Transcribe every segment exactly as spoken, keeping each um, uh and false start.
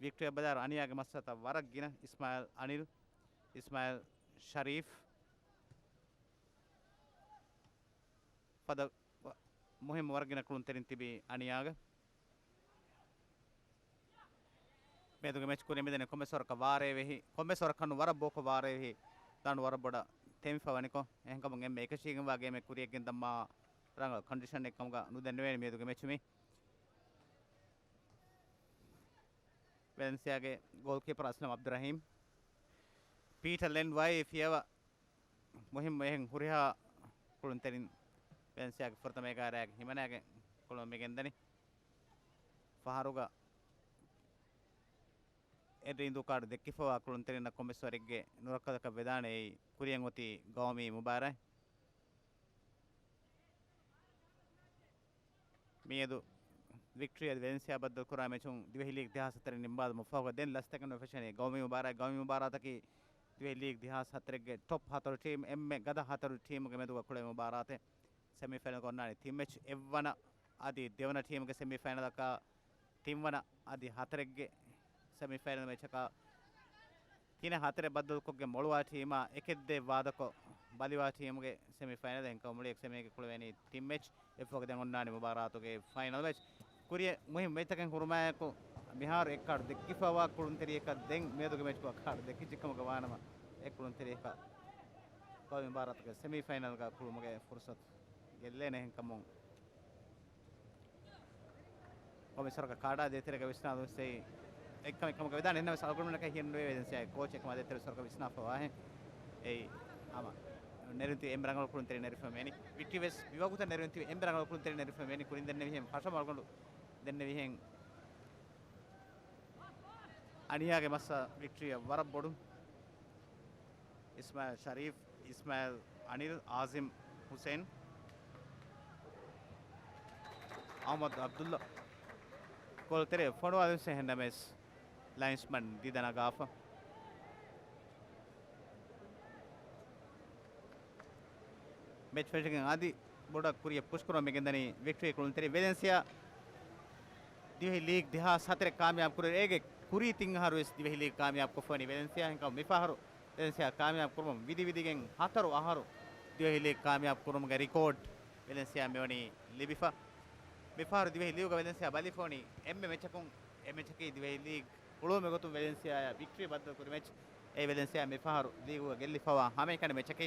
ވިކްޓްރީ އެއްބަލާއިރު އަނިޔާގެ މައްސަލަތައް ވަރަށް ގިނަ. އިސްމާއިލް އަނިލް، އިސްމާއިލް ޝަރީފް، ފަދަ ވަ-، މުހިއްމު ވަރަށް ގިނަ ކުޅުންތެރިން ތިބީ އަނިޔާގަ. މިއަދުގެ މެޗް ކުރިއަށް މިދަނީ ކޮންމެސް ވަރަކަށް ވާރޭވެހި، ކޮންމެސް ވަރަކަށް ނު ވަރަށް ބޯކޮށް ވާރޭވެހި ދަނޑު ވަރަށް ބޮޑަށް ތެމިފަ ވަނިކޮށް، އެހެންކަމުން އެންމެ އެކަށީގެންވާ ގޭމެއް ކުރިއަށް ގެންދަން މާ ރަނގަޅު ކޮންޑިޝަނެއް ކަމުގަ ނުދެންނެވޭނެ މިއަދުގެ މެޗު މީ. ވެލެންސިއާގެ ގޯލްކީޕަރ އަސްލަމް އަބްދުއްރަހީމް، ޕީޓަ ލެން ވައި ފިޔަވަ މުހިއްމު އެހެން ހުރިހާ ކުޅުންތެރިން ވެލެންސިއާގެ ފުރަތަމަ އެގާރައިގެ ހިމަނާގެން ކުޅުމަށް މި ގެންދަނީ. ފަހަރުގަ އެއްރިނދޫ ކާޑު ދެއްކިފަވާ ކުޅުންތެރިންނަށް ކޮންމެސް ވަރެއްގެ ނުރައްކަލަކަށް ވެދާނެ އެއީ ކުރިއަށް އޮތީ ގައުމީ މުބާރާތް. މިއަދު ވިކްޓްރީ އަދި ވެލެންސިއާ ބައްދަލުކުރާ މެޗުން ދިވެހި ލީގް ދެހާސް ހަތަރެއް ނިންމާލުމަށް ފަހުގަ ދެން ލަސްތަކެއް ނުފެށޭނެ ގައުމީ މުބާރާތް. ގައުމީ މުބާރާތަކީ ދިވެހި ލީގް ދެހާސް ހަތަރެއްގެ ޓޮޕް ހަތަރު ޓީމް، އެންމެ ގަދަ ހަތަރު ޓީމުގެ މެދުގަ ކުޅޭ މުބާރާތެއް. ސެމިފައިނަލްގަ އޮންނާނީ ތިން މެޗް، އެއްވަނަ އަދި ދެވަނަ ޓީމުގެ ސެމިފައިނަލަކާ، ތިންވަނަ އަދި ހަތަރެއްގެ ސެމިފައިނަލް މެޗަކާ، ތިނެއް ހަތަރެއް ބައްދަލުކޮށްގެން މޮޅުވާ ޓީމާ އެކެއް ދޭއް ވާދަކޮށް، ބަލިވާ ޓީމުގެ ސެމިފައިނަލް. އެހެންކަމުން މުޅި އެކް ސެމީގެ ކުޅެވޭނީ ތިން މެޗް. އެއަށްފަހުގަ ދެން އޮންނާނީ މުބާރާތުގެ ފައިނަލް މެޗް. ކުރިއަށް މުހިއްމު މެޗްތަކެއް ހުރުމާއެކު، މިހާރު އެއް ކާޑު ދެއްކިފައިވާ ކުޅުންތެރިޔަކަށް ދެން މިއަދުގެ މެޗްގަ ކާޑު ދެއްކިއްޖެ ކަމުގަ ވާނަމަ، އެ ކުޅުންތެރިޔަކަށް ގައުމީ މުބާރާތުގެ ސެމިފައިނަލްގަ ކުޅުމުގެ ފުރުސަތު ގެއްލޭނެ. އެހެންކަމުން ކޮމިސަރަކަށް ކާޑާ ދޭތެރޭގަ ވިސްނާލުން ސެއި އެއްކަމެއް ކަމަކަށް ވެދާނެ. އެހެންނަމަވެސް އަޅުގަނޑުމެންނަކަށް ހިޔެއްނުވޭ ވެލެންސިއާގެ ކޯޗް އެކަމާ ދޭތެރޭ ވިސްނާފަ ވާހެން. އެއީ ހަމަ ނެރެން ތިބި އެންމެ ރަނގަޅު ކުޅުންތެރި ނެރެފަ މޭނި. ވިކްޓްރީ ވެސް މިވަގުތަށް ނެރެން ތިބި އެންމެ ރަނގަޅު ކުޅުންތެރި ނެރެފަ މޭނި. ކުރިން ދެންނެވިހެން، ފަށަމަ އަޅުގަނޑު ދެންނެވިހެން. އަނިޔާގެ މައްސަ ވިކްޓްރީއަށް ވަރަށް ބޮޑު. އިސްމާއިލް ޝަރީފް، އިސްމާއިލް އަނިލް، އާޒިމް ހުސެން، އަޙްމަދު އަބްދުﷲ. ގޯލްތެރެ ފޮނުވާލި ހުސެން ހެންނަމެސް ލައިންސްމަން ދިދަ ނަގާފަ. މެޗް ފެށިގެން އަދި ބޮޑަށް ކުރިއަށް ޕުޝްކުރަން މިގެންދަނީ ވިކްޓްރީ ކުޅުންތެރި. ވެލެންސިއާ ދިވެހި ލީގް ދެހާސް ހަތަރެއް ކާމިޔާބު ކުރި އޭގެ ކުރީ ތިން އަހަރު ވެސް ދިވެހި ލީގް ކާމިޔާބު ކޮށްފަވަނީ ވެލެންސިއާ. އެހެންކަމުން މިފަހަރު ވެލެންސިއާ ކާމިޔާބު ކުރުމުން ވިދި ވިދިގެން ހަތަރު އަހަރު ދިވެހި ލީގް ކާމިޔާބު ކުރުމުގެ ރިކޯޑް ވެލެންސިއާ މިވަނީ ލިބިފަ. މިފަހަރު ދިވެހި ލީގުގަ ވެލެންސިއާ ބަލިފަވަނީ އެންމެ މެޗަކުން، އެ މެޗަކީ ދިވެހި ލީގް ހުޅުވުމުގެ ގޮތުން ވެލެންސިއާއާ ވިކްޓްރީ ބައްދަލުކުރި މެޗް. އެ ވެލެންސިއާ މިފަހަރު ލީގުގަ ގެއްލިފަވާ ހަމައެކަނި މެޗަކީ.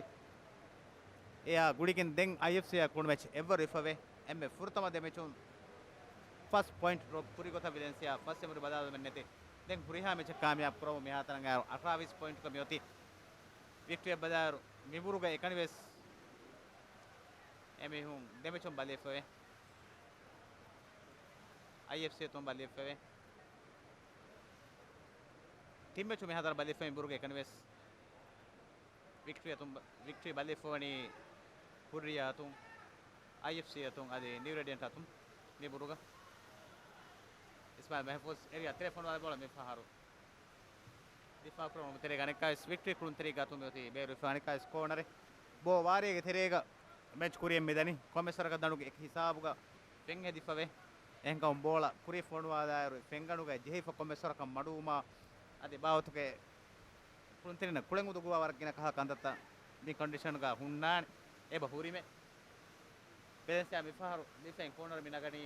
އެއާ ގުޅިގެން ދެން އައިއެފްސީއާ ކުޅު މެޗް އެއްވަރު ވެފަވޭ. އެންމެ ފުރަތަމަ ދެ މެޗުން ފަސް ޕޮއިންޓް ޑްރޮޕް ކުރި ގޮތަށް ވެލެންސިއާ ފަސް އެނބުރި ބަލާލުމެއް ނެތި. ދެން ހުރިހާ މެޗެއް ކާމިޔާބު ކުރަމުން މިހާތަނަށް އައިރު އަށާވީސް ޕޮއިންޓްގަ މިއޮތީ. ވިކްޓްރީއަށް ބަލާއިރު މިބުރުގަ އެކަނިވެސް އެމީހުން ދެ މެޗުން ބަލިވެފަވޭ. އައިއެފްސީ އަތުން ބަލިވެފަވޭ. ތިން މެޗު މިހާތަނަށް ބަލިވެފަވޭ މިބުރުގަ އެކަނިވެސް. ވިކްޓްރީ އަތުން ބަ-، ވިކްޓްރީ ބަލިވެފަވަނީ ހުއްރިއްޔާ އަތުން، އައިއެފްސީ އަތުން އަދި ނިއު ރޭޑިއަންޓް އަތުން މި ބުރުގަ. އިސްމާއިލް މެހްފޫޒް އެރިއާ ތެރޭ ފޮނުވާލި ބޯޅަ މި ފަހަރު ދިފާއު ކުރަމުން ތެރޭގަ އަނެއްކާވެސް ވިކްޓްރީ ކުޅުންތެރީގެ އަތުން މިއޮތީ ބޭރުވެފަ. އަނެއްކާވެސް ކޯނަރެއް ބޯ ވާރޭގެ ތެރޭގަ މެޗް ކުރިއަށް މިދަނީ. ކޮންމެސް ވަރަކަށް ދަނޑުގެ އެކި ހިސާބުގަ ފެން ހެދިފަވޭ. އެހެންކަމުން ބޯޅަ ކުރިއަށް ފޮނުވާލާއިރު ފެންގަނޑުގައި ޖެހިފަ ކޮންމެސް ވަރަކަށް މަޑުވުމާ އަދި ބާވަތުގެ ކުޅުންތެރިންނަށް ކުޅެން އުދުގުވާ ވަރަށް ގިނަ ކަހަލަ ކަންތައްތައް މި ކޮންޑިޝަންގަ ހުންނާނެ. އެބަ ހުރިމެ. ވެލެންސިއާ މިފަހަރު މި ފެން ކޯނަރު މި ނަގަނީ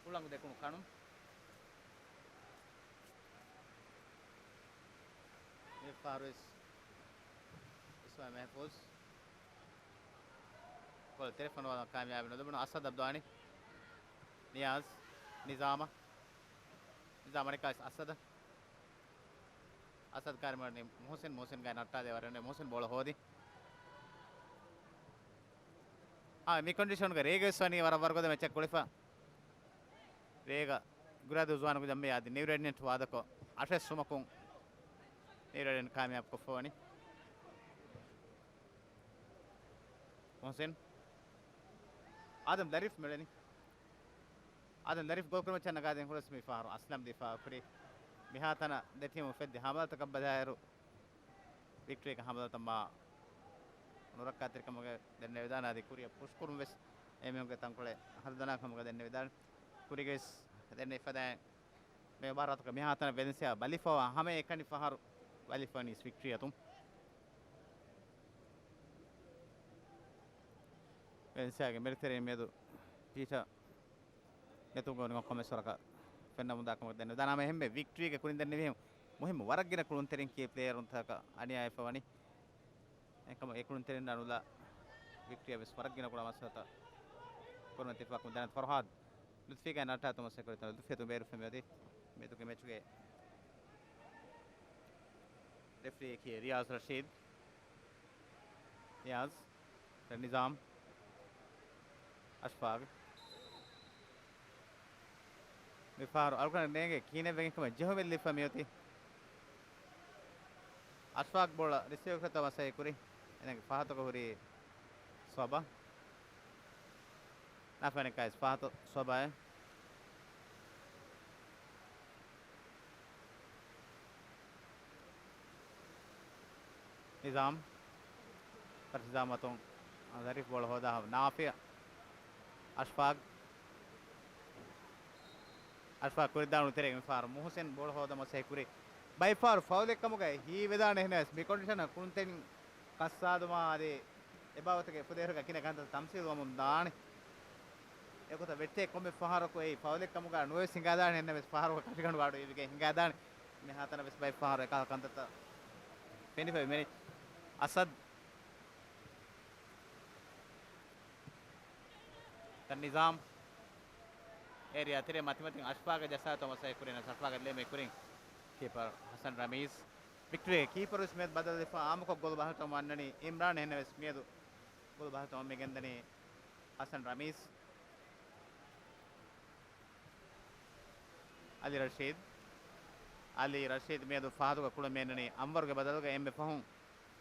ހުޅަނގު ދެކުނު ކަނުން. މިފަހަރު ވެސް އިސްމާއިލް މެހްފޫޒް ގޯލް ތެރެ ފޮނުވާލަން ކާމިޔާބެއް ނުލިބުނު. އަސަދަށް ދާނީ. ނިޔާޒް، ނިޒާމަށް. ނިޒާމް އަނެއްކާވެސް އަސަދަށް. އަސަދު ކާރިމަނީ މުހުސިން، މުހުސިންގައި ނައްޓާލެވޭ ވަރެއް ނެތް. މުހުސިން ބޯޅަ ހޯދި. އާ، މި ކޮންޑިޝަންގަ ރޭގަ ވެސް ވަނީ ވަރަށް ވަރުގަދަ މެޗެއް ކުޅެފަ. ރޭގަ ގުރާދޫ ޒުވާނުގެ ޖަނބޭ އަދި ނިއު ރޭޑިއަންޓް ވާދަކޮށް އަށެއް ސުމަކުން ނިއު ރޭޑިއަންޓް ކާމިޔާބު ކޮށްފަވަނީ. މުހުސިން އާދަމް ލަރީފް މިއުޅެނީ. އާދަމް ލަރީފް ގޯލް ކުރި މައްޗަށް ނަގާދޭން ހުރެސް މި ފަހަރު އަސްލަމް ދިފާއު ކުރި. މިހާތަނަށް ދެ ޓީމު ފެއްދި ހަމަލަތަކަށް ބަލާއިރު، ވިކްޓްރީގެ ހަމަލަތައް މާ ނުރައްކާތެރިކަމުގަ ދެންނެވިދާނެ އަދި ކުރިއަށް ޕުޝްކުރުން ވެސް އެމީހުންގެ ތަންކޮޅެއް ހަދަދަނާ ކަމުގަ ދެންނެވިދާނެ. ކުރީގަވެސް ދެންނެވިފަދައިން މި މުބާރާތުގަ މިހާތަނަށް ވެލެންސިއާ ބަލިފަވާ ހަމައެކަނި ފަހަރު ވެލިފަނީސް ވިކްޓްރީ އަތުން. ވެލެންސިއާގެ މެދުތެރެއިން މިއަދު ޕީޓަ ނެތުން ގޮވަނި ކޮންމެސް ވަރަކަށް ފެންނަމުންދާ ކަމަށް ދެންނެވިދާނެ. އެހެންވެ ވިކްޓްރީގެ ކުރިން ދެންނެވި މުހިއްމު ވަރަށް ގިނަ ކުޅުންތެރިން ކީ ޕްލޭޔަރުންތަކަށް އަނިޔާވެފަ ވަނީ. އެކަމަ އެ ކުޅުންތެރިންނާ ނުލާ ވިކްޓްރީއަށް ވެސް ވަރަށް ގިނަ ގުޅާ މައްސަލަތައް ކުރިމަތި އިތުފާޤު ދެން ފަރުހާދު ލުތުފީގެ ނައްޓާތު މަސައްކަތް ކުރިތަން ލުތުފިޔަތު ބޭރުފެން މިއޮތީ މިއަދުގެ މެޗުގެ ރެފްރީއަކީ ރިޔާޒް ރަޝީދު. ރިޔާޒް، ނިޒާމް، އަޝްފާގް. މިފަހަރު އަޅުގަނޑަށް ނޭނގެ ކިހިނެއްވެގެން ކަމެއް ޖެހުމެއް ލިބިފަ މިއޮތީ. އަޝްފާގް ބޯޅަ ރިސީވް ކުރަތޯ މަސައްކަތް ކުރި. އޭނާގެ ފަހަތުގަ ހުރީ ސޮބާ. ނާފަނިކައިސް ފަހަތު ސޮބާއެއް. ނިޒާމް. ނިޒާމް އަތުން ޒަރީފް ބޯޅަ ހޯދާ ނާފިޔަ. އަޝްފާގް. އަޝްފާގް ކުރިދާނު ތެރޭގެ މިފަހަރު މުހުސިން ބޯޅަ ހޯދަމަސް ކުރި. ބައިފަހަރު ފައުލެއް ކަމުގައި ހީވެދާނެ އެހެނަސް މި ކޮންޑިޝަނަށް ކުޅުންތެރިން ކައްސާދުމާ އަދި އެ ބާވަތުގެ އެފުދޭހުގަ ގިނަ ކަންތައް ތަމްސީލުވަމުން ދާނެ. އެގޮތަށް ވެއްޓޭ ކޮންމެ ފަހަރަކު އެއީ ފައުލެއް ކަމުގަ ނުވެސް ހިނގާދާނެ އެހެންނަމެސް ފަހަރުގަ ކަށިގަނޑު ވާޑު އިވިގެން ހިނގާދާނެ. މިހާތަނަށް ވެސް ބައެއް ފަހަރު އެކަހަލަ ކަންތައްތައް ފެނިފައި މެނި. އަސަދް. ކަން ނިޒާމް. އޭރިއާ ތެރޭ މަތިމަތިން އަޝްފާގަށް ޖައްސާތޯ މަސައްކަތް ކުރި އެހެނަސް އަޝްފާގަށް ލޭމެ ކުރިން ކީޕަރ ހަސަން ރަމީޒް. ވިކްޓްރީގެ ކީޕަރު ވެސް މިއަދު ބަދަލުވެފަ އާއްމުކޮށް ގޮލު ބަހަލުތައް ވަންނަނީ އިމްރާން އެހެންނަމަވެސް މިއަދު ގޮލު ބަހަލުތައް ވަމުން ގެންދަނީ ހަސަން ރަމީޒް. އަލީ ރަޝީދު. އަލީ ރަޝީދު މިއަދު ފަހަތުގަ ކުޅަމޭންނަނީ އަންވަރުގެ ބަދަލުގަ އެންމެ ފަހުން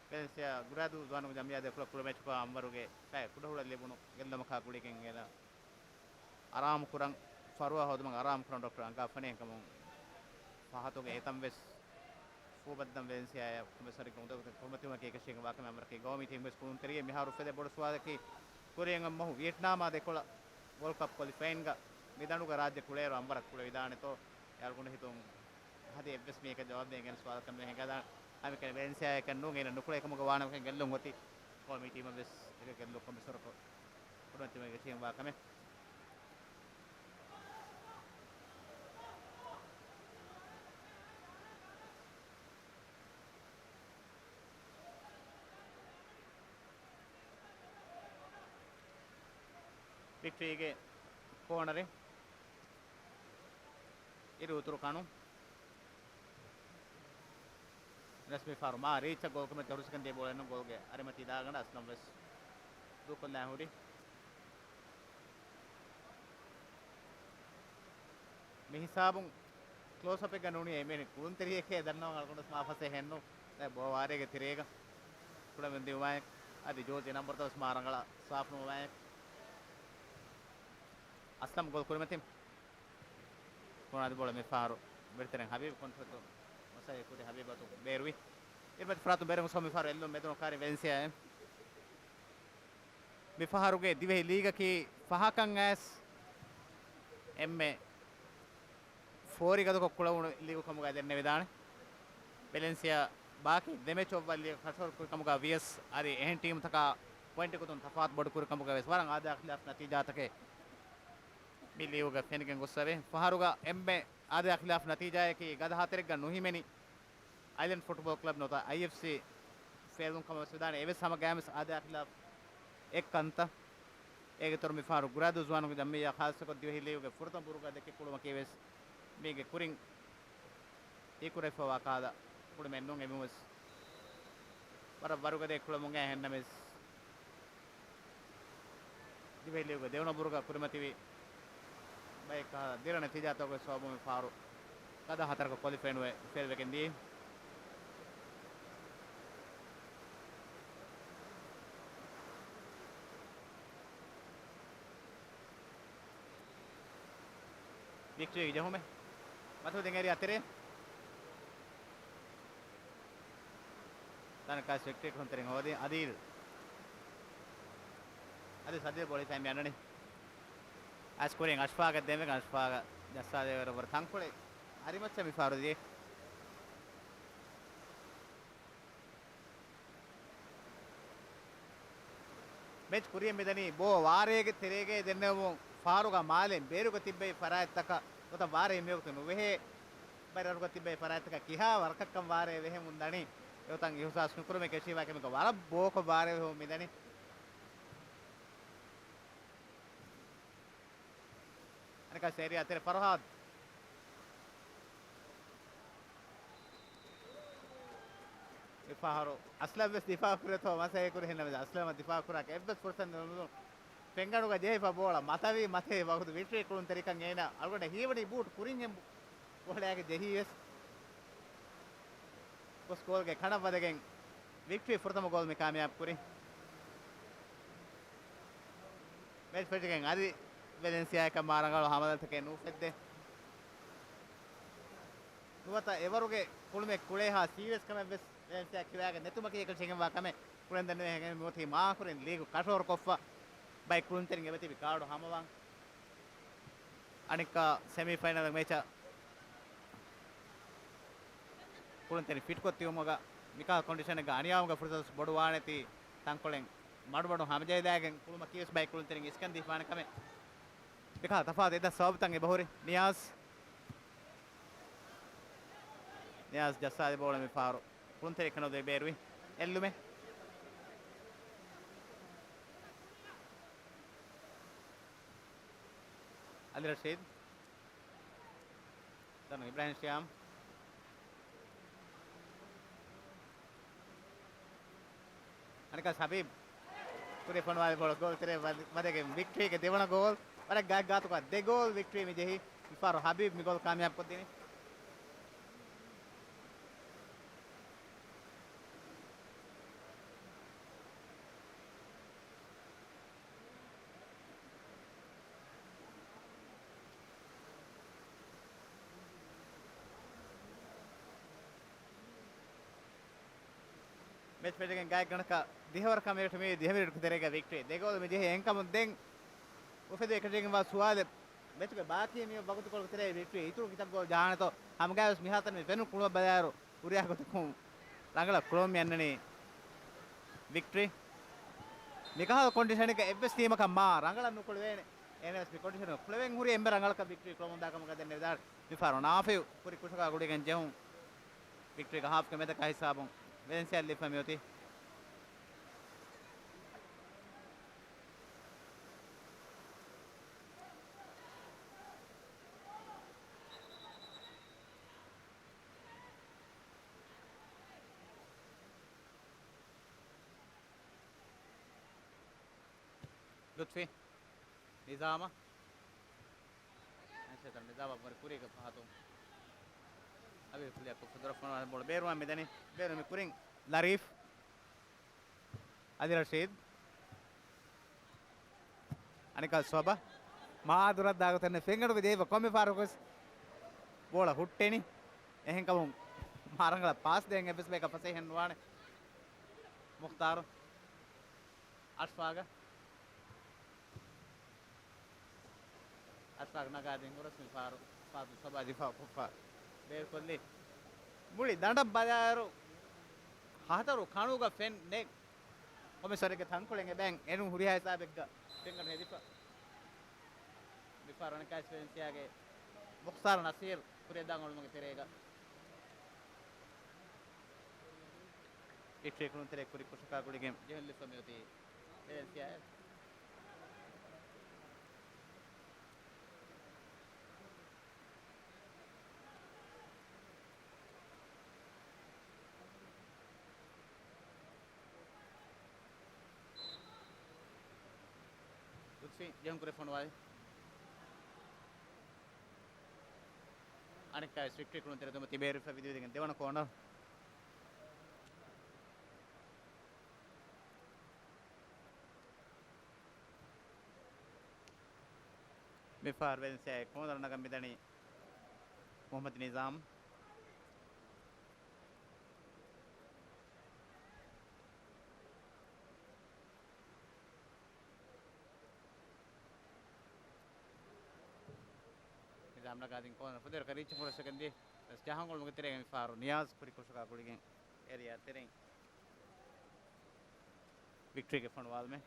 ވެލެންސިއާ ގުރާދޫ ޒުވާނުންގެ ޖަމްއިއްޔާ ދެކޮޅަށް ކުޅަމޭ ޗުކާ އަންވަރުގެ ފައި ކުޑަހުޅަށް ލިބުނު ގެއްލުމަކާ ގުޅިގެން އެނަ އަރާމު ކުރަން، ފަރުވާ ހޯދުމަށް އަރާމު ކުރަން ޑޮކްޓަރ އަނގާފަނޭ ކަމުން ފަހަތުގެ އެތަން ވެސް ފޫބައްދަން ވެލެންސިއާއަށް ކޮންމެސް ވަރެއްގެ އުނދަގޫތައް ކުރިމަތިވުމަކީ އެކަށީގެންވާ ކަމެއް. އަންވަރަކީ ގައުމީ ޓީމުގެ ވެސް ކުޅުންތެރިއެއް. މިހާރު އުފެދޭ ބޮޑު ސުވާލަކީ ކުރިއަށް އޮތް މަހު ވިއެޓްނާމާ ދެކޮޅަށް ވޯލްޑް ކަޕް ކޮލިފައިންގަ މި ދަނޑުގަ ރާއްޖެ ކުޅޭއިރު އަންވަރަށް ކުޅެވިދާނެތޯ؟ އެ އަޅުގަނޑު ހިތުން އަދި އެއްވެސް މީހަކަށް ޖަވާބު ދޭން ގެން ސުވާލަކަށް ނުވެ ހިނގާދާނެ. ހަމައެކަނި ވެލެންސިއާއަކަށް ނޫން އޭނަ ނުކުޅޭ ކަމުގަ ވާނަމަކަށް ގެއްލުން އޮތީ ގައުމީ ޓީމަށް ވެސް އެކަ ގެއްލުން ކޮންމެސް ވަރަކަށް ކުރިމަތިވުމަކީ އެކަށީގެންވާ ކަމެއް. ވިކްޓްރީގެ ކޯނަރެއް އިރު އުތުރު ކަނު. ރަސްމީ ފަހަރު މާ ރީޗަށް ގޯލް ކުރިމަތި ހުރިސްކަން ދިޔަ ބޯޅައެއްނު ގޯލްގެ އަރިމަތީ ދާގަނޑަށް އަސްލަމް ވެސް ދޫކޮށްލާ ހުރި. މި ހިސާބުން ކްލޯސްއަޕެއްގަ ނޫނީ އެމީހުން ކުޅުންތެރިއެކޭ ދަންނަވަން އަޅުގަނޑު މާ ފަސޭހައެއްނު. ދެ ބޯ ވާރޭގެ ތެރޭގަ ކުޅަމެން ދިއުމާއެކު އަދި ޖޯޒީ ނަންބަރުތައް ވެސް މާ ރަނގަޅަށް ސާފުނުވާއެކު އަސްލަމް ގޯލް ކުރިމަތިން. ކޯނާދި ބޯޅަ މި ފަހަރު ވެރިތެރެން ހަބީބް ކޮންޓްރޯލް މަސައްކަތް ކުރި ހަބީބް އަތު ބޭރުވި. އިރުމަތި ފަރާތުން ބޭރުން ސޯ މި ފަހަރު އެއްލުން މެދުނު ކާރި ވެލެންސިއާއެއް. މި ފަހަރުގެ ދިވެހި ލީގަކީ ފަހަކަށް އައިސް އެންމެ ފޯރި ގަދަކޮށް ކުޅަވުނު ލީގު ކަމުގައި ދެންނެވިދާނެ. ވެލެންސިއާ ބާކީ ދެ މެޗު އޮއްވާ ލީގަށް ކަށަވަރު ކުރި ކަމުގަ ވިޔަސް އަދި އެހެން ޓީމުތަކާ ޕޮއިންޓް ގޮތުން ތަފާތު ބޮޑު ކުރި ކަމުގަ ވެސް ވަރަށް އާދަޔާ ޚިލާފް ނަތީޖާތަކެއް މި ލީގުގަ ފެނިގެން ގޮއްސަވޭ. ފަހަރުގަ އެންމެ އާދަޔާ ޚިލާފް ނަތީޖާއަކީ ގަދަ ހަތަރެއްގަ ނުހިމެނި އައިލެންޑް ފުޓްބޯލް ކްލަބް ނުވަތަ އައިއެފްސީ ފޭލުން ކަމަށް ވެސް ވެދާނެ. އެވެސް ހަމަ ގައިމުވެސް އާދަޔާ ޚިލާފް އެއް ކަންތައް. އޭގެ ތޮރު މި ފަހަރު ގުރާދޫ ޒުވާނުގެ ޖަމްއިއްޔާ ޚާއްޞަކޮށް ދިވެހި ލީގުގެ ފުރަތަމަ ބުރުގަ ދެކެ ކުޅުމަކީ ވެސް މީގެ ކުރިން ހީކުރެވިފަވާ ކާލަ ކުޅުމެއް ނޫން. އެމީހުން ވެސް ވަރަށް ވަރުގަދަ ކުޅަމުން އެހެންނަމެސް ދިވެހި ލީގުގެ ދެވަނަ ބުރުގަ ކުރިމަތިވި ބައެއް ކަހަލަ ދެރަ ނަތީޖާތަކުގެ ސަބަބުން މި ފަހަރު ގަދަ ހަތަރަކަށް ކޮލިފައިން ވެ ފެލްވެގެން ދިޔަ. ވިކްޓްރީގެ ޖެހުމެއް. މަތިވެދިން އޭރިއާ ތެރޭ. ދަން ކާސް ވިކްޓްރީ ކުންތެރިން ހޯދި އަދީލް. އަދި ސަދީލް ބޯޅަ ހިފައި މި އަންނަނީ. އައިސް ކުރިން އަޝްފާގަށް ދެންވެގެން އަޝްފާގަށް ޖައްސާދޭވަރު ވަރަށް ތަންކޮޅެއް. ހަރިމައްޗަށް މި ފަހަރު ދިޔަ. މެޗް ކުރިއަށް މިދަނީ ބޯ ވާރޭގެ ތެރޭގައި ދެންނެވުމުން ފަހަރުގަ މާލެ ބޭރުގަ ތިއްބެވި ފަރާތްތަކަށް ގޮތަށް ވާރޭ މިވަގުތު ނުވެހޭ. ބައި ރަށުގަ ތިއްބެވި ފަރާތްތަކަށް ކިހާ ވަރަކަށްކަން ވާރޭ ވެހެމުން ދަނީ. އެގޮތަށް އިހުސާސް ނުކުރުމެއް ކެށީ ވާ ކަމެއްގަ ވަރަށް ބޯކޮށް ވާރޭ ވެހެމުން މިދަނީ. އަނެކާ ސޭރިއާ ތެރެ ފަރުހާދު. މިފަހަރު އަސްލަމް ވެސް ދިފާއު ކުރޭތޯ މަސައްކަތް ކުރި ހެންނަމެސް އަސްލަމަށް ދިފާއު ކުރާކަށް އެއްވެސް ފުރުސަތެއް ނުލިބުނު. ފެންގަނޑުގަ ޖެހިފަ ބޯޅަ މަތަވި މަތޭ ވަގުތު ވިކްޓްރީ ކުޅުންތެރިކަން އޭނާ އަޅުގަނޑަށް ހީވަނީ ބޫޓް ކުރިން އެނބު ބޯޅައިގެ ޖެހީވެސް ގޮސް ގޯލްގެ ކަނޑަށް ވަދެގެން ވިކްޓްރީ ފުރަތަމަ ގޯލް މި ކާމިޔާބު ކުރީ. މެޗް ފެށިގެން އަދި ވެލެންސިއާއަކަށް މާ ރަނގަޅު ހަމަލަތަކެއް ނޫފެއްދޭ. ނުވަތަ އެވަރުގެ ކުޅުމެއް ކުޅޭހާ ސީރިއަސް ކަމެއް ވެސް ވެލެންސިއާ ކިޔާގެން ނެތުމަކީ އެކަން ޝެނގެންވާ ކަމެއް. ކުޅެން ދެންނެވި ހެނގެން މިއޮތީ މާކުރިން ލީގު ކަށަވަރުކޮށްފަ ބައި ކުޅުންތެރިން އެބަތިބި ގާޑު ހަމަވާން. އަނެއްކާ ސެމީ ފައިނަލް މެޗަށް ކުޅުންތެރިން ފިޓްކޮށް ތިއުމުގަ މިކާ ކޮންޑިޝަނެއްގަ އަނިޔާވުމުގެ ފުރުސަތު ބޮޑުވާނެތީ ތަންކޮޅެއް މަޑުމަޑު ހަމަޖައިދާގެން ކުޅުމަކީވެސް ބައި ކުޅުންތެރިން އިސްކަން ދީފާނެ ކަމެއް. މިކާ ތަފާތު އެއްދާ ސަބަބުތައް އެބަހުރި. ނިޔާޒް، ނިޔާޒް ޖައްސާލި ބޯޅަ މިފަހަރު ކުޅުންތެރި ކަނޑު ދެބޭރުވި. އެއްލުމެއް. އަލި ރަޝީދް. ދަނު އިބްރާހިމް ޝިޔާމް. އަނެކާ ހަބީބް. ކުރި ފޮނުވާލި ބޯޅަ ގޯލް ތެރޭ ވަދެގެން ވިކްޓްރީގެ ދެވަނަ ގޯލް. ވަރަށް ގާތް ގާތުގަ ދެ ގޯލް ވިކްޓްރީ މި ޖެހި. މިފަހަރު ހަބީބް މި ގޯލް ކާމިޔާބު ކޮށްދިނީ. މެޗް ފެށިގެން ގާތްގަނޑަކަށް ދިހަވަރަ ކަމަށް މި ދިހަވަރަ ތެރޭގަ ވިކްޓްރީ ދެ ގޯލް މި ޖެހި. އެހެންކަމުން ދެން އުފެދޭ ކަށީގެންވާ ސުވާލެއް، މެޗުގެ ބާކީ މި ވަގުތުކޮޅުގެ ތެރޭ ވިކްޓްރީ އިތުރު ކިތައް ގޯލް ޖަހާނެތޯ؟ ހަމަގައިވެސް މިހާތަނަށް މި ފެނުނު ކުޅުމަށް ބަލާއިރު ހުރިހާ ގޮތަކުން ރަނގަޅަށް ކުޅުމަށް މި އަންނަނީ ވިކްޓްރީ. މިކަހަލަ ކޮންޑިޝަނެއްގަ އެއްވެސް ޓީމަކަށް މާ ރަނގަޅަށް ނުކުޅެވޭނެ. އޭނަވެސް މި ކޮންޑިޝަނުގަ ކުޅެވެން ހުރި އެންމެ ރަނގަޅަކަށް ވިކްޓްރީ ކުޅަމުންދާ ކަމަކަށް ދެންނެވިދާނެ. މިފަހަރު ނާފިއު ކުރި ކުށަކާ ގުޅިގެން ޖެހުން. ވިކްޓްރީގެ ހާފްގެ މެދަކާ ހިސާބުން ވެލެންސިއާ ލިބިފަ މިއޮތީ. ލުތްފީ. ނިޒާމަށް. އަނެއްކާ ނިޒާމަށް ވަރަށް ކުރީގެ ފަހަތުން އަވި ކުލިއަކު ފުދުރަ ފޮނުވާ ބޯޅަ ބޭރުވާ މިދަނީ. ބޭރު މި ކުރިން ލަރީފް. އަލި ރަޝީދް. އަނެއްކާ ސޮބަ. މާ ދުރަށް ދާގޮތެއް ނެތް. ފެންގަނޑުގަ ޖެހިފަ ކޮންމެ ފަހަރަކުވެސް ބޯޅަ ހުއްޓެނީ. އެހެންކަމުން މާ ރަނގަޅަށް ޕާސް ދޭން އެއްވެސް ބަޔަކަށް ފަސޭހައެއް ނުވާނެ. މުޚްތާރު. އަޝްފާގަށް. އަޝްފާގް ނަގާދިން ހުރަސް މި ފާރު ފާތު ސޮބާ ދިފާއުކޮށްފަ ބޭރުކޮށްލީ. މުޅި ދަނޑަށް ބަލާއިރު ހަތަރު ކަނޑުގަ ފެން ނެތް. ކޮމިސަރެއްގެ ތަންކޮޅެއް އެބައިން އެނޫން ހުރިހާ ހިސާބެއްގަ ފެންގަނޑު ހެދިފަ. މި ފާރު އަނެކާ އެސް ވެލެންސިއާގެ މުޚްތާރު ނަސީރު ކުރިއަށްދާން އޮޅުމުގެ ތެރޭގަ ވިކްޓްރީ ކުޅުންތެރޭ ކުރި ކުށަކާ ގުޅިގެން ޖެހުން ލިބިފަ މިއޮތީ. ވެލެންސިއާ. ލުތްފީ ޖެހުން ކުރި ފޮނުވާލި. އަނެއްކާވެސް ވިކްޓްރީ ކުޅުންތެރޭ ތުމަ ތިބޭރުވެފަ ވިދިވިދިގެން ދެވަނަ ކޯނަރު. މިފަހަރު ވެލެންސިއާގެ ކޯނަރު ނަގަން މިދަނީ މުޙައްމަދު ނިޒާމް. ނިޒާމް ނަގާދިން ކޯނަރ ފުދޭވަރަކަށް ރީއްޗަށް ފުރައްސަކަން ދިޔަ. ވެސް ޖަހަން އުޅުމުގެ ތެރޭގަ މި ފަހަރު ނިޔާޒް ކުރި ކުށަކާ ގުޅިގެން އޭރިއާ ތެރެއިން ވިކްޓްރީގެ ފޮނުވާލުމެއް.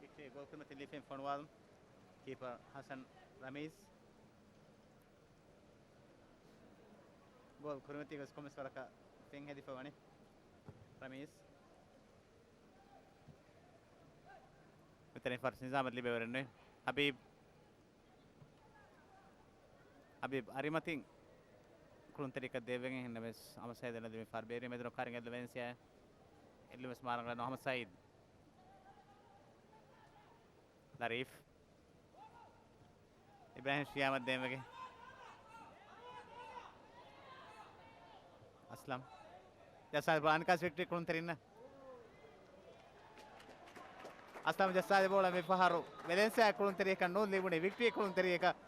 ވިކްޓްރީ ގޯލް ކުރިމަތި ލީފެން ފޮނުވާލުން. ކީޕަރ ހަސަން ރަމީޒް. ގޯލް ކުރިމަތީގަސް ކޮންމެސް ވަރަކަށް ފެން ހެދިފަ ވަނީ ރަމީޒް. މިތަނި ފަރުސް ނިޒާމަށް ލިބޭވަރެއް ނުވޭ. ހަބީބް. ހަބީބް އަރިމަތިން ކުޅުންތެރިޔަކަށް ދޭވެގެން ހިންނަވެސް އަހްމަދު ސައީދަށް ނެދުމި ފާރު ބޭރި މެދުނު ކާރިން ގެއްލު ވެލެންސިއާ އެއްލުމެސް މާރަނގަޅަ ނު އަހްމަދު ސައީދު. ލަރީފް. އިބްރާހިމް ޝިޔާމަށް ދޭންވެގެން. އަސްލަމް. ޖައްސާލި ބޯޅަ އަނިކާސް ވިކްޓްރީ ކުޅުންތެރިންނަށް. އަސްލަމް ޖައްސާލި ބޯޅަ މި ފަހަރު ވެލެންސިއާ ކުޅުންތެރިޔަކަށް ނޫން ލިބުނީ ވިކްޓްރީ ކުޅުންތެރިޔަކަށް.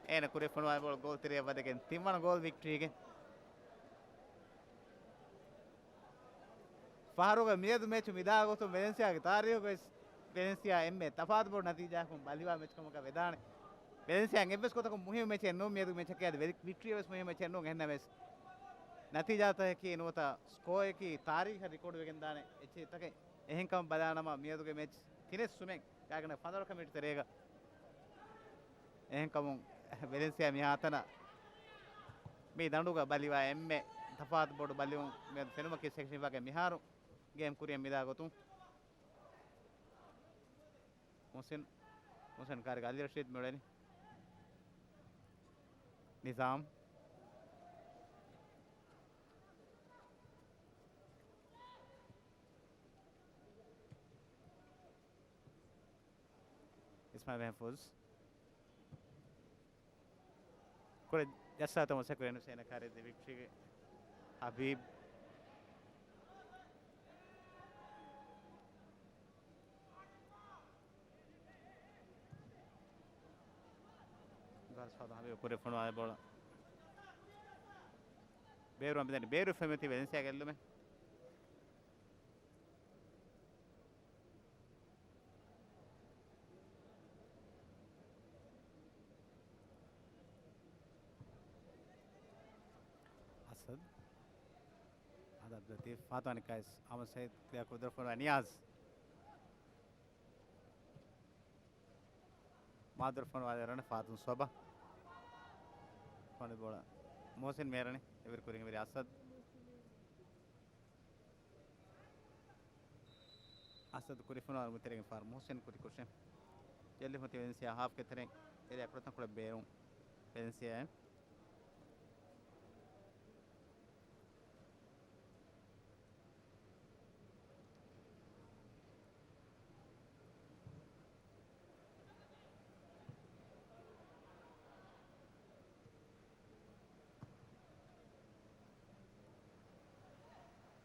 އޭނަ ކުރި ފޮނުވާ ބޯޅަ ގޯލް ތެރެއަށް ވަދެގެން ތިންވަނަ ގޯލް ވިކްޓްރީގެ. ފަހަރުގެ މިއަދު މެޗު މިދާ ގޮތުން ވެލެންސިއާގެ ތާރީހުގަވެސް ވެލެންސިއާ އެންމެ ތަފާތު ބޮޑު ނަތީޖާއަކުން ބަލިވާ މެޗްކަމަކަށް ވެދާނެ. ވެލެންސިއާ އެއްވެސް ގޮތަކުން މުހިއްމު މެޗެއް ނޫން މިއަދު މެޗަކީ އަދި ވެލި-، ވިކްޓްރީ ވެސް މުހިއްމު މެޗެއް ނޫން އެހެންނަމަވެސް. ނަތީޖާތަކަކީ ނުވަތަ ސްކޯއަކީ ތާރީޚަށް ރިކޯޑުވެގެންދާނެ އެއްޗެއްތަކެއް. އެހެންކަމަށް ބަލާނަމަ މިއަދުގެ މެޗް ތިނެއް ސުމެއް ގާތްގަނޑަކަށް ފަންސާސް މިނިޓް ތެރޭގަ. އެހެންކަމުން ވެލެންސިއާ މިހާތަނަށް މި ދަނޑުގަ ބަލިވާ އެންމެ ތަފާތު ބޮޑު ބަލިވުން މިއަދު ފެނުމަކީ ސެކްޝަން ފިފާގެ މިހާރު ގޭމް ކުރިއަށް މިދާ ގޮތުން. މުހްސިން، މުހްސިން ކާރިގަ އަލީ ރަޝީދު މިއުޅެނީ. ނިޒާމް. އިސްމާއިލް މެހްފޫޒް. ކުރެ ޖައްސާތަމަ ސެކުރެން ހުސޭނަށް ކާރި ދި ވިކްޓްރީގެ ހަބީބް. ގާސް ފާދަ ހަބީބް ކުރި ފޮނުވާލި ބޯޅަ. ބޭރު އަނބިދަނި ބޭރު ފެމެތި ވެލެންސިއާ ގެއްލުމެއް. އަސަދް. އަދަބް ލަތީފް. ފާތު އަނިކާސް އަހްމަދު ސައީދު ކްލިއާ ކުރި ދުރު ފޮނުވާ ނިޔާޒް. މާދުރު ފޮނުވާލި ރަނެ ފާތުން ސޮބަ. ފޮނު ބޯޅަ. މުހުސިން މޭރަނި. އެވެރި ކުރިން އެވެރި އަސަދް. އަސަދު ކުރި ފޮނުވާލުމުގެ ތެރެއިން ފާރު މުހުސިން ކުރި ކުށެއް. ޖެއްލިފޮތި ވެލެންސިއާ ހާފްގެ ތެރެއިން އެރިއާ ކުޑަތަންކޮޅެއް ބޭރުން ވެލެންސިއާއެއް.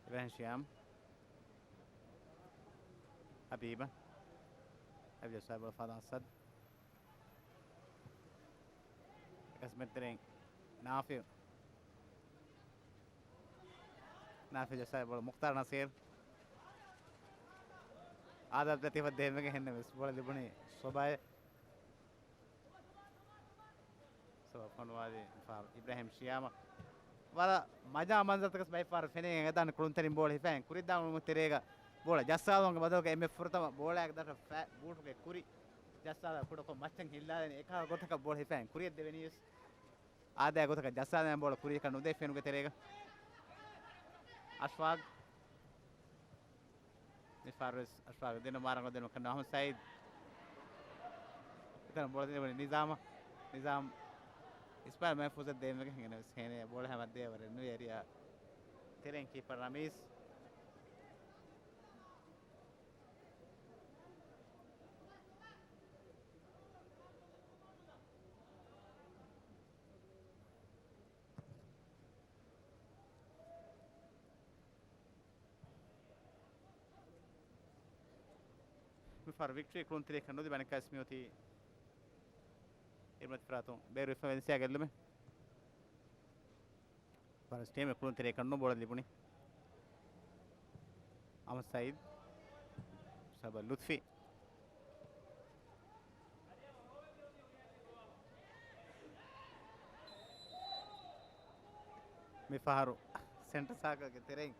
އިބްރާހިމް ޝިޔާމް. ހަބީބަށް. ހަބީބަށް ސައިބު ފާދަ އަސަދް. އެކަސް މެދުތެރެއިން ނާފިލް. ނާފިލް ޖައްސާލި ބޯޅަ މުޚްތާރު ނަސީރު. އާދަބް ލަތީފަށް ދޭންވެގެން ހެންނެވެސް ބޯޅަ ލިބުނީ ސޮބާއަށް. ސޮބާ ފޮނުވާލި އިބްރާހިމް ޝިޔާމަށް. ވަރަށް މަޖާ މަންޒަރުތަކަސް ބައިފާރު ފެނިގެން އެދާނެ ކުޅުންތެރިން ބޯޅަ ހިފައިގެން ކުރިއްދާން އުޅުމުގެ ތެރޭގަ ބޯޅަ ޖައްސާލުމުގެ ބަދަލުގަ އެންމެ ފުރަތަމަ ބޯޅައަށް ދަށަށް ފަ-، ބޫޓުގެ ކުރި ޖައްސާލާ ކުޑަކޮށް މައްޗަށް ހިއްލާލެން އެކަހަލަ ގޮތަކަށް ބޯޅަ ހިފައިގެން ކުރިއަށް ދެވެނީވެސް. އާދައިގެ ގޮތަކަށް ޖައްސާލަން ބޯޅަ ކުރިއަކަށް ނުދޭ ފެނުގެ ތެރޭގަ. އަޝްފާގް. މިފަހަރުވެސް އަޝްފާގް ދެން މާރަނގަޅަށް ދެން ކަންނަ އަހްމަދު ސައީދު. އެތަނަށް ބޯޅަ ދެން ނިޒާމަށް. ނިޒާމް. އިސްމާއިލް މަހްފޫޒަށް ދޭންވެގެން ހިނގަންވެސް ހޭނެ ބޯޅަ ހަމަ ދޭ ވަރެއް ނުވެ އެރިއާ ތެރެއިން ކީޕަރ ރަމީޒް. މިފަހަރު ވިކްޓްރީ ކުޅުންތެރިޔަކަށް ނުލިބި އަނެއްކާވެސް މިއޮތީ އިރުމަތި ފަރާތުން ބޭރުވެފަ ވެލެންސިއާ ގެއްލުމެއް. ޓީމެއް ކުޅުންތެރިޔަކަށް ނުބޮޅަ ލިބުނީ. އަމަ ސައީދް، ސަބަ ލުތްފީ. މިފަހަރު ސެންޓަރ ސާކަލްގެ ތެރެއިން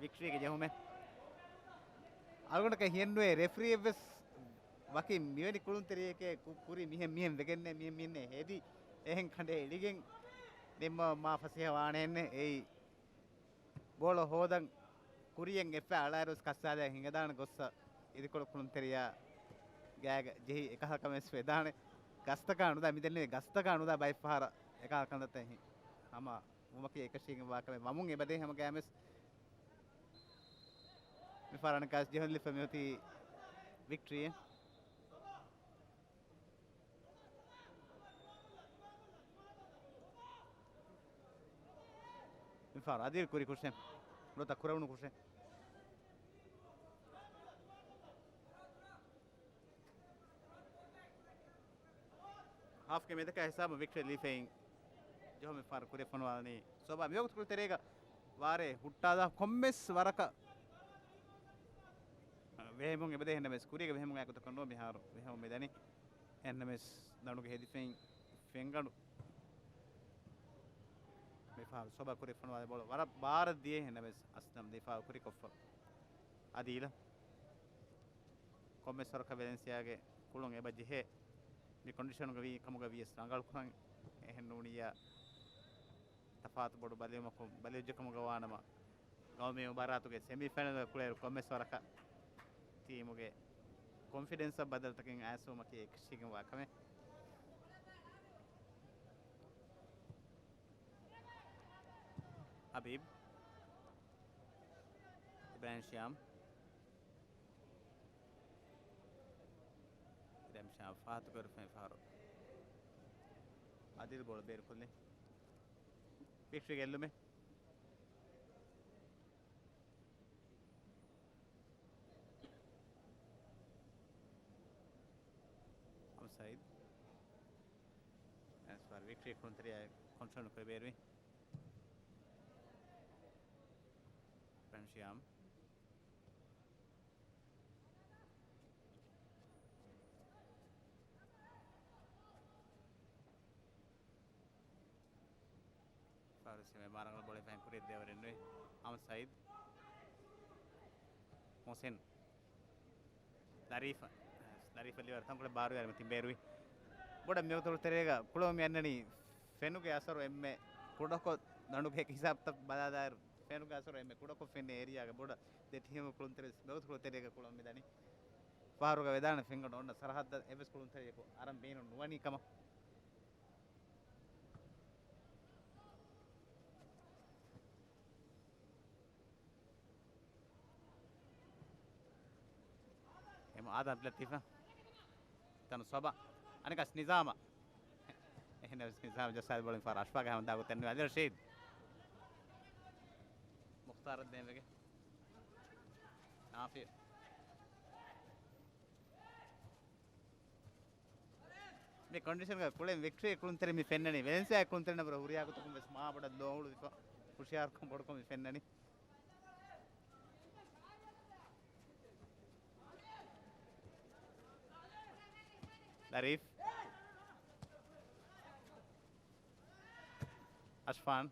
ވިކްޓްރީގެ ޖެހުމެއް. އަޅުގަނޑަކަށް ހިޔެއްނުވޭ ރެފްރީއެއްވެސް ވަކި މިވެނި ކުޅުންތެރިޔެކޭ ކު-، ކުރި މިހެން މިހެން ވެގެންނޭ، މިހެން މިހެންނޭ ހެދި، އެހެން ކަނޑޭ އެޅިގެން ނިންމަވަން މާ ފަސޭހަ ވާނެހެންނެއް. އެއީ ބޯޅަ ހޯދަން ކުރިޔަށް އެއްފައި އަޅާއިރުވެސް ކައްސާލައި ހިނގަދާނެ ގޮއްސަ އިދިކޮޅު ކުޅުންތެރިޔާ ގާގަ ޖެހި އެކަހަލަ ކަމެއް ވެސް ވެދާނެ. ގަސްތަކާ ނުދާ، މިދެންނެވި ގަސްތަކާ ނުދާ ބައެއްފަހަރަށް އެކަހަލަ ކަންތައްތައް ހި-، ހަމަ ވުމަކީ އެކަށީގެން ވާ ކަމެއް ވަމުން އެބަދޭ ހަމަ ގައިމުވެސް. މިފަހަރަށް ނިކާސް ޖެހުން ލިފަ މިއޮތީ ވިކްޓްރީއެއް. މިފަހަރު އަދިލް ކުރި ކުށެއް. ނުވަތަ ކުރެވުނު ކުށެއް. ހާފްގެ މެދަކާ ހިސާބުން ވިކްޓްރީ ލީފެއިން ޖެހުމެއް ފަހަރު ކުރިއަށް ފޮނުވާލަނީ. ސޯބާ މިވަގުތު ކުޅުންތެރޭގަ ވާރޭ ހުއްޓާލާ ކޮންމެސް ވަރަކަށް ވެހެމުން އެބަދޭ ހެންނަމެސް ކުރީގަ ވެހެމުން އާ ގޮތަކަށް ނުވަ މިހާރު ވެހެމުން މިދަނީ. އެހެންނަމެސް ދަނޑުގެ ހެދިފައިން ފެންގަނޑު މިފަހަރު ސޯބާ ކުރި ފޮނުވާލި ބޯޅަ ވަރަށް ބާރަށް ދިޔަ އެހެންނަމެސް އަސްލަމް ދިފާއު ކުރިކޮށްފަ. އަދި އިލަ ކޮންމެސް ވަރަކަށް ވެލެންސިއާގެ ކުޅުން އެބަ ޖެހޭ. މި ކޮންޑިޝަނުގަ ވީ ކަމުގަ ވިޔަސް ރަނގަޅުކުރަން އެހެން ނޫނިއްޔާ ތަފާތު ބޮޑު ބަލިވުމަކުން ބަލިވެއްޖެ ކަމުގަ ވާނަމަ، ގައުމީ މުބާރާތުގެ ސެމީފައިނަލްގަ ކުޅޭއިރު ކޮންމެސް ވަރަކަށް ޓީމުގެ ކޮންފިޑެންސަށް ބަދަލުތަކެއް އައިސްފުމަކީ އެކަށީގެންވާ ކަމެއް. ހަބީބް. އިބްރާހިމް ޝިޔާމް. އިބްރާހިމް ޝިޔާމް ފާހަތުކުރެފައި ފަހަރު އަދިލް ބޯޅަ ބޭރުކޮށްލި. ވިކްޓްރީ ގެއްލުމެއް. އަމް ސައީދް. އެސް ފާރ ވިކްޓްރީ ކުޅުންތެރިޔާ ކޮންޓްރޯލް ކުރި ބޭރުވި. އިބްރާހިމް ޝިޔާމް. ފާރިސް މެ މާރަނގަޅު ބޯޅަ ފައިން ކުރި ދޭވަރެއް ނުވި. އަމް ސައީދް. މުހްސިން. ލަރީފަ. ލަރީފަ ލިވަރ ތަންކޮޅެއް ބާރުވެރި މަތިން ބޭރުވި. ބޮޑަށް މިވަގުތު ތެރޭގަ ކުޅަވަމި އަންނަނީ ފެނުގެ އަސަރު އެންމެ ކުޑަކޮށް ދަނޑުގެ ހިސާބުތައް ބަލާލާއިރު، ފެނުގެ އަސަރު އެންމެ ކުޑަކޮށް ފެންނަ އޭރިއާގަ ބޮޑަށް ދެ ޓީމު ކުޅުންތެރި މިވަގުތު ތެރޭގަ ކުޅަވަމި ދަނީ. ފާރުގަ ވެދާނެ ފެންގަނޑު އޮންނަ ސަރަހައްދަށް އެއްވެސް ކުޅުންތެރިޔަކު އަރަން ބޭނުން ނުވަނީ ކަމަށް. އެމް އާދަމް ލަތީފަށް. ތަނު ސޮބާ. އަނެކަސް ނިޒާމަށް. އެހެންނަމަވެސް ނިޒާމް ޖައްސާލި ބޯޅަ މިފަހަރު އަޝްފާގެ ހަމަ ދާގު ތެން އަލި ރަޝީދު. މުޚްތާރަށް ދޭންވެގެ. ނާފި. މި ކޮންޑިޝަންގަ ކުޅެން ވިކްޓްރީ ކުޅުންތެރި މި ފެންނަނީ. ވެލެންސިއާ ކުޅުންތެރި ނަބަރ ހުރިހާ ގޮތަކުން ވެސް މާ ބޮޑަށް ލޯ ހުޅުވިފަ ހުޝިޔާރުކަން ބޮޑުކޮށް މި ފެންނަނީ. ލަރީފް. އަޝްފާން.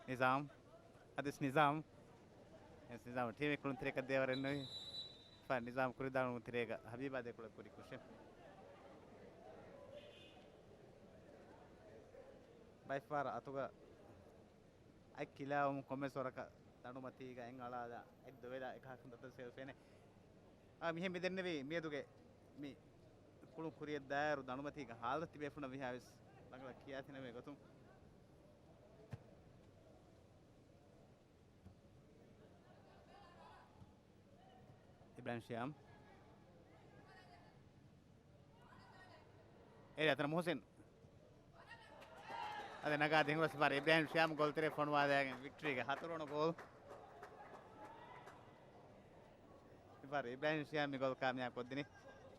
ނިޒާމް. އަދިސް ނިޒާމް. އެސް ނިޒާމް ޓީމެއް ކުޅުންތެރިޔަކަށް ދޭވަރެއް ނުވި. ފާ ނިޒާމް ކުރިދާނު ތެރޭގަ ހަބީބާ ދެކޮޅަށް ކުރި ކުށެއް. ބައެއްފަހަރަށް އަތުގަ އަތް ކިލާވަމުން ކޮންމެސް ވަރަކަށް ދަނޑުމަތީގަ އެން އަޅާލާ އެއް ދޮވެލާ އެކަހަކަށް ދަތަސް ހެވިފޭނެ. އާ، މިހެން މިދެންނެވީ މިއަދުގެ މި ކުޅުން ކުރިޔަށް ދާއިރު ދަނޑުމަތީގަ ހާލަތު ތިބޭފުޅުންނަށް ވިހާވެސް ރަނގަޅަށް ކިޔާތިނަމޭ ގޮތުން. އިބްރާހިމް ޝިޔާމް. އޭރި އަތަނަށް މުހުސިން. އަދި ނަގާ ދިން ހުރަސް ފާރި އިބްރާހިމް ޝިޔާމް ގޯލްތެރެ ފޮނުވާލައިގެން ވިކްޓްރީގެ ހަތަރުވަނަ ގޯލް. ފާރި އިބްރާހިމް ޝިޔާމް މި ގޯލް ކާމިޔާބު ކޮށްދިނީ.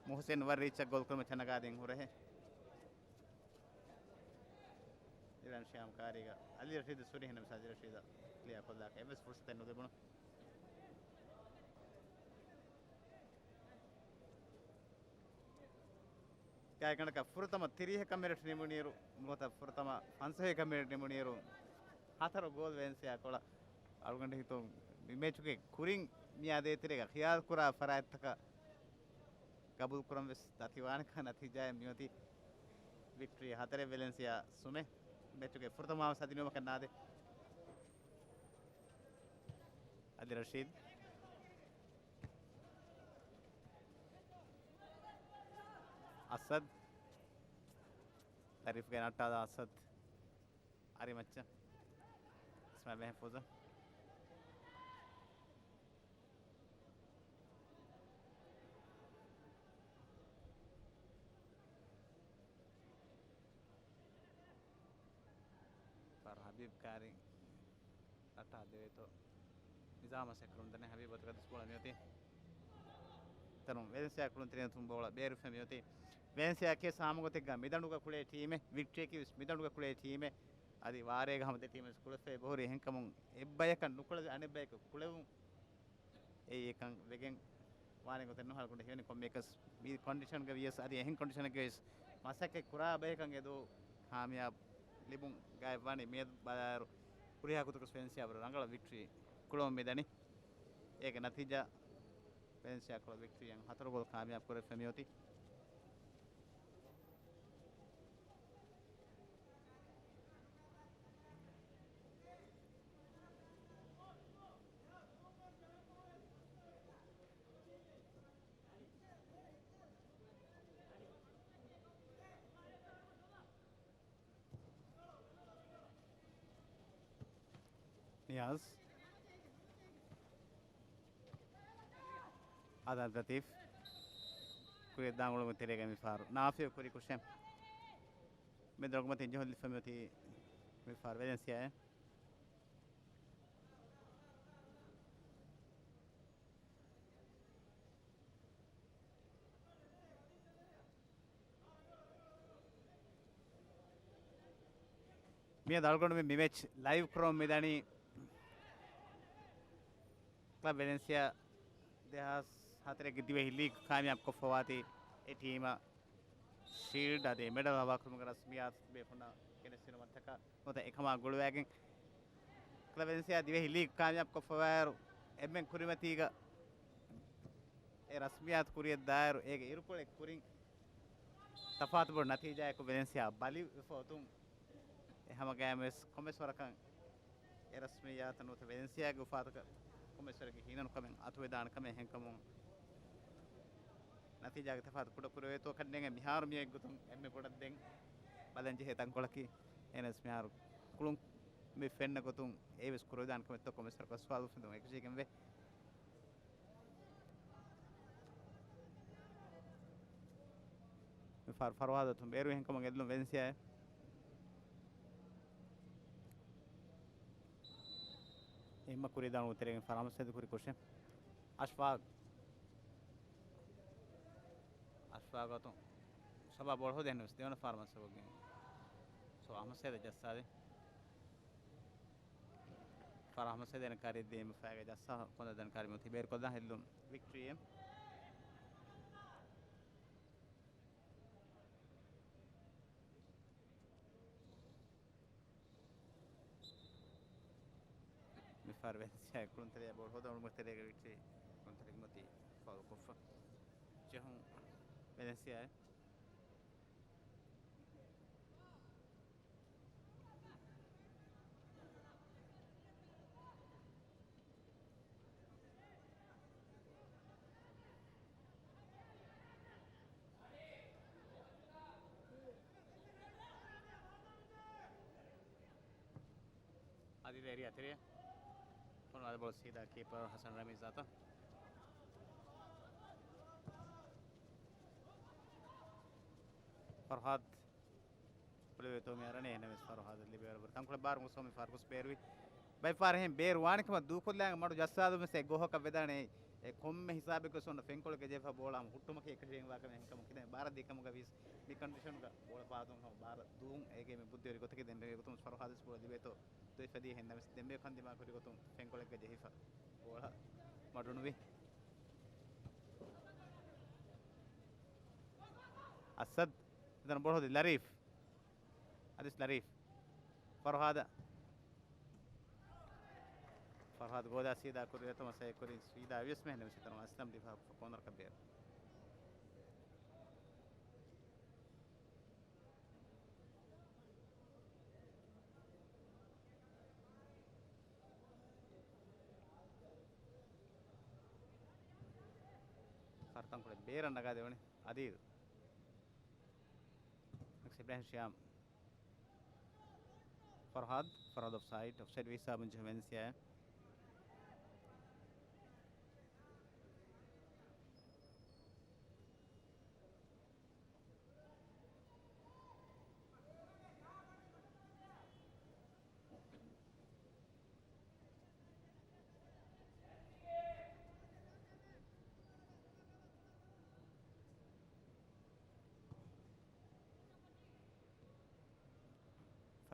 މުހުސިން ވަރަށް ރީއްޗަށް ގޯލް ކުރުމަށް ނަގާ ދިން ހުރެހެ. އިލާން ޝިޔާމް ކާރީގަ އަލީ ރަޝީދު ސުރި ހެންނަމެސް އަލީ ރަޝީދަށް ކްލިއާ ކޮށްލާކަށް އެއްވެސް ފުރުސަތެއް ނުލިބުނު. ގާތްގަނޑަކަށް ފުރަތަމަ ތިރީހަކަށް މިނެޓް ނިމުނިއިރު، ނުވަތަ ފުރަތަމަ ފަންސަވީހަކަށް މިނެޓް ނިމުނިއިރު، ހަތަރު ގޯލް ވެލެންސިއާ ކޮޅަށް. އަޅުގަނޑު ހިތުން މި މެޗުގެ ކުރިން މިއާ ދޭތެރޭގަ ޚިޔާލުކުރާ ފަރާތްތަކަށް ގަބޫލުކުރަން ވެސް ދަތިވާނެކަން ނަތީޖާއެއް މިއޮތީ. ވިކްޓްރީ ހަތަރެއް ވެލެންސިއާ ސުމެއް. މެޗުގެ ފުރަތަމަ ސަދިނުވަކަށް ނާދެ. އަލި ރަޝީދް. އަސަދް. ތަރީފްގެ ނައްޓާލާ އަސަދް. އަރި މައްޗަށް. އިސްމާއިލް މެހެފޫޒަށް. ފާރު ހަބީބް ކާރި އަޓާ ދެވޭތޯ. ނިޒާމަށް ސެކްރުން ދަނެ ހަބީބް އަތުގަ ދުސް ބޯޅަ މިއޮތީ. ތަނު ވެލެންސިއާ ކުޅުންތެރިން ތުން ބޯޅަ ބޭރުފެ މިއޮތީ. ވެލެންސިއާ ކޭ ސާމުގޮތެއްގަ މިދަނޑުގަ ކުޅޭ ޓީމެއް، ވިކްޓްރީ ކިވިސް މިދަނޑުގަ ކުޅޭ ޓީމެއް. އަދި ވާރޭގަ ހަމަ ދެ ޓީމެސް ކުޅެފައި ބަހުރި އެހެންކަމުން އެއްބަޔަކަށް ނުކުޅެ އަނެއްބަޔަކު ކުޅެވުން. އެއީ އެކަން ވެގެން ވާނެ ގޮތެއް ނުހާ ކުޑަ ހިވެނި ކޮންމެއަކަސް މި ކޮންޑިޝަންގަ ވިޔަސް އަދި އެހެން ކޮންޑިޝަނެއްގަ ވިޔަސް މަސައްކަތް ކުރާ ބަޔަކަށް އެދު ކާމިޔާބް ލިބުން ގާތް ވާނީ. މިއަދު ބަލާއިރު ހުރިހާ ގޮތަކަސް ވެލެންސިއާ ވަރަށް ރަނގަޅަށް ވިކްޓްރީ ކުޅަމުން މިދަނީ. އޭގެ ނަތީޖާ ވެލެންސިއާ ކުޅަ ވިކްޓްރީއަށް ހަތަރު ގޯލް ކާމިޔާބް ކުރެވިފަ މިއޮތީ. ނިޔާޒް. އާދާދު ލަތީފް. ކުރިއަށް ދާން އުޅުމުގެ ތެރޭގަ މި ފާރު ނާފިޔު ކުރި ކުށެއް. މެދު ރޮގުމަތިން ޖެހުން ލިފަ މިއޮތީ މި ފާރު ވެލެންސިއާއެއް. މިއަދު އަޅުގަނޑުމެން މި މެޗް ލައިވް ކުރަމުން މިދަނީ ކްލަބް ވެލެންސިއާ ދެހާސް ހަތަރެއްގެ ދިވެހި ލީގް ކާމިޔާބު ކޮށްފަވާތީ އެ ޓީމަށް ޝީލްޑް އަދި މެޑަލް ހަވާކުރުމުގެ ރަސްމިއްޔާތު ބޭފުޅުންނަށް ގެނެސްދިނުމަށްޓަކާ ނުވަތަ އެކަމާ ގުޅުވައިގެން ކްލަބް ވެލެންސިއާ ދިވެހި ލީގް ކާމިޔާބު ކޮށްފަވާއިރު އެންމެން ކުރިމަތީގަ އެ ރަސްމިއްޔާތު ކުރިއަށް ދާއިރު އޭގެ އިރުކޮޅެއް ކުރިން ތަފާތު ބޮޑު ނަތީޖާއަކު ވެލެންސިއާ ބަލިވެފަ އޮތުން އެ ހަމަގައިމުވެސް ކޮންމެސް ވަރަކަށް އެ ރަސްމިއްޔާތަށް ނުވަތަ ވެލެންސިއާގެ އުފާތަކަށް ކޮންމެސް ވަރެއްގެ ހީނަންކަމެއް އަތުވެދާނެ ކަމެއް އެހެންކަމުން ނަތީޖާގެ ތަފާތު ކުޑަކުރެވޭތޯ ކަންނޭނގެ މިހާރު މިއޮތް ގޮތުން އެންމެ ބޮޑަށް ދެން ބަލަން ޖެހޭ ތަންކޮޅަކީ އެހެނަސް މިހާރު ކުޅުން މި ފެންނަ ގޮތުން އެއީވެސް ކުރެވިދާނެ ކަމެއްތޯ ކޮންމެސް ވަރަކަށް ސުވާލު އުފެދުން އެކަށީގެންވޭ. މި ފަރު ފަރުހާދަށް ބޭރު އެހެންކަމުން އެދުނު ވެލެންސިއާއެއް. އެހެންމަ ކުރި ދާނު ތެރެގެން ފަރާމަސް ހެދު ކުރި ކުށެއް. އަޝްފާގް. އަޝްފާގް އަތުން ސަބާ ބޯޅަ ހޯދި އެހެންވެސް ދެވަނަ ފަރާމަސް ހެދުގެން. ސޯ އަހްމަދް ސައިދަށް ޖައްސާދޭ. ފަރާމަސް ހެދޭނެ ކާރި ދޭމަ ފައިގަ ޖައްސާ ކޮންދަ ދަން ކާރި މުތި ބޭރު ކޮށްލާ ހެއްލުން ވިކްޓްރީއެއް. މި ފަހަރު ވެލެންސިއާ ކުޅުންތެރެއަށް ބޯޅަ ހޯދަން އުޅުމުގެ ތެރޭގަ ވިކްޓްރީ ކުޅުންތެރިންގެ މަތީ ފައުލު ކޮށްފަ. ޖެހުން ވެލެންސިއާއެއް. އަދި އެރިއާ ތެރެއަށް ފޮނުވާލި ބޯޅަ ސީދާ ކީޕަރ ހަސަން ރަމީޒް އަތަށް. ފަރުހާދް ކުޅެވޭތޯ މި އަރަނީ އެހެނެސް ފަރުހާދަށް ލިބޭވަރު ތަންކޮޅެއް ބާރު ގޮސް މި ފަރު ގޮސް ބޭރުވި. ބައެއް ފަހަރު އެހެން ބޭރު ވާނެ ކަމަށް ދޫކޮށްލާން މަޑު ޖައްސާލުމެސް އެ ގޯހަކަށް ވެދާނެ. އެ ކޮންމެ ހިސާބެއްގަ ސޯން ފެންކޮޅެއްގަ ޖެހިފަ ބޯޅަ ހަމަ ހުއްޓުމަކީ އެކަށީގެންވާ ކަމެއް. އެހެންކަމުން ކިނެ ބާރަށް ދިޔަ ކަމުގަ ވީސް މި ކޮންޑިޝަންގަ ބޯޅަ ފާތުން ހަމަ ބާރަށް ދޫން އޭގެ މި ބުއްދިވެރި ގޮތަކީ ދެން ގޮތުން ފަރުހާދަސް ބޯޅަ ލިބޭތޯ ދޮއިފަދީ ހެންނަމެސް ދެންމެ ކަންދިމާ ކުރި ގޮތުން ފެންކޮޅެއްގަ ޖެހިފަ ބޯޅަ މަޑުނުވި. އަސަދް އެތަނަށް ބޯޅަ ހޯދި ލަރީފް. އަދިސް ލަރީފް. ފަރުހާދަ. ފަރުހާދު ގޯލާ ސީދާ ކުރި އެތަމަ ސައި ކުރި ސީދާ ވިޔަސް މެހެން ވެސް އެތަނަށް އަސްލަމް ދިފާ ކޯނަރަކަށް ބޭރު. ފަރުތަންކޮޅެއް ބޭރަށް ނަގާ ދެވުނީ އަދީލް. އިބްރާހިމް ޝިޔާމް. ފަރުހާދް، ފަރުހާދް އޮފްސައިޑް، އޮފްސައިޑް ވީސާބުން ޖެހުމެން ސިޔާ.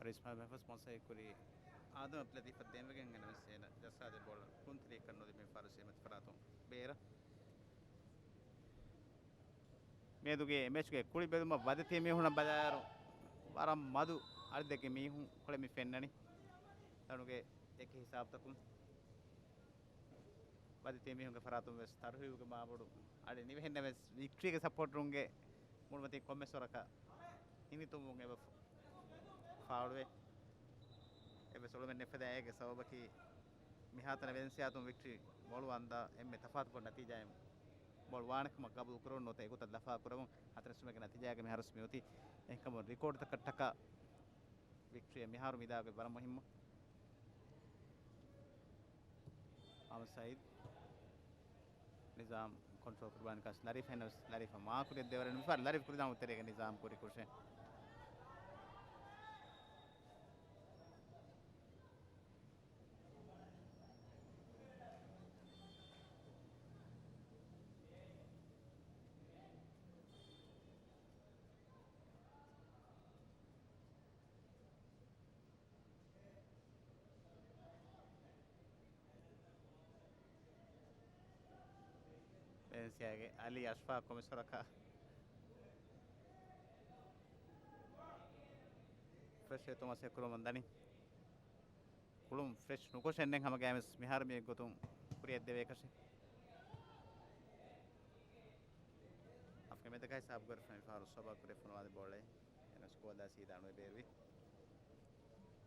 ފަރީސް މަހެފަސް މޮސައި ކުރި އާދަމަށް ލަތީފަށް ދޭންވެގެން ގެނަވެސް އޭނަ ޖައްސާދެ ބޯޅަ ކުންތެރިއަކަށް ނުލިބި ފާރިސް އެމަތި ފަރާތުން ބޭރަށް. މިއަދުގެ މެޗުގެ ކުޅި ބެލުމަށް ވަދެތި މީހުނަށް ބަލާއިރު، ވަރަށް މަދު އަޅިދެއްގެ މީހުން ކޮޅެއް މި ފެންނަނީ. ތަނުގެ އެކި ހިސާބުތަކުން ވަދެތި މީހުންގެ ފަރާތުން ވެސް ތަރުހީބުގެ މާބޮޑު އަޅެއް ނިވިހެންނަމަވެސް، ވިކްޓްރީގެ ސަޕޯޓަރުންގެ މޫނުމަތީން ކޮންމެސް ވަރަކަށް ހިނިތުންވުން އެބަ ފާޅުވޭ. އެއްވެސް އުޅުމެއް ނެތްފަދަ އޭގެ ސަބަބަކީ، މިހާތަނަށް ވެލެންސިއާ އަތުން ވިކްޓްރީ މޮޅު އަންދާ އެންމެ ތަފާތުކޮށް ނަތީޖާއެއް މޮޅު ވާނެ ކަމަށް ގަބޫލު ކުރެވުނު ނުވަތަ އެގޮތަށް ލަފާ ކުރެވުން. ހަތަރެއް ސުމެއްގެ ނަތީޖާގެ މިހާރުސް މިއޮތީ. އެހެންކަމުން ރިކޯޑްތަކަށްޓަކާ ވިކްޓްރީ މިހާރު މިދާގެ ވަރަށް މުހިއްމު. އަހްމަދު ސައީދު. ނިޒާމް ކޮންޓްރޯލް ކުރުވާން ކަސް ލަރީފް ހެންނަވެސް ލަރީފަށް މާކުރިއަށް ދެވަރެއް ނުފާރ ލަރީފް ކުރިދާމު ތެރޭގަ ނިޒާމް ކުރި ކުށެއް. ވެލެންސިއާގެ އަލީ އަޝްފާ ކޮމިސޮރަކަށް ފްރެޝް ތޯމަސް އެކުރުމަށް ދަނީ. ކުޅުން ފްރެޝް ނުކޮށެއްނެއް ހަމަ ގައިމެސް މިހާރު މި ގޮތުން ކުރިއަށް ދެވޭކަށެއް. އަފްގޭ މެދަކާ ހިސާބު ކުރެފަ މިފަހަރު ސޮބާ ކުރެ ފޮނުވާލި ބޯޅައެއް. އެނަސް ގޯލާ ސީދާ އަނުވެ ބޭރުވި.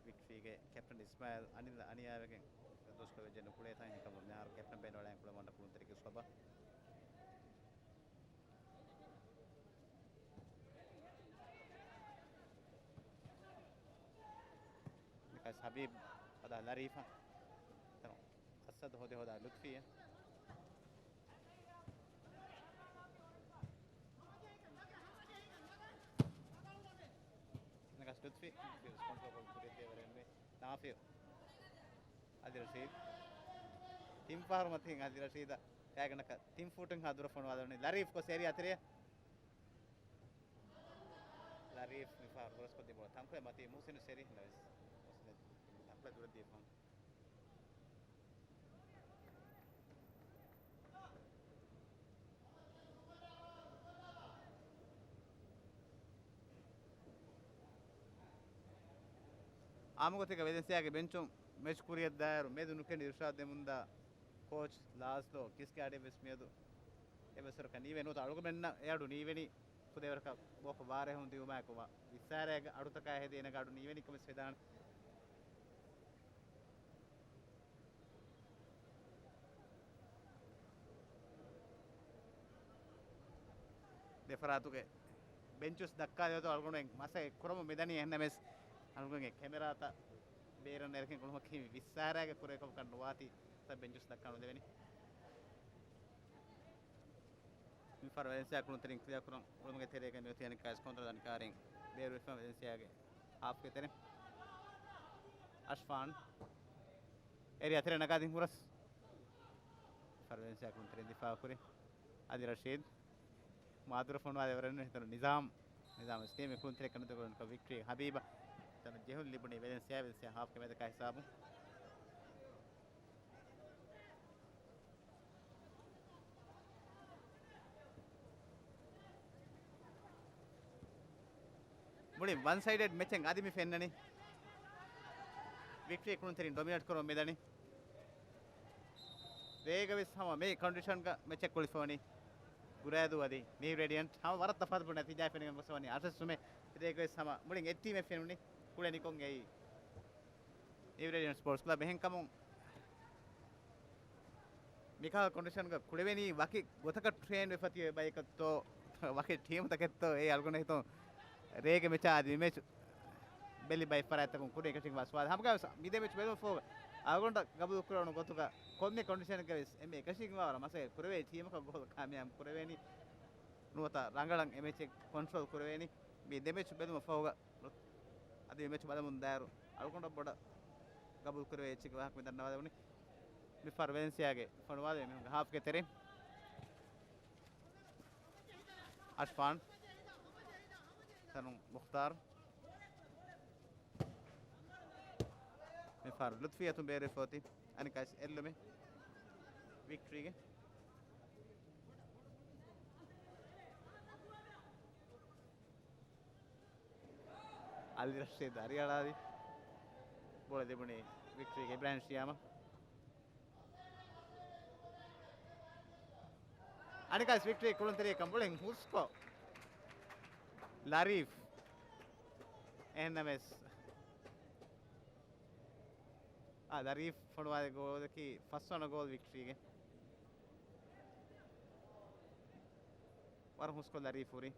ވިކްޓްރީގެ ކެޕްޓަން އިސްމާއިލް އަނިލް އަނިޔާވެގެން ދުވަސްކޮޅެއް ނުކުޅޭތާ އެހެންކަމުން މިހާރު ކެޕްޓަން ބޭނުންވެލައިން ކުޅަމަންނަ ކުޅުންތެރިކި ސޮބާ. ނިކަސް ހަބީބް އަދާ ލަރީފަށް. އަސަދު ހޯދި ހޯދާ ލުތްފީއަށް. ނިކަސް ލުތްފީ ކޮންޓްރޯލް ކުރިއަށް ދޭވަރެއް ނުވޭ. ނާފިއު. އަދި ރަޝީދު. ތިން ފަހަރު މަތިން އަދި ރަޝީދަށް ގާތްގަނޑަކަށް ތިން ފޫޓުން ހާ ދުރަށް ފޮނުވާލަނީ. ލަރީފް ގޮސް އެރި އަތެރެއަށް. ލަރީފް މިފަހަރު ދުރަސްކޮށްދިން ބޯޅަ ތަންކޮޅެއް މަތީ މުހުސިނު ސެރި ހިނދަވެސް. ތަންކޮޅެއް ދުރަށް ދީފަ. އާއްމުގޮތެއްގަ ވެލެންސިއާގެ ބެންޗުން މެޗް ކުރިއަށްދާއިރު މެދު ނުކެނޑި އިރުޝާދު ދެމުންދާ ކޯޗް ލާސްލޯ ކިސްކެ އަޑެއްވެސް މިއަދު އެއްވެސް ވަރަކަށް ނީވެ ނުވަތަ އަޅުގަނޑުމެންނަށް އެއަޑު ނީވެނީ ފުދޭވަރަކަށް ބޯކޮށް ވާރޭހުން ދިއުމާއެކު ވިއްސާރައިގެ އަޑުތަކާ ހެދި އޭނަގެ އަޑު ނީވެނީ ކަމެއް ވެދާނެ. ދެފަރާތުގެ ބެންޗުސް ދައްކާލި އޮތޯ އަޅުގަނޑުމެން މަސައްކަތް ކުރަމުން މިދަނީ. އެހެންނަމެސް އަޅުގަނޑުގެ ކެމެރާތައް ބޭރަށް ނެރެކެން ކުޅުމަކީ ވިއްސާރައިގެ ކުރެ ކަމަކަށް ނުވާތީ ބެންޗުސް ދައްކާ ނުދެވެނީ. މިފަހަރު ވެލެންސިއާ ކުޅުންތެރިން ކްލިއާ ކުރަން އުޅުމުގެ ތެރޭގަ މިއޮތީ އަނެއްކާވެސް ކޮންޓްރޯލް އަނެއްކާރިން ބޭރުވެފަ ވެލެންސިއާގެ ހާފްގެ ތެރެ. އަޝްފާން އެރި އަތެރެ ނަގާދިން ހުރަސް. ފަރުވެންސިއާ ކުންތެރިން ދިފާއުކުރި. އަދި ރަޝީދު. މާދުރަ ފޮނުވާލެވަރެއްނު ހިތަނު ނިޒާމް. ނިޒާމް ސްޓީމް ކުންތެރި ކަނޑުތަކުން ވިކްޓްރީ ހަބީބަށް. ހިތަނު ޖެހުން ލިބުނީ ވެލެންސިއާ، ވެލެންސިއާ ހާފްގެ މެދަކާ ހިސާބު. މުޅި ވަން ސައިޑެޑް މެޗެއް އަދި މި ފެންނަނީ. ވިކްޓްރީ ކުންތެރިން ޑޮމިނޭޓް ކުރަމުން މިދަނީ. ރޭގަ ވެސް ހަމަ މި ކޮންޑިޝަންގަ މެޗެއް ކުޅިފަވަނީ. ގުރައިދޫ އަދި ނިއު ރޭޑިއަންޓް ހަމަ ވަރަށް ތަފާތު ބުނެ ތިޖާ ފެނިގެން ގޮސްވަނީ އަށެއްސުމެ. ރޭގަ ވެސް ހަމަ މުޅިން އެއް ޓީމެއް ފެނުނީ. ކުޅެނިކޮށް އެއީ ނިއު ރޭޑިއަންޓް ސްޕޯޓްސް ކްލަބް. އެހެންކަމުން މިކަހަލަ ކޮންޑިޝަންގަ ކުޅެވެނީ ވަކި ގޮތަކަށް ޓްރޭން ވެފަ ތިބޭ ބަޔަކަށްތޯ، ވަކި ޓީމުތަކެއްތޯ، އެ އަޅުގަނޑު ހިތުން ރޭގެ މެޗާ އަދި މި މެޗު ބެލި ބައެއް ފަރާތްތަކުން ކުރި އެކަށީގެންވާ ސުވާލު. ހަމަގައި މި ދެ މެޗު ބެލުމަށްފަހު އަޅުގަނޑަށް ގަބޫލު ކުރެވުނު ގޮތުގަ ކޮންމެ ކޮންޑިޝަނެއްގަ ވެސް އެންމެ އެކަށީގެންވާ ވަރަށް މަސައްކަތް ކުރެވޭ ޓީމަކަށް ގޯލް ކާމިޔާބު ކުރެވޭނީ. ނުވަތަ ރަނގަޅަށް އެ މެޗެއް ކޮންޓްރޯލް ކުރެވޭނީ. މި ދެ މެޗު ބެލުމަށްފަހުގަ އަދި މެޗު ބަލަމުން ދާއިރު އަޅުގަނޑަށް ބޮޑަށް ގަބޫލު ކުރެވޭ އެއްޗެއްގެ ވާހަކަ މި ދަންނަވާލެވުނީ. މި ފަރު ވެލެންސިއާގެ ފޮނުވާލެވޭ މީހުންގެ ހާފްގެ ތެރެއިން. އަޝްފާން ތަނު މުޚްތާރު. މި ފަރު ލުތްފިއްޔަތުން ބޭރުވެފަ އޮތީ. އަނެއްކާވެސް އެއްލުމެއް ވިކްޓްރީގެ. އަލި ރަޝީދު އަރިއަޅާލި. ބޯޅަ ލިބުނީ ވިކްޓްރީގެ އިބްރާހިމް ޝިޔާމަށް. އަނެއްކާވެސް ވިކްޓްރީ ކުޅުންތެރިޔަކަށް މުޅިން ހުސްކޮށް ލަރީފް. އެހެންނަމަވެސް، އާ، ލަރީފް ފޮނުވާލި ގޯލަކީ ފަސްވަނަ ގޯލް ވިކްޓްރީގެ. ވަރަށް ހުސްކޮށް ލަރީފް ހުރި.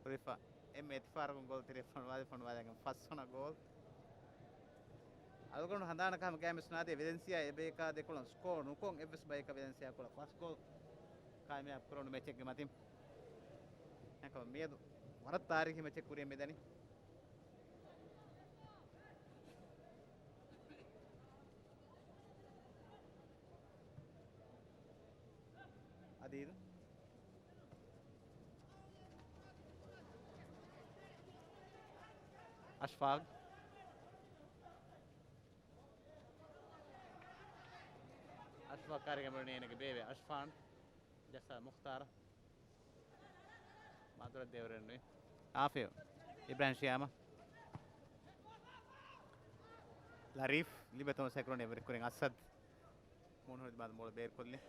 ހުރިފަ އެންމެ އެތިފަހަރަކުން ގޯލް ތެރެއަށް ފޮނުވާލި، ފޮނުވާލައިގެން ފަސްވަނަ ގޯލް. އަޅުގަނޑު ހަނދާނަކަށް ހަމަ ގައިމުވެސް ނާދޭ ވެލެންސިއާ އެބަޔަކާ ދެކޮޅަށް ސްކޯރު ނުކޮށް އެއްވެސް ބަޔަކަށް ވެލެންސިއާ ކޮޅަށް ފަސް ގޯލް ކާމިޔާބު ކުރެވުނު މެޗެއްގެ މަތިން. އެކަމަ މިއަދު ވަރަށް ތާރީޚީ މެޗެއް ކުރިއަށް މިދަނީ. އަދީލް. އަޝްފާގް. އަޝްފާގް ކާރިގަ މިވަނީ އޭނަގެ ބޭބެ އަޝްފާން. ޖައްސާ މުޚްތާރަށް. މާދުރަށް ދެވަރެއް ނުވި. އާފިލް. އިބްރާހިމް ޝިޔާމަ. ލަރީފް. ލިބޭ ތޯމަސް އެކްރޯން އެވެރި ކުރިން އަސަދް. މޫނުހުރި ދިމާލު މޮޅު ބޭރުކޮށްލި.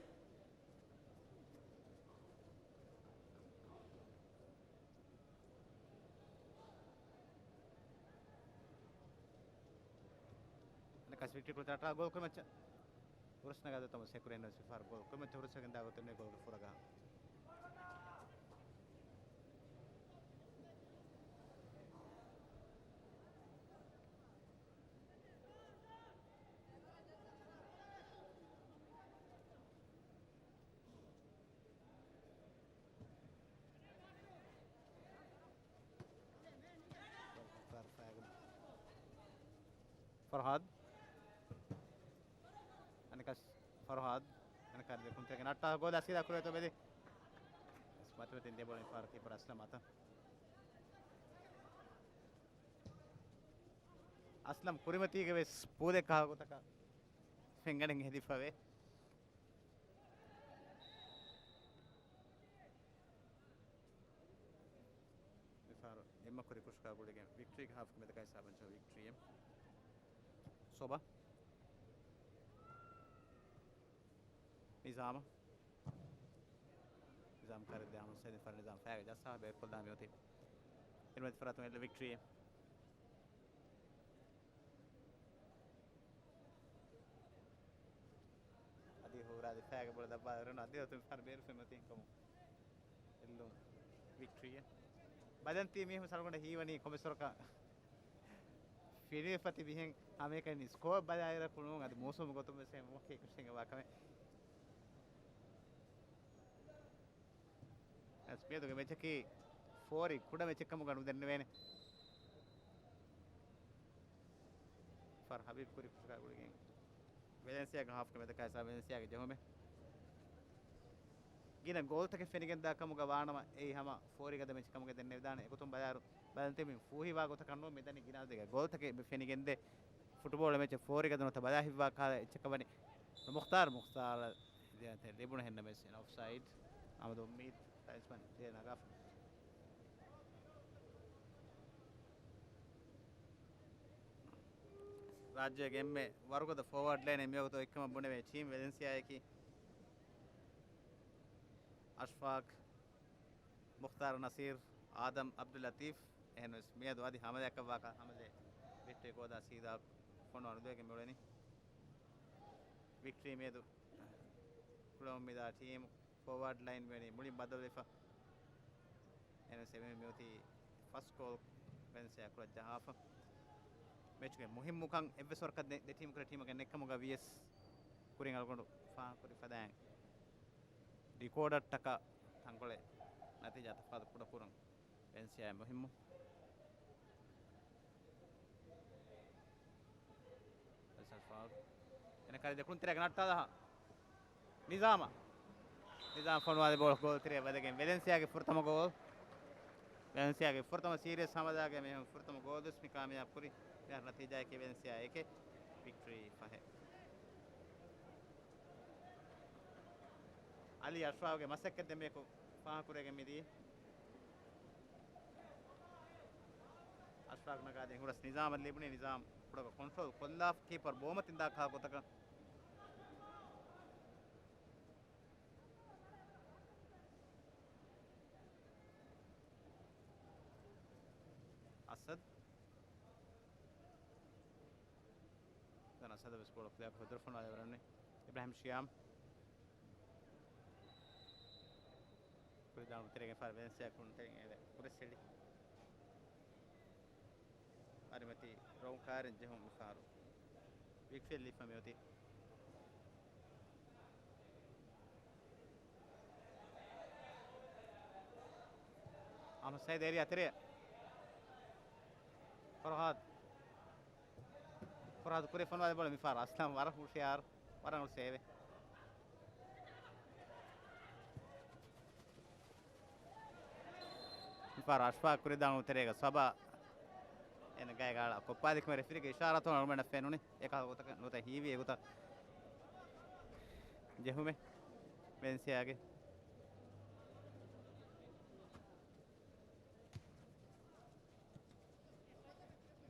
އަނެއްކާވެސް ވިކްޓްރީ ކުޅުންތެރި އައްޓާ ގޯލް ކުރިމައްޗަށް ހުރަސް ނަގާ ދެ ތޯމަސް އެކްރޯން ވެސް ފިފާ ގޯލް ކުރިމައްޗަށް ހުރަސްވެގެން ދާ ގޮތުން ގޯލްގެ ފުރަގަހަ. ފަރުހާދު. އަނެއްކާވެސް ފަރުހާދު. އަނެއްކާ ދެކުންތެރިގެ ނައްޓާ ގޯލް އަސީދާ ކުރެވޭތޯ ބެލި. މަތިމަތިން ދެ ބޯޅަ ފާރު ކީޕަރ އަސްލަމް އަތަށް. އަސްލަމް ކުރިމަތީގަ ވެސް ޕޫލެއް ކަހާ ގޮތަކަށް ފެންގަނޑެއް ހެދިފަވޭ. މިފަހަރު އެއްމަ ކުރި ކުށަކާ ގުޅިގެން ވިކްޓްރީގެ ހާފްގެ މެދަކާ ހިސާބަށް ވިކްޓްރީ އެއް. ސޮބާ. ނިޒާމަށް. ނިޒާމް ކަރެއް ދޭ ހަމަ ސައިދިން ފަރަށް ނިޒާމް ފައިގަ ޖައްސާ ބޭރުކޮށްލާ މިއޮތީ. އިރުމަތި ފަރާތުން އެއްލު ވިކްޓްރީ. އަދި ހޫރާ ދިފާއިގެ ބޮޅަ ދައްވާލި ރަނު އަދި އޮތުން ފަރަށް ބޭރު ފެންމަތީ ކަމު. އެއްލުން ވިކްޓްރީ. ބަލަންތީ މީހުން ސަޅުގަނޑަށް ހީވަނީ ކޮންމެސްވަރަކަށް ފިނިވެފަ ތިބިހެން ހަމައެކަނި ސްކޯ ބަލާއިރަކު ނޫން އަދި މޫސުމު ގޮތުން ވެސް އެ މޮކީ ކުށެން ވާ ކަމެއް. އަސް މިއަދުގެ މެޗަކީ ފޯރި ކުޑަ މެޗެއް ކަމުގަ ނުދެންނެވޭނެ. ފަރް ހަބީބް ކުރި ކުށަކާ ގުޅިގެން ވެލެންސިއާގެ ހާފްގެ މެދަކާ ހިސާބަށް ވެލެންސިއާގެ ޖެހުމެއް. ގިނަ ގޯލްތަކެއް ފެނިގެންދާ ކަމުގަ ވާނަމަ، އެއީ ހަމަ ފޯރިގަދަ މެޗް ކަމުގަ ދެންނެވިދާނެ. އެގޮތުން ބަލާއިރު، ބަލަންތެރިން ފޫހިވާ ގޮތަކަށް ނޫން މިދަނީ ގިނަ އަދަދެއްގަ ގޯލްތަކެއް ފެނިގެންދޭ. ފުޓުބޯޅަ މެޗެއް ފޯރިގަދަ ނުވަތަ ބަލާ ހިއްވާ ކަހަލަ އެއްޗަކަށް ވަނީ. މުޚްތާރު، މުޚްތާރަށް ލިބުނު ހެންނަމެސް އޮފްސައިޑް. އަހްމަދު އުއްމީދު ލައިންސްމަން ދިޔަ ނަގާފަ. ރާއްޖޭގެ އެންމެ ވަރުގަދަ ފޯވާޑް ލައިނެއް މިވަގުތު އޮތްކަމަށް ބުނެވޭ ޓީމް ވެލެންސިއާއަކީ އަޝްފާޤް، މުޚްތާރު ނަސީރު، އާދަމް އަބްދުލް ލަތީފް. އެހެންވެސް މިއަދު އަދި ހަމަލައަކަށްވާކަށް ހަމަލޭ ވިކްޓްރީ ގޯދާ ސީދާ ފޮނުވާ ނުދެވިގެން މިއުޅެނީ. ވިކްޓްރީ މިއަދު ކުޅަމުން މިދާ ޓީމު ފޯވާޑް ލައިން ވެނީ މުޅިން ބަދަލުވެފަ. އެހެންވެސް އެމީހުން މިއޮތީ ފަސް ގޯލް ވެލެންސިއާ ކުޅަށް ޖަހާފަ. މެޗުގެ މުހިއްމުކަން އެއްވެސް ވަރަކަށް ދެ، ދެ ޓީމު ކުރެ ޓީމުގެ ނެއްކަމުގަ ވިޔަސް ކުރިން އަޅުގަނޑު ފާހަގަކުރި ފަދައިން ރިކޯޑަށްޓަކާ ތަންކޮޅެއް ނަތީޖާ ތަފާތު ކުޑަކުރުން ވެލެންސިއާ މުހިއްމު. އެނަކަރި ދެކުން ތެރޭގަ ނައްޓާލަހާ. ނިޒާމަށް. ނިޒާމް ފޮނުވާލި ބޯޅަ ގޯލް ތެރެއަށް ވަދެގެން ވެލެންސިއާގެ ފުރަތަމަ ގޯލް. ވެލެންސިއާގެ ފުރަތަމަ ސީރީޒް ހަމަލާގެ މި ފުރަތަމަ ގޯލް ވެސް މި ކާމިޔާބު ކުރި. މިހާރު ނަތީޖާއަކީ ވެލެންސިއާ އެކެއް، ވިކްޓްރީ ފަހެއް. އަލީ އަޝްރާފްގެ މަސައްކަތް ދެންމެ އެކު ފާހަގަކުރެވިގެން މިދީ. އަޝްރާފް ނަގާދިން ހުރަސް ނިޒާމަށް ލިބުނީ، ނިޒާމް ކުޑަކޮށް ކޮންޓްރޯލް ކޮށްލާފަ ކީޕަރ ބޯމަތިން ދާ ކާ ގޮތަކަށް. އަސަދް. ދަން އަސަދަށް ވެސް ބޯޅަ ކްލިއާކޮށް ދުރުފަންވާލެވަރަންވީ އިބްރާހިމް ޝިޔާމް. ކުރިދާން ތެރޭގެ ފާރު ވެލެންސިއާ ކުންތެރިން އެދެ ކުރެސް ހެޅި. އަރިމަތި ރޮނގު ކާރިން ޖެހުން މިފާރު ވިކްޓްރީ ލިބިފަ މިއޮތީ. އަހްމަދު ސައީދު އޭރިއާ ތެރެއަށް. ފަރުހާދު. ފަރުހާދު ކުރި ފޮނުވާލި ބޯޅަ މިފާރު އަސްލަމް ވަރަށް ހުޝިޔާރު، ވަރަށް ހުށައެވެ. މިފާރު އަޝްފާޤް ކުރިދާނު ތެރޭގަ ސަބާ އޭނަ ގައިގާޅާ ކޮށްޕާލިކަމެ ރެފްރީގެ އިޝާރާތުން އަޅުގަނޑަށް ފެނުނީ. އެކަހަލަ ގޮތަކަށް ނުވަތަ ހީވީ އެގޮތަށް ޖެހުމެއް ވެލެންސިއާގެ.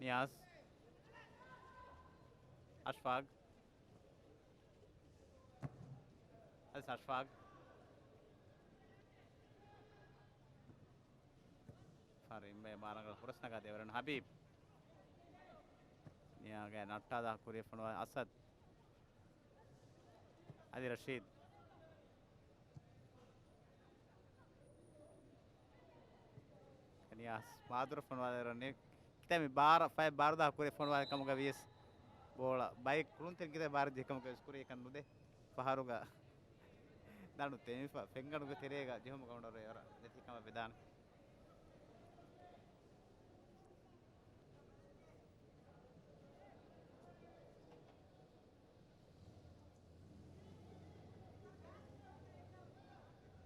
ނިޔާޒް. އަޝްފާޤް. އަލް އަޝްފާޤް. ފަރިންބެ މާރަނގަޅަށް ހުރަސް ނަގާ ދެވަރަން ހަބީބް. ނިޔާގެ ނައްޓާލާ ކުރިއަށް ފޮނުވާ އަސަދް. އަލި ރަޝީދް. ނިޔާޒް މާދުރަށް ފޮނުވާލެވަރަނީ. ކިތައް މި ބާރަށް ފައި ބާރުދާ ކުރި ފޮނުވާލި ކަމުގަ ވިޔަސް ބޯޅަ ބައި ކުޅުންތެރި ކިތައް ބާރަށް ޖެހި ކަމުގަ ވިޔަސް ކުރި އެކަން ނުދޭ. ފަހަރުގަ ދަނޑު ތެމިފަ ފެންގަނޑުގެ ތެރޭގަ ޖެހުމުގަ އަޅުގަނޑު އެވަރަށް ނެތި ކަމަށް ވެދާނެ.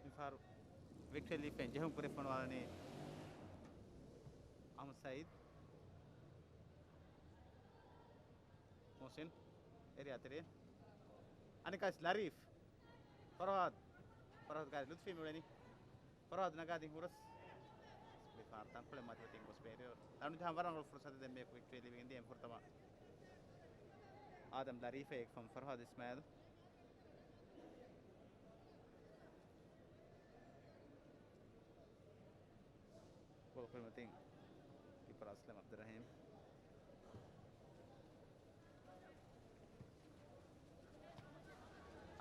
މިފަހަރު ވިކްޓްރީ ލިބިފައި ޖެހުން ކުރި ފޮނުވާލަނީ އަހްމަދު ސައީދު. މުހްސިން. އޭރިއާ ތެރޭ. އަނެއްކާވެސް ލަރީފް. ފަރުހާދު. ފަރުހާދު ގާތް ލުތުފީ މިއުޅެނީ. ފަރުހާދު ނަގާދިން ހުރަސް. މިފަހަރު ތަންކޮޅެއް މަތިވެތި އިނގޮސް ބޭރި. ދަނޑު ޖަހަން ވަރަށް ރަނގަޅު ފުރުސަތެއް ދެން މިއަކު ވިކްޓްރީ ލިބިގެން ދިޔަ އެންމެ ފުރަތަމަ އާދަމް ލަރީފް އެކަމް ފަރުހާދު އިސްމާއިލް. ބޯޅަ ކުރިމަތިން ކީޕަރ އަސްލަމް އަބްދުއްރަހީމް.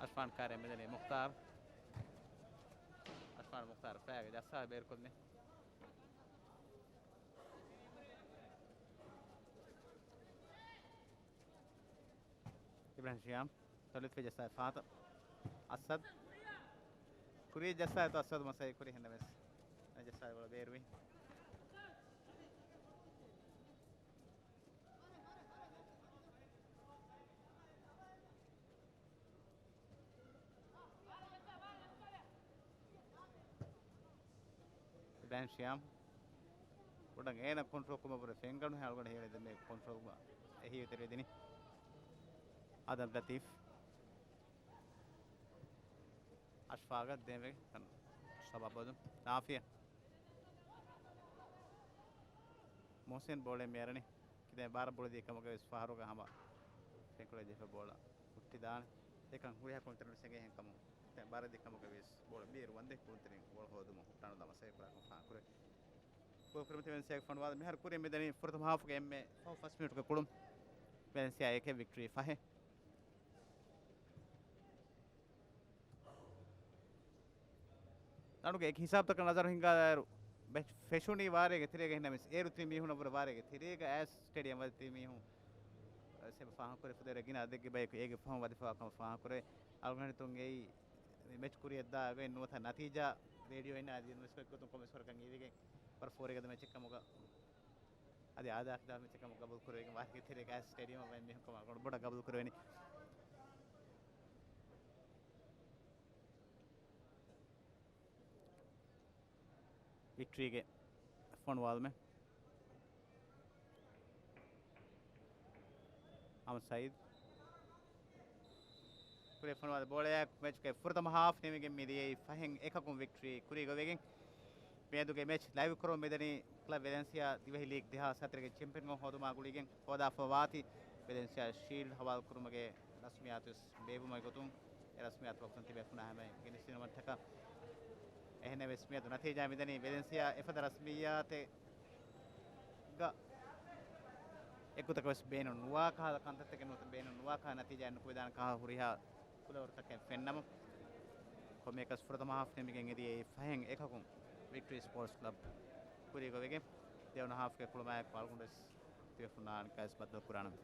އަޝްފާން ކާރިއަށް މިދަނީ މުޚްތާރު. އަޝްފާން މުޚްތާރު ފަޔާގެ ޖައްސާ ބޭރުކޮށްލި. އިބްރާހިމް ޝިޔާމް. ތޮލިފި ޖައްސާ ފާތަ. އަސަދް. ކުރި ޖައްސާ ތޯ އަސަދް މަސައި ކުރި ހެންނަމެސް. ޖައްސާ ބޯޅަ ބޭރުވި. އިބްރާހިމް ޝިޔާމް ބޮޑަށް އޭނަ ކޮންޓްރޯލް ކުރުމަށްވުރެ ފެންގަނޑު ހެން އަޅުގަނޑު ހޭޅި ދެންމެ ކޮންޓްރޯލް އެހީ ތެރޭ ދިނީ އާދަމް ލަތީފް. އަޝްފާގަށް ދޭންވެގެން ޝަބާބް ބޮލުން ނާފިޔަ. މުހްސިން ބޯޅަ މިއަރަނީ. ކިދޭ ބާރަށް ބޮޅަ ދީ ކަމުގައި ވެސް ފަހަރުގަ ހަމަ ފެންކޮޅެއް ޖެހިފަ ބޯޅަ ހުއްޓިދާނެ. އެކަން ހުރިހާ ކުންތެރިން ވެސް އެނގޭ ހެންކަމުން. ކިދޭ ބާރަށް ދީ ކަމުގައި ވެސް ބޯޅަ ބޭރު ވަންދެން ކުންތެރިން ބޯޅަ ހޯދުމަށް ހުއްޓާނުލާ މަސައްކަތް ކުރާކަން ފާހަގަކުރޭ. ގޯލް ކުރިމަތި ވެލެންސިއާގެ ފޮނުވާލުން މިހާރު ކުރިއަށް މިދަނީ ފުރަތަމަ ހާފުގެ އެންމެ ފަހު ފަސް މިނިޓުގެ ކުޅުން. ވެލެންސިއާ އެކެއް، ވިކްޓްރީ ފަހެއް. ލަނޑުގެ އެކި ހިސާބުތަކަށް ނަޒަރު ހިންގާލާއިރު، މެޗް ފެށުނީ ވާރޭގެ ތެރޭގަ ހިންނަމިސް އޭރު ތިބި މީހުންނަށްވުރެ ވާރޭގެ ތެރޭގަ އައިސް ސްޓޭޑިއަމް ވަދެ ތިބި މީހުން ސެބަ ފާހަގަކުރެ ފުދޭރަ ގިނަ އަދެއްގެ ބަޔަކު އޭގެ ފަހުން ވަދެފަވާ ކަމަށް ފާހަގަކުރޭ. އަޅުގަނޑު ހިތުން އެއީ މެޗް ކުރިއަށްދާ ގޮތް ނުވަތަ ނަތީޖާ ރޭޑިއޯ އިން އަދި މިސްކޮތް ގޮތުން ކޮމެސް ވަރަކަށް އިވިގެން ވަރަށް ފޯރިގަދަ މެޗެއް ކަމުގަ އަދި އާދާ ފިދާ މެޗެއް ކަމަށް ގަބޫލު ކުރެވިގެން ވާހަކަ ތެރޭގަ ސްޓޭޑިއަމަށް ވަން މީހުން ކަމަށް ބޮޑަށް ގަބޫލު ކުރެވެނީ. ވިކްޓްރީގެ ފޮނުވާލުމެއް. އަމް ސައީދު. ކުރިއަށް ފޮނުވާލި ބޯޅަޔާ މެޗުގެ ފުރަތަމަ ހާފް ނިމިގެން މިދިޔައީ ފަހެއް އެކަކުން ވިކްޓްރީ ކުރީގަ ވެގެން. މިއަދުގެ މެޗް ލައިވް ކުރަމުން މިދަނީ ކްލަބް ވެލެންސިއާ ދިވެހި ލީގް ދެހާސް ހަތަރުގެ ޗެމްޕިއަންކަން ހޯދުމާ ގުޅިގެން ހޯދާފަ ވާތީ ވެލެންސިއާ ޝީލްޑް ހަވާލު ކުރުމުގެ ރަސްމިއްޔާތުވެސް ބޭއްވުމުގެ ގޮތުން އެ ރަސްމިއްޔާތު ވަގުތުން ތިބޭފުޅުންނާ ހަމަޔަށް ގެނެސްދިނުމަށްޓަކާ. އެހެންނަމަވެސް މިއަދު ނަތީޖާ މިދަނީ ވެލެންސިއާ އެފަދަ ރަސްމިއްޔާތެއްގަ އެއްގޮތަކަށް ވެސް ބޭނުން ނުވާ ކަހަލަ ކަންތައްތަކެއް ނުވަތަ ބޭނުން ނުވާ ކަހަލަ ނަތީޖާއެއް ނުކުމެދާނެ ކަހަލަ ހުރިހާ ކުލަވަރުތަކެއް ފެންނަމުން، ކޮމިއަކަސް ފުރަތަމަ ހާފް ނިމިގެން އެދިޔައީ ފަހެއް އެކަކުން ވިކްޓްރީ ސްޕޯޓްސް ކްލަބް ކުރީގަ ވެގެން. ދެވަނަ ހާފްގެ ކުޅުމާއެކު އަޅުގަނޑުވެސް ތިބޭފުޅުންނާ އަނެއްކާވެސް ބައްދަލު ކުރާނަމޭ.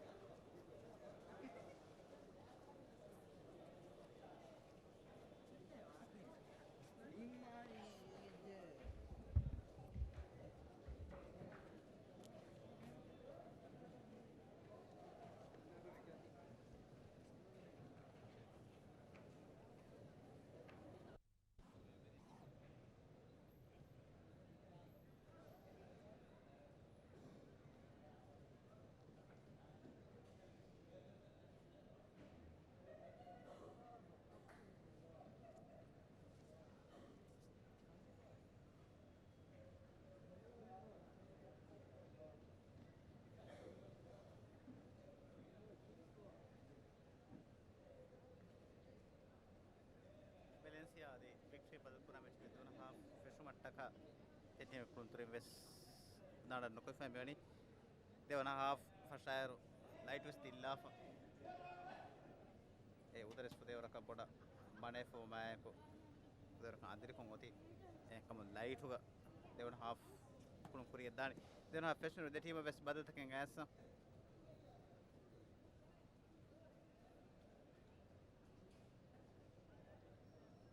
ވެލެންސިއާ އަދި ވިކްޓްރީ ބަދަލުކުރާ މެޗުގެ ދެވަނަ ހާފް ފެށުމަށްޓަކާ ދެ ޓީމް ކުޅުންތެރިން ވެސް ނާޑަށް ނުކޮށްފައި މިވަނީ. ދެވަނަ ހާފް ފަށާއިރު ލައިޓް ވެސް ދިއްލާފަ. އެ އުދަރެސް ފުދޭވަރަކަށް ބޮޑަށް ބަނޑެފަވުމާއެކު އުދަރަކަށް އަނދިރިކޮށް އޮތީ. އެހެންކަމުން ލައިޓުގަ ދެވަނަ ހާފް ކުޅުން ކުރިއަށްދާނީ. ދެވަނަ ހާފް ފެށުނު ދެ ޓީމަށް ވެސް ބަދަލުތަކެއް އައިސް.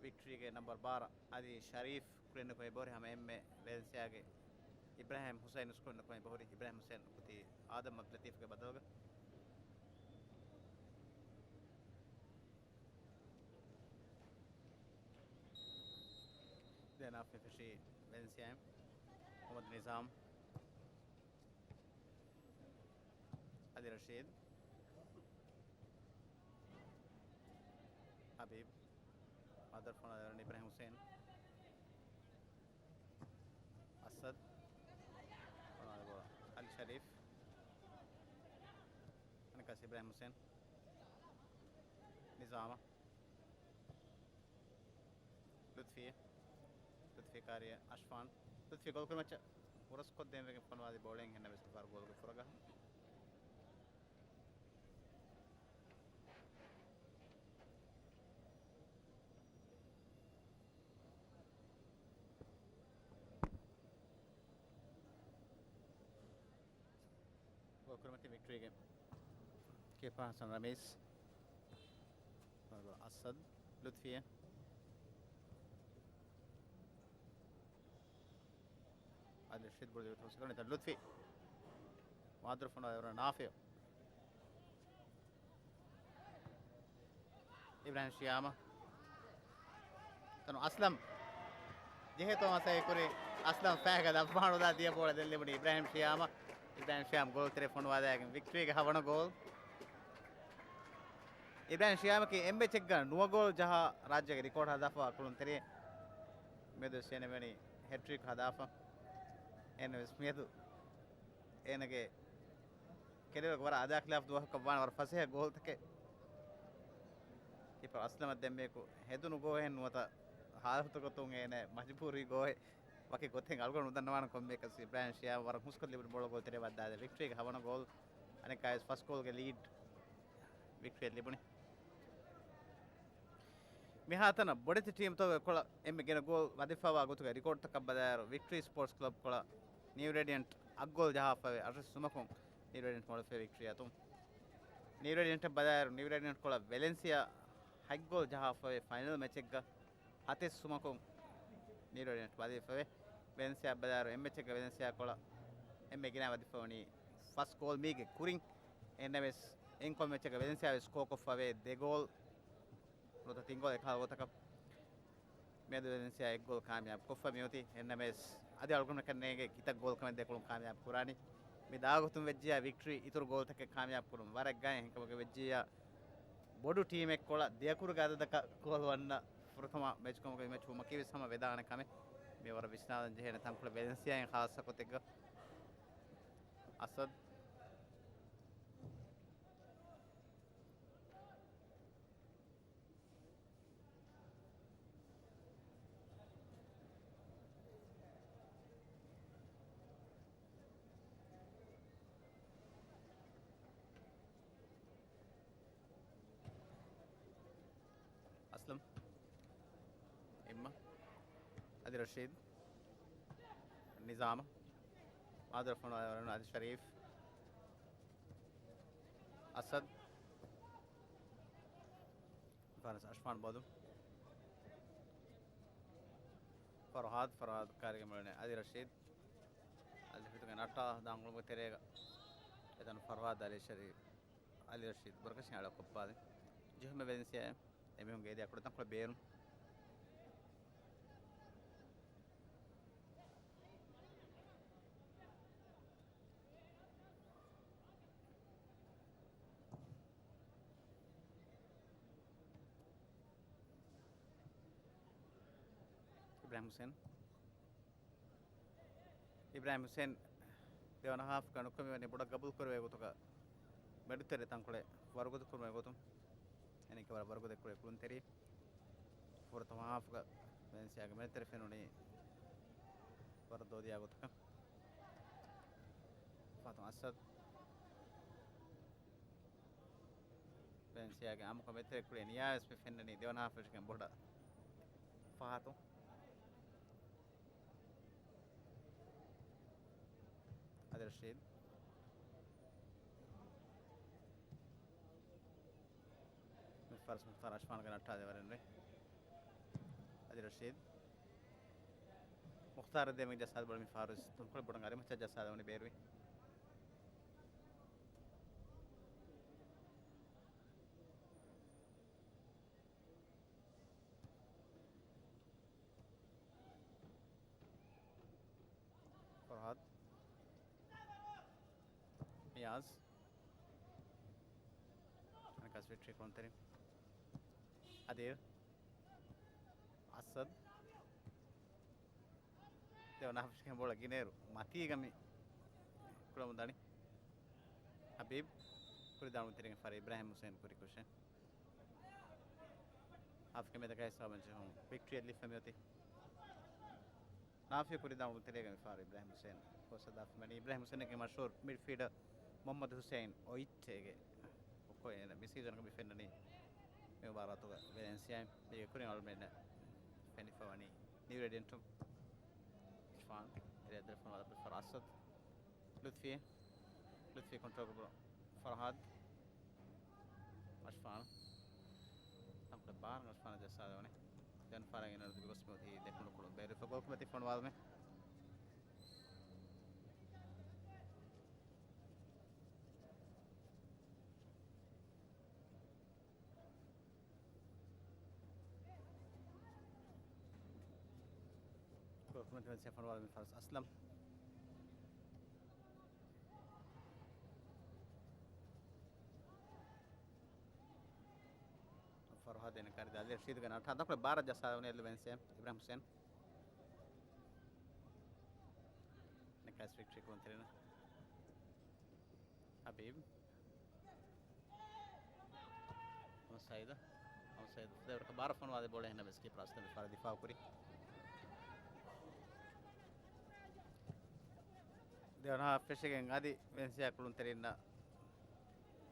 ވިކްޓްރީގެ ނަމްބަރު ބާރަ އަދި ޝަރީފް ކުރިން ނުކުމެ ބޯރި ހަމަ އެންމެ ވެލެންސިއާގެ އިބްރާހިމް ހުސައިން ކުރިން ނުކުމެ ބޯރި އިބްރާހިމް ހުސައިން އުކުތީ އާދަމް އަބްދުލް ލަތީފްގެ ބަދަލުގަ. ދެން އާފް ފެށީ ވެލެންސިއާއިން މުހައްމަދު ނިޒާމް. އަލި ރަޝީދު. ހަބީބް. މާދަރު ފޮނުވާލި އިބްރާހިމް ހުސެން. އަސަދް. ފޮނުވާލި އަލި ޝަރީފް. އަނެއްކާސް އިބްރާހިމް ހުސެން. ނިޒާމަށް. ލުތްފީ. ލުތްފީ ކާރިއަށް އަޝްފާން. ލުތްފީ ގޯލް ކުރިމައްޗަށް ހުރަސްކޮށްދޭން ވެގެން ފޮނުވާލި ބޯޅައިން ހެންނަ ވެސް ފަރު ގޯލުގެ ފުރަގަހަ. ގޯލް ކުރިމަތި ވިކްޓްރީގެ ކީޕަރ ހަސަން ރަމީސް. އަސަދް ލުތްފީ. އަދި ރަޝީދު ބުޅުލި ތައުސީކު ކުރަނީ ލުތްފީ. މާދަރު ފޮނުވާލި ނާފިޔު. އިބްރާހިމް ޝިޔާމަށް. ތަނު އަސްލަމް. ޖެހޭތޯ މަސައްކަތް ކުރި އަސްލަމް ފައިގަ ލައްވާނުލާ ދިޔަ ބޯޅަ ދެން ލިބުނީ އިބްރާހިމް ޝިޔާމަށް. އިބްރާހިމް ޝިޔާމް ގޯލް ތެރެ ފޮނުވާލައިގެން ވިކްޓްރީގެ ހަވަނަ ގޯލް. އިބްރާހިމް ޝިޔާމަކީ އެއް މެޗެއްގަ ނުވަ ގޯލް ޖަހާ ރާއްޖޭގެ ރިކޯޑް ހަދާފަވާ ކުޅުންތެރިއެއް. މިއަދުވެސް އޭނަ މިވަނީ ހެޓްރިކް ހަދާފަ. އެހެންވެސް މިއަދު އޭނަގެ ކެރިއަރގެ ވަރަށް އަދާ ޚިލާފު ދުވަހަކަށް ވާނެ ވަރަށް ފަސޭހަ ގޯލްތަކެއް. ކީޕަރ އަސްލަމަށް ދެންމެއަކު ހެދުނު ގޯހެއް ނުވަތަ ހާލަތުގެ ގޮތުން އޭނަ މަޖުބޫރީ ގޯހެއް ވަކި ގޮތެއް އަޅުގަނޑު ނުދަންނަވާނެ ކޮންމެއަކަސް އިބްރާހިމް ޝިޔާމް ވަރަށް ހުސްކޮށް ލިބުނު ބޯޅަ ގޯލް ތެރެއަށް ވައްދާލެ ވިކްޓްރީގެ ހަވަނަ ގޯލް. އަނެއްކާވެސް ފަސް ގޯލްގެ ލީޑް ވިކްޓްރީއަށް ލިބުނީ. މިހާތަނަށް ބޮޑެތި ޓީމްތަކުގެ ކޮޅަށް އެންމެ ގިނަ ގޯލް ވަދެފަވާ ގޮތުގެ ރިކޯޑްތަކަށް ބަލާއިރު، ވިކްޓްރީ ސްޕޯޓްސް ކްލަބް ކޮޅަށް ނިއު ރޭޑިއަންޓް އަށް ގޯލް ޖަހާފަވޭ އަށެއް ސުމަކުން ނިއު ރޭޑިއަންޓް މޮޅަށް ފެ ވިކްޓްރީ އަތުން. ނިއު ރޭޑިއަންޓަށް ބަލާއިރު، ނިއު ރޭޑިއަންޓް ކޮޅަށް ވެލެންސިއާ ހަތް ގޯލް ޖަހާފަވޭ ފައިނަލް މެޗެއްގަ ހަތެއް ސުމަކުން ނިއު ރޭޑިއަންޓް ވަދެފަވޭ. ވެލެންސިއާ ބަލާއިރު، އެއް މެޗެއްގަ ވެލެންސިއާ ކޮޅަށް އެންމެ ގިނަ ވަދެފަވަނީ ފަސް ގޯލް މީގެ ކުރިން. އެހެންނަމަވެސް އެންކޮން މެޗެއްގަ ވެލެންސިއާ ވެސް ސްކޯ ކޮށްފަވޭ ދެ ގޯލް ނުވަތަ ތިން ގޯލް އެކަހަލަ ގޮތަކަށް. މިއަދު ވެލެންސިއާ އެއް ގޯލް ކާމިޔާބު ކޮށްފަ މިއޮތީ. އެހެންނަމަވެސް އަދި އަޅުގަނޑަކަށް ނޭނގޭ ކިތައް ގޯލް ކަމެއް ދެކޮޅުން ކާމިޔާބު ކުރާނީ. މި ދާގޮތުން ވެއްޖިއްޔާ ވިކްޓްރީ އިތުރު ގޯލްތަކެއް ކާމިޔާބު ކުރުން ވަރަށް ގާތް. އެހެންކަމުގަ ވެއްޖިއްޔާ ބޮޑު ޓީމެއް ކޮޅަށް ދެއަކުރުގެ އަދަދަކަށް ގޯލް ވަންނަ ފުރަތަމަ މެޗްކަމުގަ މި މެޗް ވުމަކީވެސް ހަމަ ވެދާނެ ކަމެއް. މި ވަރަށް ވިސްނާލަން ޖެހޭނެ ތަންކޮޅެއް ވެލެންސިއާއިން ޚާއްޞަ ގޮތެއްގަ. އަސަދް. އަސްލަމް. އިއްމަ. އަދި ރަޝީދު. ނިޒާމަށް. މާދަރަ ފޮނުވާލަން އަދި ޝަރީފް. އަސަދް. ފާރިސް އަޝްފާން ބޯދު. ފަރުހާދު، ފަރުހާދު ކާރިގެ މޮޅިނެ އަލި ރަޝީދު. އަލި ރަޝީދުގެ ނައްޓާ ދާން ގުޅުމުގެ ތެރޭގަ. އެތަނު ފަރުހާދު އަލި ޝަރީފް. އަލި ރަޝީދު ބުރަކަށި އަޅަ ކޮއްޕާލި. ޖެހުމެ ވެލެންސިއާ އެމީހުންގެ އެދި އަކުޑަ ތަންކޮޅެއް ބޭރުން. އިބްރާހިމް ހުސެން. އިބްރާހިމް ހުސެން ދެވަނަ ހާފްގަ ނުކުމެވެނި ބޮޑަށް ގަބޫލުކުރެވޭ ގޮތުގަ މެދުތެރެ ތަންކޮޅެއް ވަރުގަދަ ކުރުމޭ ގޮތުން އެނިކަ ވަރަށް ވަރުގަދަ ކުރެ ކުޅުންތެރި. ފުރަތަމަ ހާފްގަ ވެލެންސިއާގެ މެދުތެރެ ފެނުނީ ވަރަށް ދޯދިޔާ ގޮތަކަށް. ފާތުމަ އަސަދް. ވެލެންސިއާގެ އާއްމުކޮށް މެދުތެރެ ކުޅޭ ނިޔާވެސް މި ފެންނަނީ ދެވަނަ ހާފް ފެށިގެން ބޮޑަށް ފަހަތު. އަދި ރަޝީދު. މި ފާރިސް މުޚްތާރު އަޝްފާންގެ ނައްޓާލެވަރެއް ނުވޭ. އަދި ރަޝީދު. މުޚްތާރަށް ދޭމެ ޖައްސާލި ބޮޅަ މި ފާރިސް ތުންކޮޅެއް ބޮޑަށް އަރިމައްޗަށް ޖައްސާލެވުނީ ބޭރުވި. ފަރުހާދު. ނިޔާޒް. އަނެކާސް ވިކްޓްރީ ކުޅުންތެރި. އަދި އަސަދް. ދެވަނަ ހާފްގެ ބޯޅަ ގިނައިރު މަތީގަ މި ކުޅަމުން ދަނީ. ހަބީބް. ކުރި ދާން ތިރިން ފާރި އިބްރާހިމް ހުސެން ކުރި ކުށެއް. ހާފްގެ މެދަކާ ހިސާބަށް ޖެހުން ވިކްޓްރީއަށް ލިފަ މިއޮތީ. ނާފިޔަ ކުރި ދާން ތެރޭގަ މި ފާރު އިބްރާހިމް ހުސެން ކޯސަދާފަ މެނި. އިބްރާހިމް ހުސެންގެ މަޝްހޫރު މިޑްފީލްޑަރ މުޙައްމަދު ހުސެއިން އޮއިއްޗޭގެ ކޮއެ މި ސީޒަންގަ މި ފެންނަނީ މި މުބާރާތުގަ ވެލެންސިއާ މީގެ ކުރިން އަޅުމެންނަށް ފެނިފަވަނީ ނިއު ރެޑިއަންޓު. އިޝްފާން އެރޭ ދެރަފުން ވަދަ ފަރާސަތު. ލުތްފީ. ލުތްފީ ކޮންޓްރޯލް ކުރު ފަރްހާދް. އަޝްފާން. ތަންކޮޅެއް ބާރަށް އަޝްފާން ޖައްސާލެވުނީ. ދެން ފާރަށް އިން ދުވަސް މިއޮތީ ދެކުނު ކުޅުން ބޭރު ފަ ގޯލް ކުމެތި ފޮނުވާލުމެއް. މަތިވެސް ފޮނުވާލަމި ފާރިސް އަސްލަމް. ފަރުހާދެން ކަރި ދާލި ރަޝީދުގެ ނަޓާ ދަކުޅެ ބާރަށް ޖައްސާލަވަނީ އެލް ވެންސޭ އިބްރާހިމް ހުސެން. ނެކަސް ވިކްޓްރީ ކުޅުންތެރިން. ހަބީބް. އަމްސައިދު. އަމްސައިދު. ދެވަރަކަށް ބާރަށް ފޮނުވާލި ބޯޅަ ހިންނަ ވެސް ކީޕަރ އަސްލަމް ފަރަށް ދިފާއު ކުރި. ދެވަނަ ހާފް ފެށިގެން އަދި ވެންސިއާ ކުޅުންތެރިންނަށް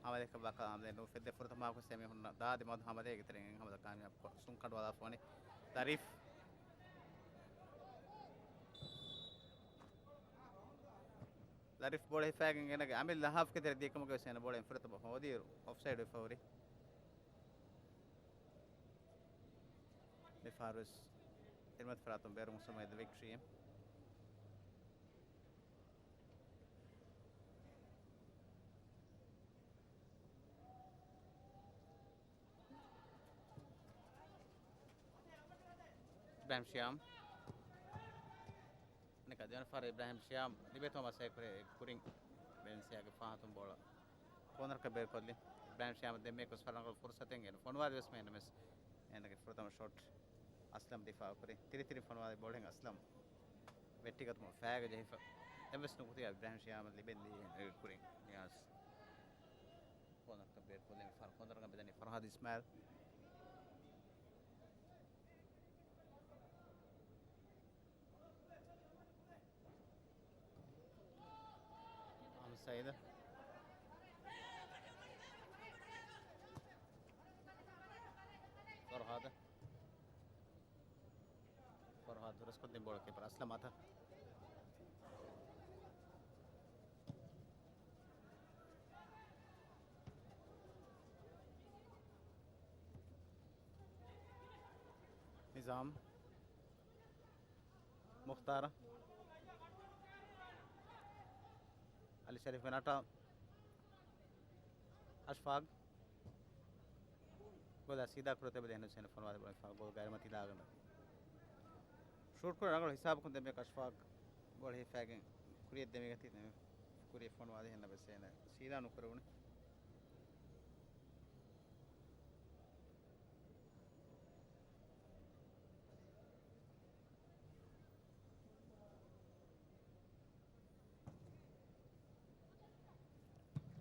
ހަމަލެކަށް ވާކަ ހަމަލެ ނުފެއްދެ ފުރަތަމަ ހާފް ސެމީހުންނަށް ދާދި މަދު ހަމަލޭގެ ތެރެއިން ހަމަލަ ކާމިޔާބު ކޮށް ސުން ކަނޑުވަލާފަ ވަނީ ލަރީފް. ލަރީފް ބޯޅަ ހިފާގެން އޭނަގެ އަމިއްލަ ހާފްގެ ތެރެ ދިޔަކަމުގެ ވެސް އޭނަ ބޯޅަ އެންފުރަތަމަ ހޯދިއިރު އޮފްސައިޑް ވެފަ ހުރި. މި ފާރުވެސް އިރުމަތި ފަރާތުން ބޭރު މުސުމަ އެދު ވިކްޓްރީ. އިބްރާހިމް ޝިޔާމް. އަނެކާ ދެވަނަ ފަހަރަށް އިބްރާހިމް ޝިޔާމް ލިބޭތޯ މަސައްކަތް ކުރޭ ކުރިން ވެންސިއާގެ ފާހަތުން ބޯޅަ ކޯނަރަކަށް ބޭރުކޮށްލި. އިބްރާހިމް ޝިޔާމް ދެންމެ ކުސް ފަރަނގަޅު ފުރުސަތެއް އޭނަ ފޮނުވާލި ވެސް މެހެންނަމެސް އޭނަގެ ފުރަތަމަ ޝޮޓް އަސްލަމް ދިފާއު ކުރި. ތިރި ތިރި ފޮނުވާލި ބޯޅައިން އަސްލަމް ވެއްޓިގަތުމަށް ފައިގަ ޖެހިފަ. އެއްވެސް ނުކުތީ އިބްރާހިމް ޝިޔާމަށް ލިބެން ދިޔަ ކުރިން ނިޔާޒް. ކޯނަރަކަށް ބޭރުކޮށްލެވި ފަރު ކޯނަރަކަށް ބެދަނީ ފަރުހާދު އިސްމާއިލް. އަމްސައިދު. ފަރުހާދު. ފަރުހާދު ދުރަސްކޮށްދިން ބޯޅަ ކީޕަރ އަސްލަމް އަތަށް. ނިޒާމް. މުޚްތާރު. އަލީ ޝަރީފްގެ ނަޓާ. އަޝްފާގް. ގޯލާ ސީދާ ކުރަތެ ބެދޭ ހެން ހުސެން ފޮނުވާލި ބޯޅަ ފާ ގޯލް ގާރިމަތިލާގަނޑަ. ޝޫޓް ކުރ ރަނގަޅު ހިސާބަކުން ދެމެ އަޝްފާގް ބޯޅަ ހިފާގެން ކުރިއަށް ދެމިގަތީ ދެމެ ކުރިއަށް ފޮނުވާލި ހެންނަ ބެސޭނެ ސީދާ ނުކުރެވުނެ.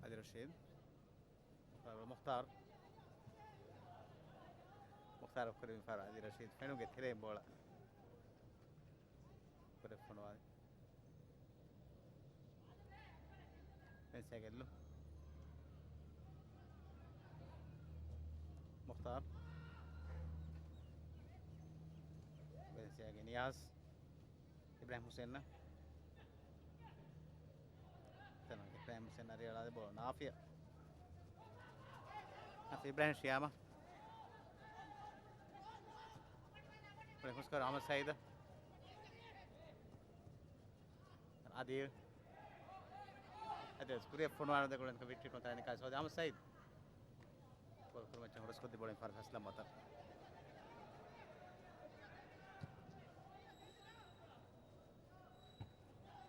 އަލީ ރަޝީދު. މުޚްތާރު. މުޚްތާރު ކުރިން ފާރު އަލީ ރަޝީދު ފެނުގެ ތެރެއިން ބޯޅަ. ކުރެ ފޮނުވާލި. ވެންސިއާގެ އެލް. މުޚްތާރު. ވެންސިއާގެ ނިޔާޒް. އިބްރާހިމް ހުސެން. ތަނަށް އިބްރާހިމް ހުސެން އަރިއަޅާދެ ބޯ ނާފިޔަ. ނާފިޔަ އިބްރާހިމް ޝިޔާމަށް. ކުޅެ ހުސްކަރު އަހްމަދު ސައީދަށް. އަދި އަދި ކުރިއަށް ފޮނުވާނެ ދެ ކުޅެން ވިކްޓްރީ ކޮންތާ ނިކާސް ހޯދި އަހްމަދު ސައީދު. ގޯލް ކުރުމައްޗަށް ހުރަސްކޮށްދި ބޯޅަ ފާރު އަސްލަމް އަތަށް.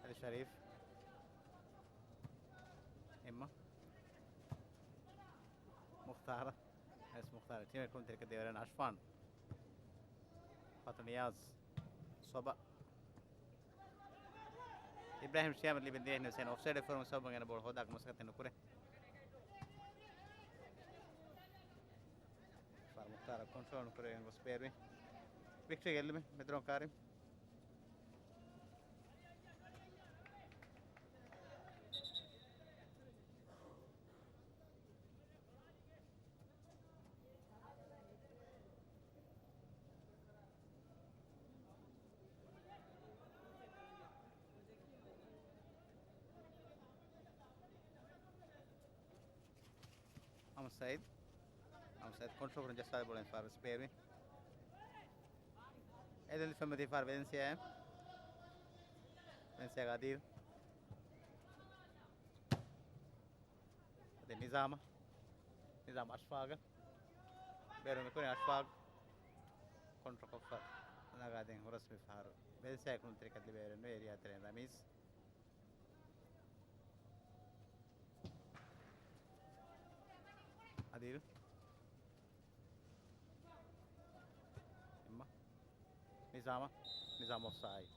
އަލީ ޝަރީފް. އެއްމަ. މުޚްތާރު. އެސް މުޚްތާރު. ޓީމެއް ކުންތެރިކަ ދެވަރަން އަޝްފާން. ފަތު ނިޔާޒް. ސޮބަ. އިބްރާހިމް ޝިޔާމަށް ލިބެން ދިޔަ ހެން ހުސެން އޮފްސައިޑް ފޮރުމު ސަބަބުން އޭނަ ބޯޅަ ހޯދާކަށް މަސައްކަތެއް ނުކުރޭ. ފާރު މުޚްތާރަށް ކޮންޓްރޯލް ނުކުރެވެން ގޮސް ބޭރުވި. ވިކްޓްރީ ގެއްލުމެއް މެދުރޮން ކާރި. އަހްމަދު ސައީދު. އަހްމަދު ސައީދު ކޮންޓްރޯލް ކުރަން ޖައްސާލި ބޯޅަ ފާރު ސްޕޭރު. އެދެން ފެމެދީ ފާރު ވެލެންސިއާ. ވެލެންސިއާގެ އަދީލް. އަދި ނިޒާމަށް. ނިޒާމް އަޝްފާގަށް. ބޭރު ނުކުރި އަޝްފާގް. ކޮންޓްރޯލް ކޮށްފަ. ނަގާދޭން ހުރަސް މި ފަހަރު ވެލެންސިއާ ކުޅުންތެރިކަން ލިބޭވެރިން އޭރިއާ ތެރެއިން ރަމީޒް. އަދިލް. އެއްމަ. ނިޒާމަށް. ނިޒާމް އޮފްސައިޑް.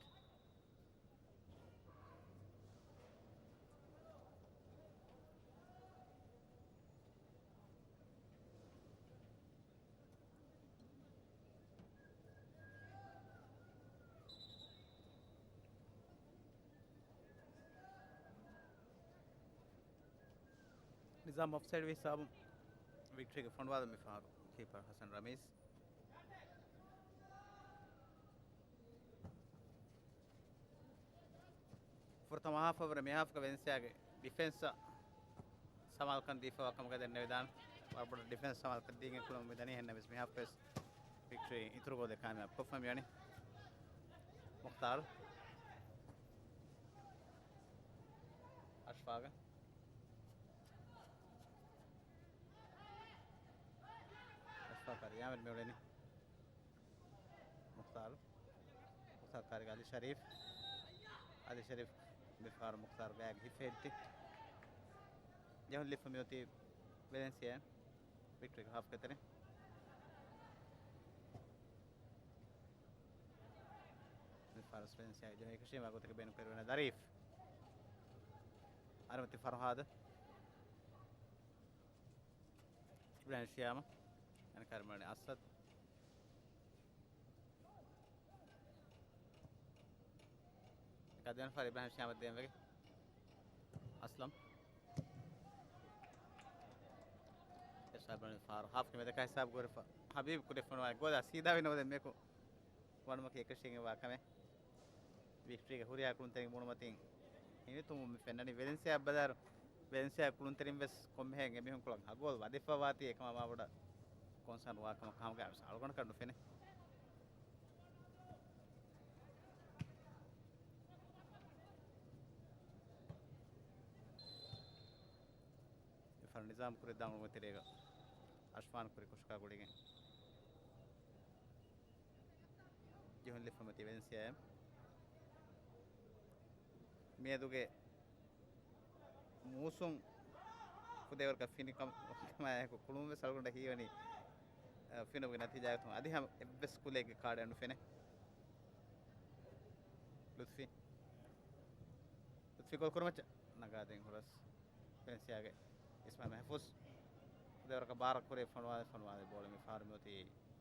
ނިޒާމް އޮފްސައިޑް ވި ހިސާބުން ވިކްޓްރީގެ ފޮނުވާލުން މި ފަހަރު ކީޕަރ ހަސަން ރަމީޒް. ފުރަތަމަ ހާފަށް ވުރެ މި ހާފްގަ ވެލެންސިއާގެ ޑިފެންސަށް ސަމާލުކަން ދީފަވާ ކަމުގަ ދެންނެވިދާނެ. ވަރަށް ބޮޑަށް ޑިފެންސް ސަމާލުކަން ދީގެން ކުޅަމުން މިދަނީ. އެހެންނަމަވެސް މި ހާފްވެސް ވިކްޓްރީ އިތުރު ގޯލެއް ކާމިޔާބު ކޮށްފަ މިވަނީ. މުޚްތާރު. އަޝްފާގަ. އަޝްފާގަ ރިޔާމެން މިއުޅެނީ. މުޚްތާރު. މުޚްތާރު ކާރިގަ އަލީ ޝަރީފް. އަލީ ޝަރީފް މިފަހަރު މުޚްތާރު ގާގެ ހިފެހެއްޓި. ޖެހުން ލިފަ މިއޮތީ ވެލެންސިއާ ވިކްޓްރީގެ ހާފްގެ ތެރެ. މިފަހަރު ވެލެންސިއާ ޖެހުން އެކަށީމާ ގޮތަކަށް ބޭނުން ކުރެވޭނެ ދަރީފް. އަރަމަތި ފަރުހާދު. އިބްރާހިމް ޝިޔާމަ. އަނެކާރަށް މިއުޅެނީ އަސަދް. އެކަ ދެވަނަ ފަހަރަށް އިބްރާހިމް ޝިޔާމަށް ދޭން ވެގެން. އަސްލަމް. އެ ޝާބަން ފާރު ހާފްގެ މެދަކާ ހިސާބު ކުރެފަ. ހަބީބް ކުރެފަނުވާ ގޯލާ ސީދާ ވިނަމަ ދެން މިއަކު ވަނުމަކީ އެކަށީގެންވާ ކަމެއް. ވިކްޓްރީގެ ހުރިހާ ކުޅުންތެރިން ބުނުމަތިން ހިނިތުންވުން މި ފެންނަނީ. ވެލެންސިއާ ބަލާއިރު، ވެލެންސިއާ ކުޅުންތެރިން ވެސް ކޮންމެހެން އެމީހުން ކުޅަން ހަ ގޯލް ވަދެފަވާތީ އެކަމާ މާ ބޮޑަށް ކޮންސާން ވާ ކަމަށް ހަމަގައި ވެސް އަޅުގަނޑަކަށް ނުފެނޭ. މިފަހަރު ނިޒާމް ކުރިއަށް ދާން އުޅުމުގެ ތެރޭގަ އަޝްފާން ކުރި ކުށަކާ ގުޅިގެން ޖެހުން ލިފަމަތި ވެލެންސިއާއަށް. މިއަދުގެ މޫސުން ފުދޭވަރަކަށް ފިނިކަމާ އެކު ކުޅުން ވެސް އަޅުގަނޑަށް ހީވަނީ، އަ، ފިނުމުގެ ނަތީޖާގެ އަދި ހަމަ އެއްވެސް ކުލައެއްގެ ކާޑެއް ނުފެނޭ. ލުތްފީ. ލުތްފީ ގޯލް ކުރިމައްޗަށް ނަގާދޭން ހުރަސް. ވެލެންސިއާގެ އިސްމާއިލް މެހްފޫޒް. ފުދޭވަރަކަށް ބާރަށް ކުރެ ފޮނުވާލެ، ފޮނުވާލެ ބޯޅަ މި ފަހަރު މިއޮތީ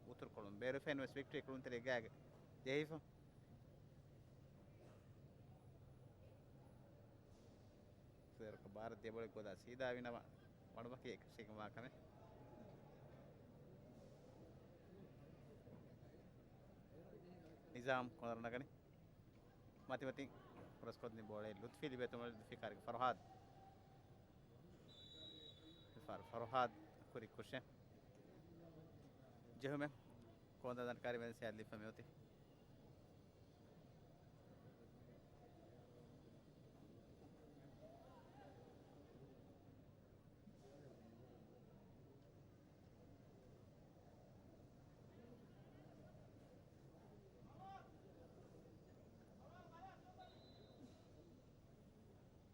އުތުރުކޮޅުން ބޭރު ފެންވެސް ވިކްޓްރީ ކުޅުންތެރި ގާގެ ޖެހިފަ. ފުދޭވަރަކަށް ބާރަށް ދިޔަ ބޯޅަ ގޯލާ ސީދާ ވިނަމަ ވަނުމަކީ އެކަށީގެންވާ ކަމެއް. ނިޒާމް ކޯނަރ ނަގަނީ. މަތިމަތިން ކްރޮސް ކޮށްދިން ބޯޅައެއް ލުތްފީ ލިބޭތޯ ލުތްފީ ކާރިގަ ފަރުހާދް. ފަރު-، ފަރުހާދް ކުރި ކުށެއް. ޖެހުމެއް ކޯނަރ ދަނޑު ކާރި ވެލެންސިއާ ލިބިފަ މިއޮތީ.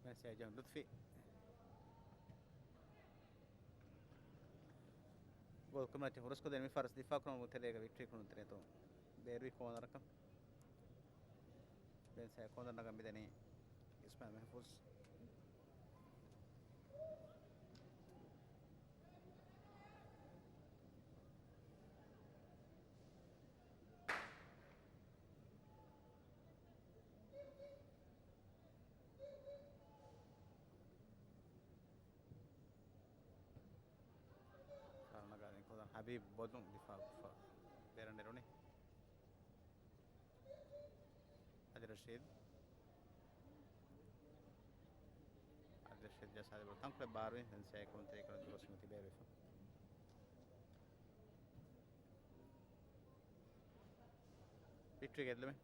މެސެޖު ލުތްފީ. ގޯލް ކުރިމައްޗަށް ހުރަސްކޮށްދޭން މި ފަރަސް ދިފާ ކުރުމުގެ ތެރޭގަ ވިކްޓްރީ ކުޅުންތެރިން ބޭރުވި ކޯނަރަކަށް. ވެލެންސިއާ ކޯނަރ ނަގަން މިދަނީ އިސްމާއިލް މެހްފޫޒް. ކާރަނަގާ ކޯނަރ ހަބީބް ބޮލުން ދިފާ ކޮށްފަ ބޭރަށް ނެރުނީ. އަލި ރަޝީދު. އަލި ރަޝީދު ޖައްސާލި ބޯޅަ ތަންކޮޅެއް ބާރުވި ވެލެންސިއާ ކުޅުންތެރި ކުޅުންތެރިން ދުވަސް މިތި ބޭރުވެފަ. ވިކްޓްރީ ގެއްލުމެއް.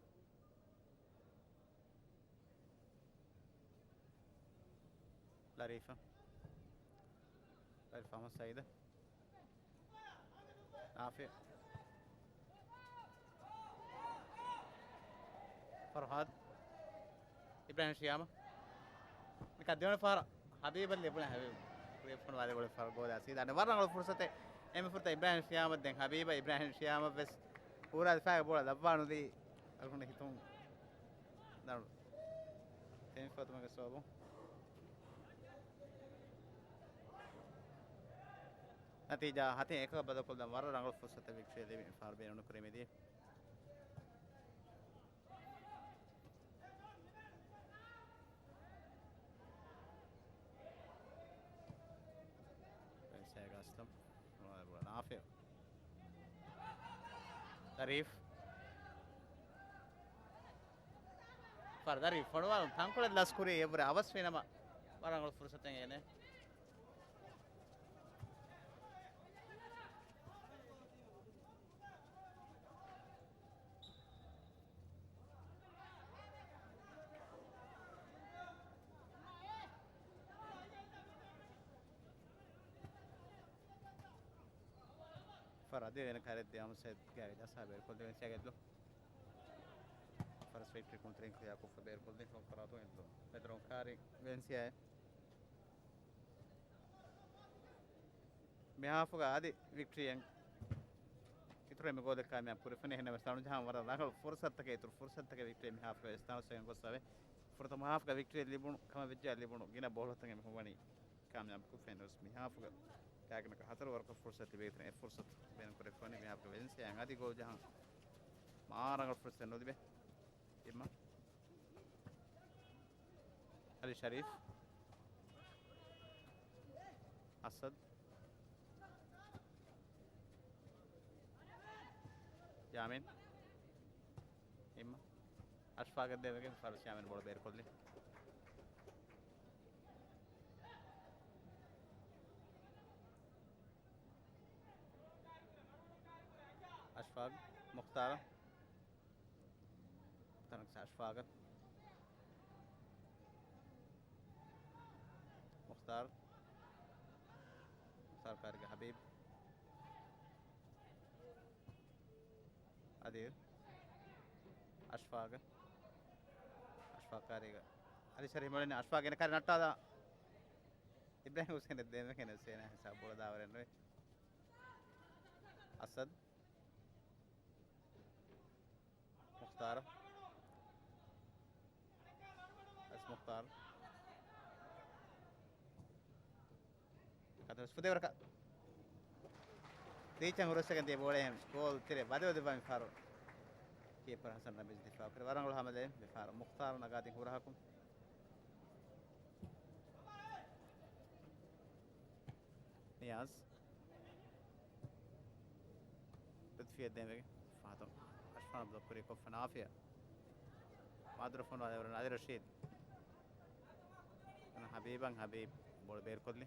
ލަރީފަ. ލަރީފަ އަހްމަދު ސައީދަށް. ނާފި. ފަރުހާދު. އިބްރާހިމް ޝިޔާމަ. މިކަ ދެވަނަ ފަހަރަށް ހަބީބަށް ލިބުނު ހަބީބް. ކުރިއަށް ފޮނުވާލި ގޯލެއް ފަރު ގޯލާ ސީދާ. އަނެއް ވަރަށް ރަނގަޅު ފުރުސަތެއް. އެންމެ ފުރަތަމަ އިބްރާހިމް ޝިޔާމަށް ދެން ހަބީބަށް. އިބްރާހިމް ޝިޔާމަށް ވެސް ހުރާ ދިފާއި ބޯޅަ ލައްވާނުދީ އަޅުގަނޑު ހިތުން ދަނޑު. ތެމިފަތުމަގެ ސުވަބު. ނަތީޖާ ހަތެއް އެކަކަށް ބަދަލުކޮށްލަން ވަރަށް ރަނގަޅު ފުރުސަތެއް ވިކްޓްރީ ލިބި ފަހަރު ބޭނުން ކުރި މިދިޔަ. ސޭގާސްތަމް. ނާފިއު. ޝަރީފް. ފަރު ޝަރީފް ފޮނުވާލުން ތަންކޮޅެއް ލަސްކުރީ އެއްވުރެ އަވަސްވީ ނަމަ ވަރަށް ރަނގަޅު ފުރުސަތެއް އޭނެ. ފަރު އަދި ވެން ކާރެއް ދިޔަ މުސައްދަ ގާވި ދަސާ ބޭރުކޮށްލި ވެންސިޔާގެ އެދު. ފަރު ސްވީޕް ޓްރިކުން ތެރެއިން ކްލިއާ ކޮށްފަ ބޭރުކޮށްލި ފޮންކަރާތު އެދު. މެދުރުން ކާރި ވެންސިޔާ. މިހާފުގަ އަދި ވިކްޓްރީއަށް އިތުރު އެންމެ ގޯލެއް ކާމިޔާބު ކުރެފަނީ. އެހެންނަމަވެސް ތަނުޖަހާން ވަރަށް ރަނގަޅު ފުރުސަތުތަކެއް، އިތުރު ފުރުސަތުތަކެއް ވިކްޓްރީ މިހާފުގަ ވެސް ތަނަވަސްވެގެން ގޮސްފަވޭ. ފުރަތަމަ ހާފުގަ ވިކްޓްރީ ލިބުނު ކަމަށް ވެއްޖެ ލިބުނު ގިނަ ބޯޅަތަކެއް މި ހުވަނީ ކާމިޔާބު ކޮށްފައިން ވެސް މިހާފުގަ ގާތްގަނޑަކަށް ހަތަރު ވަރަކަށް ފުރުސަތު ލިބޭތިން އެ ފުރުސަތު ބޭނުން ކުރެފަވަނީ. މިހާފުގަ ވެލެންސިއާއަށް އަދި ގޯލް ޖަހަން މާ ރަނގަޅު ފުރުސަތެއް ނުލިބޭ. އިމްމާ އަލީ ޝަރީފް. އަސަދް. ޔާމީން. އިމްމާ އަޝްފާގަށް ދެވެގެން ފަރުސް ޔާމީން ބޯޅަ ބޭރުކޮށްލި. އަޝްފާގް މުޚްތާރަށް. ތަނަކްސަ އަޝްފާގަށް. މުޚްތާރު. މުޚްތާރު ކާރިގަ ހަބީބް. އަދިލް. އަޝްފާގަށް. އަޝްފާގް ކާރީގަ. އަލީ ޝަރީފް މޮޅެން އަޝްފާގް ގެނެ ކާރި ނައްޓާލާ. އިބްރާހިމް ހުސެން ދެމެކެނެ ހުސެން ހިސާބު ބޮޅަ ދާވަރެއް ނުވޭ. އަސަދް. މުޚްތާރު. އަސް މުޚްތާރު. ކަތަރު ފުދޭވަރަކަށް. ރީޗަށް ހުރަސްވެގެން ދިޔަ ބޯޅައެއް ގޯލް ތެރެ ވަދެވަދެއްވާ މި ފަހަރު. ކީޕަރ ހަސަން ރަމީޒް ދިފާއު ކުރި. ވަރަށް ރަނގަޅު ހަމަލެއް މި ފަހަރު. މުޚްތާރު ނަގާދިން ހުރަހަކުން. ނިޔާޒް. ލުތްފިއަށް ދެމެގެ ފަހަތުން އަޝްފާން ބްލޮކް ކުރި ކޮށްފަ ނާފިޔާ. މާދުރަ ފޮނުވާލެވުރެ އަލި ރަޝީދް. އަން ހަބީބަށް ހަބީބް ބޯޅަ ބޭރުކޮށްލި.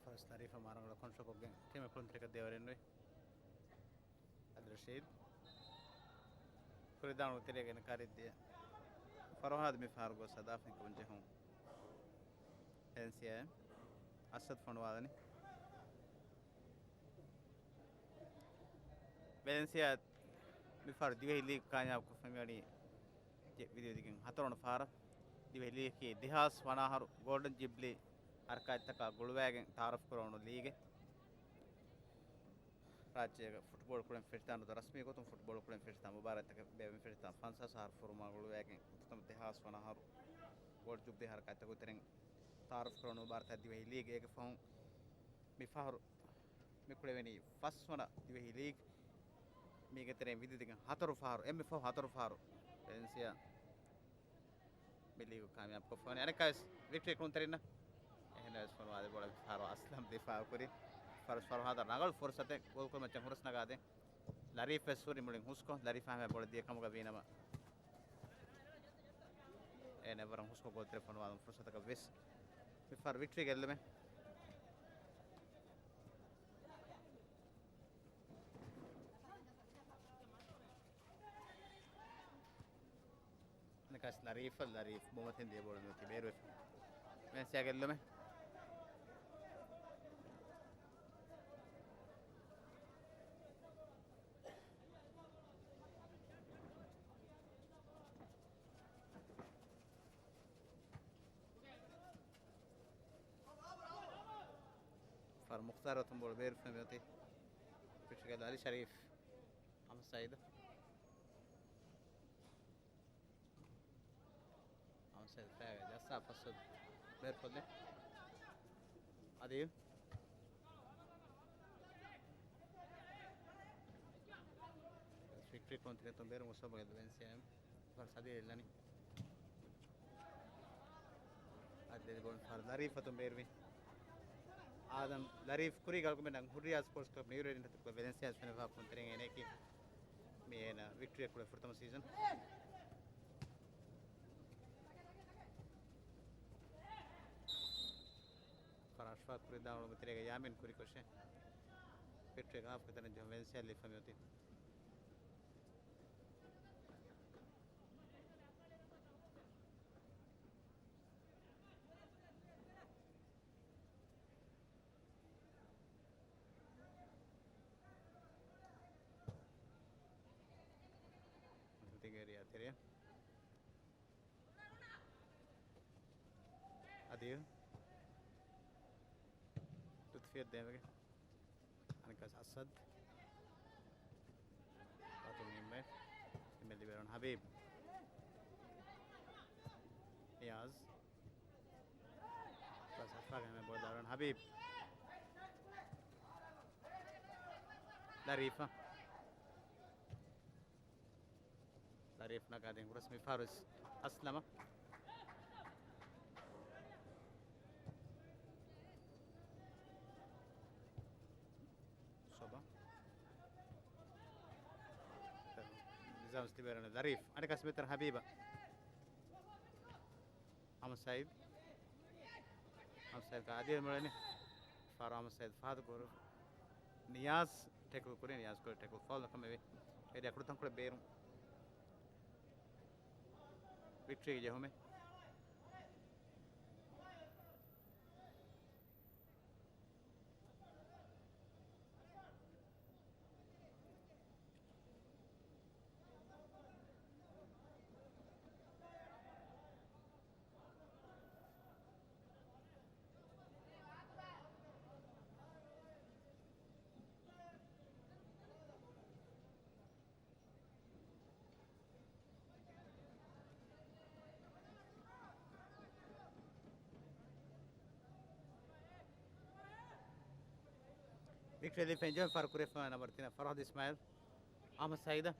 ފަރުސް ޝަރީފަށް މާރަނގަޅަށް ކޮންޓްރޯލްކޮށްގެން ޓީމަށް ކުޅުންތެރިކަށް ދޭވަރެއް ނުވި. އަލް ރަޝީދް. ކުރިދާނު ތެރޭގެ ކާރިއްދިޔަ ފަރުހާދު މި ފަހަރު ގޮސް ހަދާފަތްކަމުން ޖެހުން. ވެލެންސިއާ އަސަދް ފޮނުވާލަނީ. ވެލެންސިއާ މި ފަހަރު ދިވެހި ލީގް ކާމިޔާބު ކޮށްފަ މިވަނީ ވިދި ވިދިގެން ހަތަރުވަނަ ފަހަރަށް. ދިވެހި ލީގަކީ ދެހާސް ވަނަ އަހަރު ގޯލްޑަން ޖިބްލީ ހަރަކާތްތަކާ ގުޅުވައިގެން ތައާރަފް ކުރެވުނު ލީގެއް. ރާއްޖޭގަ ފުޓްބޯޅަ ކުޅެން ފެށިތާ ނުވަތަ ރަސްމީ ގޮތުން ފުޓްބޯޅަ ކުޅެން ފެށިތާ މުބާރާތްތަކެއް ބޭއްވެން ފެށިތާ ފަންސާސް އަހަރު ފުރުމާ ގުޅުވައިގެން އުފުތަމަ ދެހާސް ވަނަ އަހަރު ގޯލްޑް ޖުބްލީ ހަރަކާތްތަކުގެ ތެރެއިން ތައާރަފް ކުރެވުނު މުބާރާތް ދިވެހި ލީގް. އޭގެ ފަހުން މި ފަހަރު މި ކުޅެވެނީ ފަސްވަނަ ދިވެހި ލީގް. މީގެ ތެރެއިން ވިދި ދިގެން ހަތަރު ފަހަރު، އެންމެ ފަހު ހަތަރު ފަހަރު ވެލެންސިއާ މި ލީގު ކާމިޔާބު ކޮށްފަވަނީ. އަނެއްކާވެސް ވިކްޓްރީ ކުޅުންތެރިންނަށް. އެހެންނަމަވެސް ފޮނުވާލި ބޯޅަ ފަހަރު އަސްލަމް ދިފާއު ކުރި. ފަރުސް ފަރުހާދަށް ރަނގަޅު ފުރުސަތެއް ގޯލް ކުރުމަށް ހުރަސް ނަގާދޭ. ލަރީފް ވެސް ހުރި މުޅިން ހުސްކޮށް، ލަރީފް އަހަރުމެން ބޯޅަ ދިޔަ ކަމުގަ ވީނަމަ، އޭނަ އެއްވަރަށް ހުސްކޮށް ގޯލް ތެރެ ފޮނުވާލުން ފުރުސަތަކަށް ވެސް މި ފަހަރު ވިކްޓްރީ ގެއްލުމެއް. ލަރީފަށް، ލަރީފް ބޮމަތިން ދިޔަ ބޯޅަ ނުވަތަ ބޭރުވެފަ. ވެނެސިއާ ގެއްލުމެއް. ފާރު މުޚްތާރު އަތުން ބޯޅަ ބޭރުފަ މިއޮތީ. ޕިޗުގަ އަލީ ޝަރީފް. އަހްމަދު ސައީދު. އަހްމަދު ސައީދު ފައިވެ ޖައްސާ ފަސް ބޭރުކޮށްލި. އަދި ވިކްޓްރީ ކުޅުންތެރިން އަތުން ބޭރު މުސޯބަގެ ވެނެސިއާ ފަރު ސަދީ އެއްލަނީ. އަދި ދެން ބޯޅަ ފާރު ލަރީފް އަތުން ބޭރުވި. އާދަމް ލަރީފް ކުރީގެ އަޅުގަނޑުމެންނަށް ހުރިޔާ ސްޕޯޓްސް ކްލަބް ނިއުރޭލިން އަތުގަ ވެލެންސިއާ ފެނިފަ ކުންތެރިން އޭނައަކީ މި އޭނަ ވިކްޓްރީ ކުޅެ ފުރަތަމަ ސީޒަން. ފާރު އަޝްފާގް ކުރި ދާން އުޅުމު ތެރޭގަ ޔާމީން ކުރިކޮށެ. ވިކްޓްރީގެ ހާފްގެ ތަނެއް ޖެހުން ވެލެންސިއާ ލިފަ މިއޮތީ. ތިގެރި އަތެރެ. އަދި ލުތުފިއަށް ދޭންވެގެން. އަނެއްކާ އަސަދް. އަތުން އިންމެ. އިންމެ ލިބޭރޮން ހަބީބް. ނިޔާޒް. ފަސް އަށްފާގެ ހަމަ ބޯޅަ ދާރަން ހަބީބް. ލަރީފަށް. ލަރީފް ނަގާދިން ހުރަސް މިފާރު އަސްލަމަށް. ސޮބާ. ނިޒާމް ސްލިބޭރަން ލަރީފް. އަނެއްކާ ސްމިތަރ ހަބީބަށް. އަހްމަދު ސައީދު. އަހްމަދު ސައީދު އަދި މިއުޅެނީ. ފާރު އަހްމަދު ސައީދު ފަހަތު ކުރު. ނިޔާޒް ޓެކްލް ކުރި، ނިޔާޒް ކުރި ޓެކްލް ފައުލް ކަމެވެ. އެޑި އަކުޑު ތަންކޮޅެއް ބޭރުން. ވިކްޓްރީގެ ޖެހުމެއް. ވިކްޓްރީ ލިފެން ޖެހުން ފާރު ކުރެފަ ނަމްބަރު ތިނަށް ފަރްހަދު އިސްމާއިލް. އަހްމަދު ސައީދު.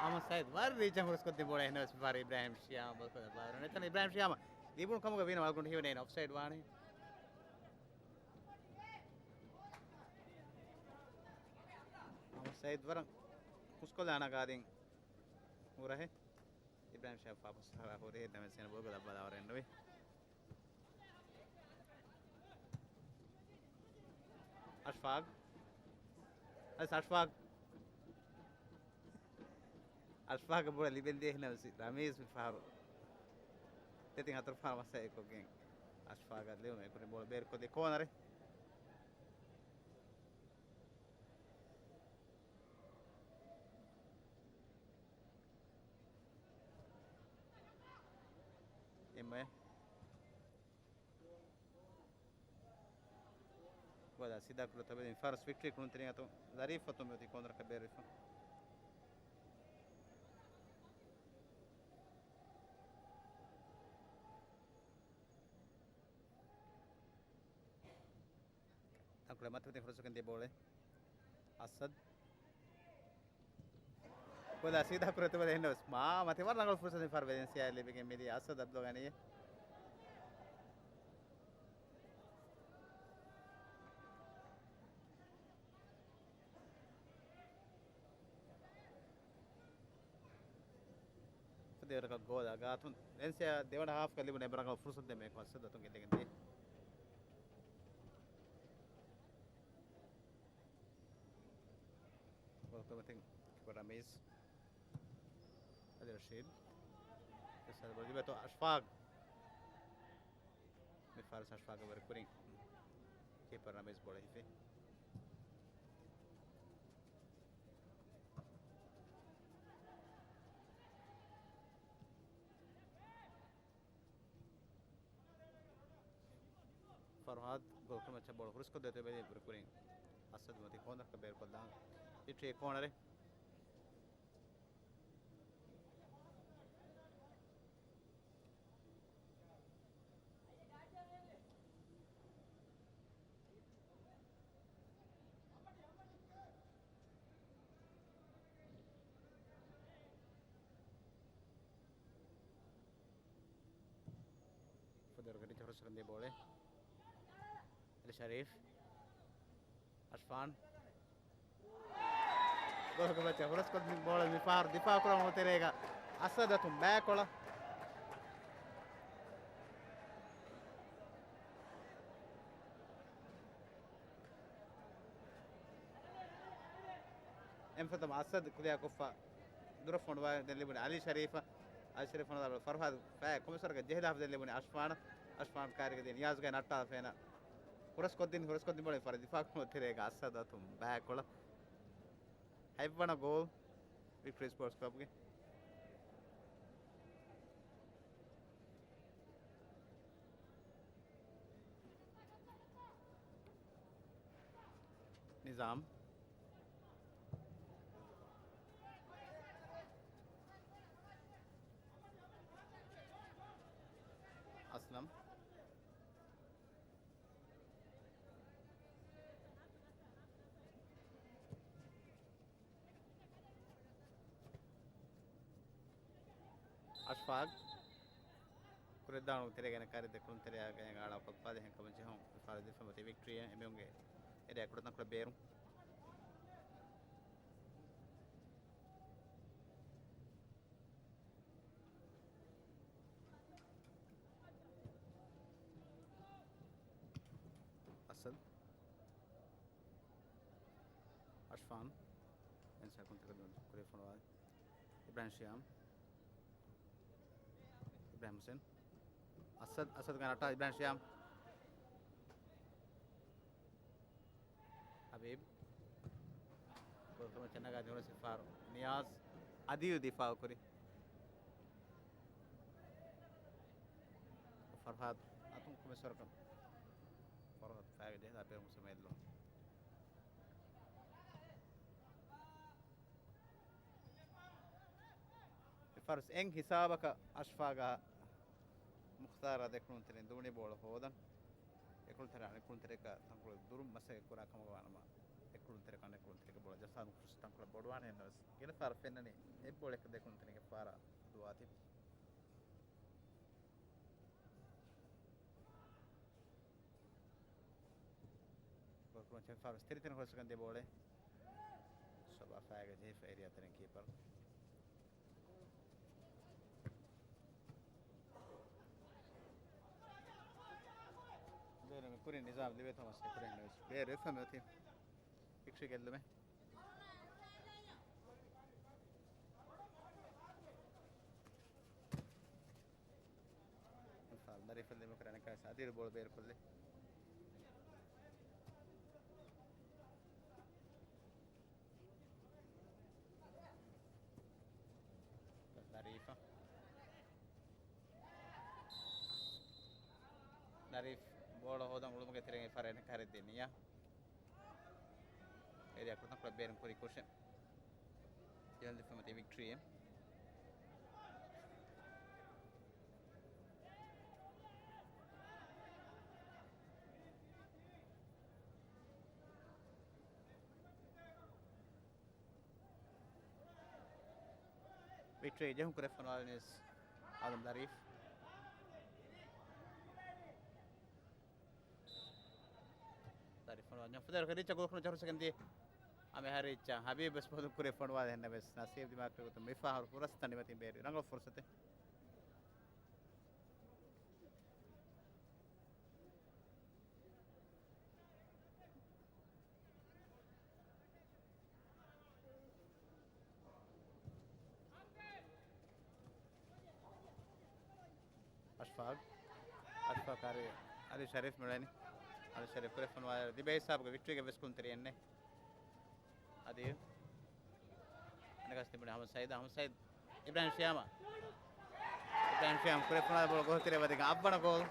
އަހްމަދު ސައީދު ވަރަށް ރީއްޗަށް ހުރަސްކޮށްދިން ބޯޅަ އެހެނަސް ފާރު އިބްރާހިމް ޝިޔާމް ބަލަކޮށް ބާރު. އެތަން އިބްރާހިމް ޝިޔާމް ލިބުނު ކަމުގަ ވީނަ ވަލްގުން ހީވަނީ އޮފްސައިޑް ވާނީ. އަހްމަދު ސައީދު ވަރަށް ހުސްކޮށްލާ ނަގާދިން ހުރަހެއް. އިބްރާހިމް ޝިޔާމް ފާފަސް ހަރާ ހުރި ދެމެސް އޭނަ ބޯޅަ ލައްވާލާ ވަރެއް ނުވި. އަޝްފާގް. އަސް އަޝްފާގް. އަޝްފާގް ބޯޅަ ލިބެން ދިޔަ ހިނަ ވެސް ރަމީޒް މި ފަހަރު. ދެތިން ހަތަރު ފަހަރު މަސައްކަތް ކޮށްގެން އަޝްފާގަށް ލިބުނު އެކުރި ބޯޅަ ބޭރުކޮށްލި ކޯނަރެއް. އެންމެ ގޮލާ ސީދާ ކުރި ތަބެދިން ފާރު ވިކްޓްރީ ކުޅުންތެރިން އަތު ލަރީފް އަތުން މިއޮތީ ކޯނަރަކަށް ބޭރުވެފަ. ތަންކޮޅެއް މަތިވެތި ފުރުސަތުގެ ދެ ބޯޅަ. އަސަދް. ބޯޅަ ސީދާ ކުރި ތަބެދިން އެހެންނަމަވެސް މާ މަތި ވަރަށް ރަނގަޅު ފުރުސަތެއް ފާރު ވެލެންސިއާ ލިބިގެން މިދިޔަ އަސަދް އަބްދުލްގަނީ. ދެވަރަކަށް ގޯލާ ގާތުން ވެލެންސިއާ ދެވަނަ ހާފްގަ ލިބުނު އެންމެ ރަނގަޅު ފުރުސަތު ދެމެ އެކު އަސަދް އަތުން ގެއްލިގެން ދިޔަ. ގޯލް ކުރިމަތިން ރަމީޒް. ރަޝީދު. އެސަލް ބޮލި ބެތޯ އަޝްފާގް. މި ފާރިސް އަޝްފާގް ވަރި ކުރިން ކީޕަރ ރަމީޒް ބޯޅަ ހިފި. ފަރުހާދު ގޯލް ކުރިމައްޗަށް ބޯޅަ ހުރިސްކޮށްދޭތޯ ބެލީ ބުރި ކުރިން އަސަދު މަތީ ކޯނަރަކަށް ބޭރުކޮށްލާން. އިޓްރީ ކޯނަރެއް. ފުދޭވަރުގެ ރިޗަރޑްސަން ދިޔަ ބޯޅަ. އަލީ ޝަރީފް. އަޝްފާން. ގޯލް މައްޗަށް ހުރަސްކޮށް މި ބޯޅަ މި ފަހަރު ދިފާ ކުރަމުން ތެރޭގަ އަސަދަތު ބައިކޮޅަށް. އެންފަތަމަ އަސަދު ކުލިއަރާކޮށްފަ ދުރަށް ފޮނުވާ ދެން ލިބުނީ އަލީ ޝަރީފަށް. އަލީ ޝަރީފް ފޮނުވާ ފަރުހާދު ފައި ކޮމިސަރގެ ޖެހިލާފަ ދެން ލިބުނީ އަޝްފާނަށް. އަޝްފާން ކާރިގަ ދިޔަ ނިޔާޒްގައި ނައްޓާފަ ފެނަ ހުރަސްކޮށްދިން ހުރަސްކޮށްދިން ބޯޅަ މި ފަހަރު ދިފާ ކުރުމުން ތެރޭގަ އަސަދަތު ބައިކޮޅަށް. ހަތްވަނަ ގޯލް ވިކްޓްރީ ސްޕޯޓްސް ކްލަބްގެ. ނިޒާމް. އަސްލަމް. އަޝްފާގް. ކުރެއްދާނު ތެރޭގައި ކާރި ދެކުނު ތެރެއާ ގައި އާޅާ ކޮށްފާ ދެހެން ކަމަށް ޖެހުން. ފާރި ދެފަމަތި ވިކްޓްރީ އެމެއުންގެ އެރޭ ކުޑަތަން ކުޑަ ބޭރުން. އަސަދް. އަޝްފާން. އެންސާކުން ތަކަދުން ކުރި ފޮނުވާ. އިބްރާހިމް ޝިޔާމް. އިބްރާހިމް ހުސެން. އަސަދް، އަސަދް ގަންނަ އަޓާ އިބްރާހިމް ޝިޔާމް. ހަބީބް. ގޯލް ކުރުމަށް ޗަންނަގާ ދިނުނަސް ފާރު. ނިޔާޒް އަދިޔު ދިފާއު ކުރި. ފަރްހާދު އަތުން ކުމެސްވަރަކަށް. ފަރްހާދު ފައިގަ ޖެހިލާ ބޭރު މުސަމެއްލު. އެ ފަރުސް އެން ހިސާބަކަށް އަޝްފާގާ މުޚްތާރާ ދެކުނުންތެރިން ދޫނި ބޯޅަ ހޯދަން. އެކުޅުންތެރި އަނެއްކުޅުންތެރިއަކާ ތަންކޮޅެއް ދުރުން މަސައްކަތް ކުރާ ކަމަށް ވާނަމަ، އެކުޅުންތެރިއަކާ އަނެއްކުޅުންތެރިއަކަށް ބޯޅަ ޖައްސާލުމުގެ ފުރުސަތު ތަންކޮޅެއް ބޮޑުވާނެ ހެންނަމަވެސް، ގިނަ ފަހަރަށް ފެންނަނީ އެއް ބޯޅައަކަށް ދެކުނުންތެރިންގެ ފާރާ ދުވާތީ. ގޯލް ކުރުމަށް ޗެފް ފާރުސް ތިރިތިން ހުރަސްކަން ދިޔަ ބޯޅަ. ސޮބާ ފައިގަ ޖެހިފަ އެރިއާ ތެރެއިން ކީޕަރު. ބޭރު މި ކުރިން ނިޒާމް ލިބޭތޯ މަސައްކަތް ކުރެއްވި ނަމަވެސް ބޭރު އެއްފަ މި އޮތީ ވިކްޓްރީ ގެއްލުމެއް. ފާލް ދަރިފަށް ދިމަކުރާނެ ކަސް އަދިލު ބޯޅަ ބޭރުކޮށްލި. ލަރީފަށް. ލަރީފް ބޯޅަ ހޯދަން އުޅުމުގެ ތެރެއިން އެ ފަރެއް ކަރެއް ދިނިޔާ. އެރިއާ ކުޑަތަންކޮޅެއް ބޭރުން ކުރި ކުށެއް. ޖެހިލަން ދިފާމަތި ވިކްޓްރީއެއް. ވިކްޓްރީ ޖެހުން ކުރެ ފޮނުވާލިނީސް އާދަމް ލަރީފް. ލަރީފް ފޮނުވާ ފުދޭވަރުގެ ރިޗަށް ގޯލް ކުރުމަށް ޗަހުރުސަކެން ދިޔަ. އަމެހާ ރިޗަށް ހަބީބް ވެސް ބޯލު ކުރެ ފޮނުވާލި ހެންނަމަވެސް ނަސީބް ދިމާކުރި ގޮތުން މި ފަހަރު ފުރަސްތައް ނިމެތިން ބޭރު ރަނގަޅު ފުރުސަތެއް. ފާގް. އަޝްފާޤް އަރި، އަލީ ޝަރީފް މިޅެނީ. އަލީ ޝަރީފް ކުރެފަންވާ ދިބޭ ހިސާބުގެ ވިކްޓްރީގެ ވެސް ކުންތެރި އެންނެ. އަދި އަނެކަސް ތިބުނީ އަހްމަދު ސައީދު، އަހްމަދު ސައީދު، އިބްރާހިމް ޝިޔާމާ. އިބްރާހިމް ޝިޔާމް ކުރެފަންވާ ބޯޅަ ގޯހުތެރޭ ވަދެގެން އަށްވަނަ ގޯލް.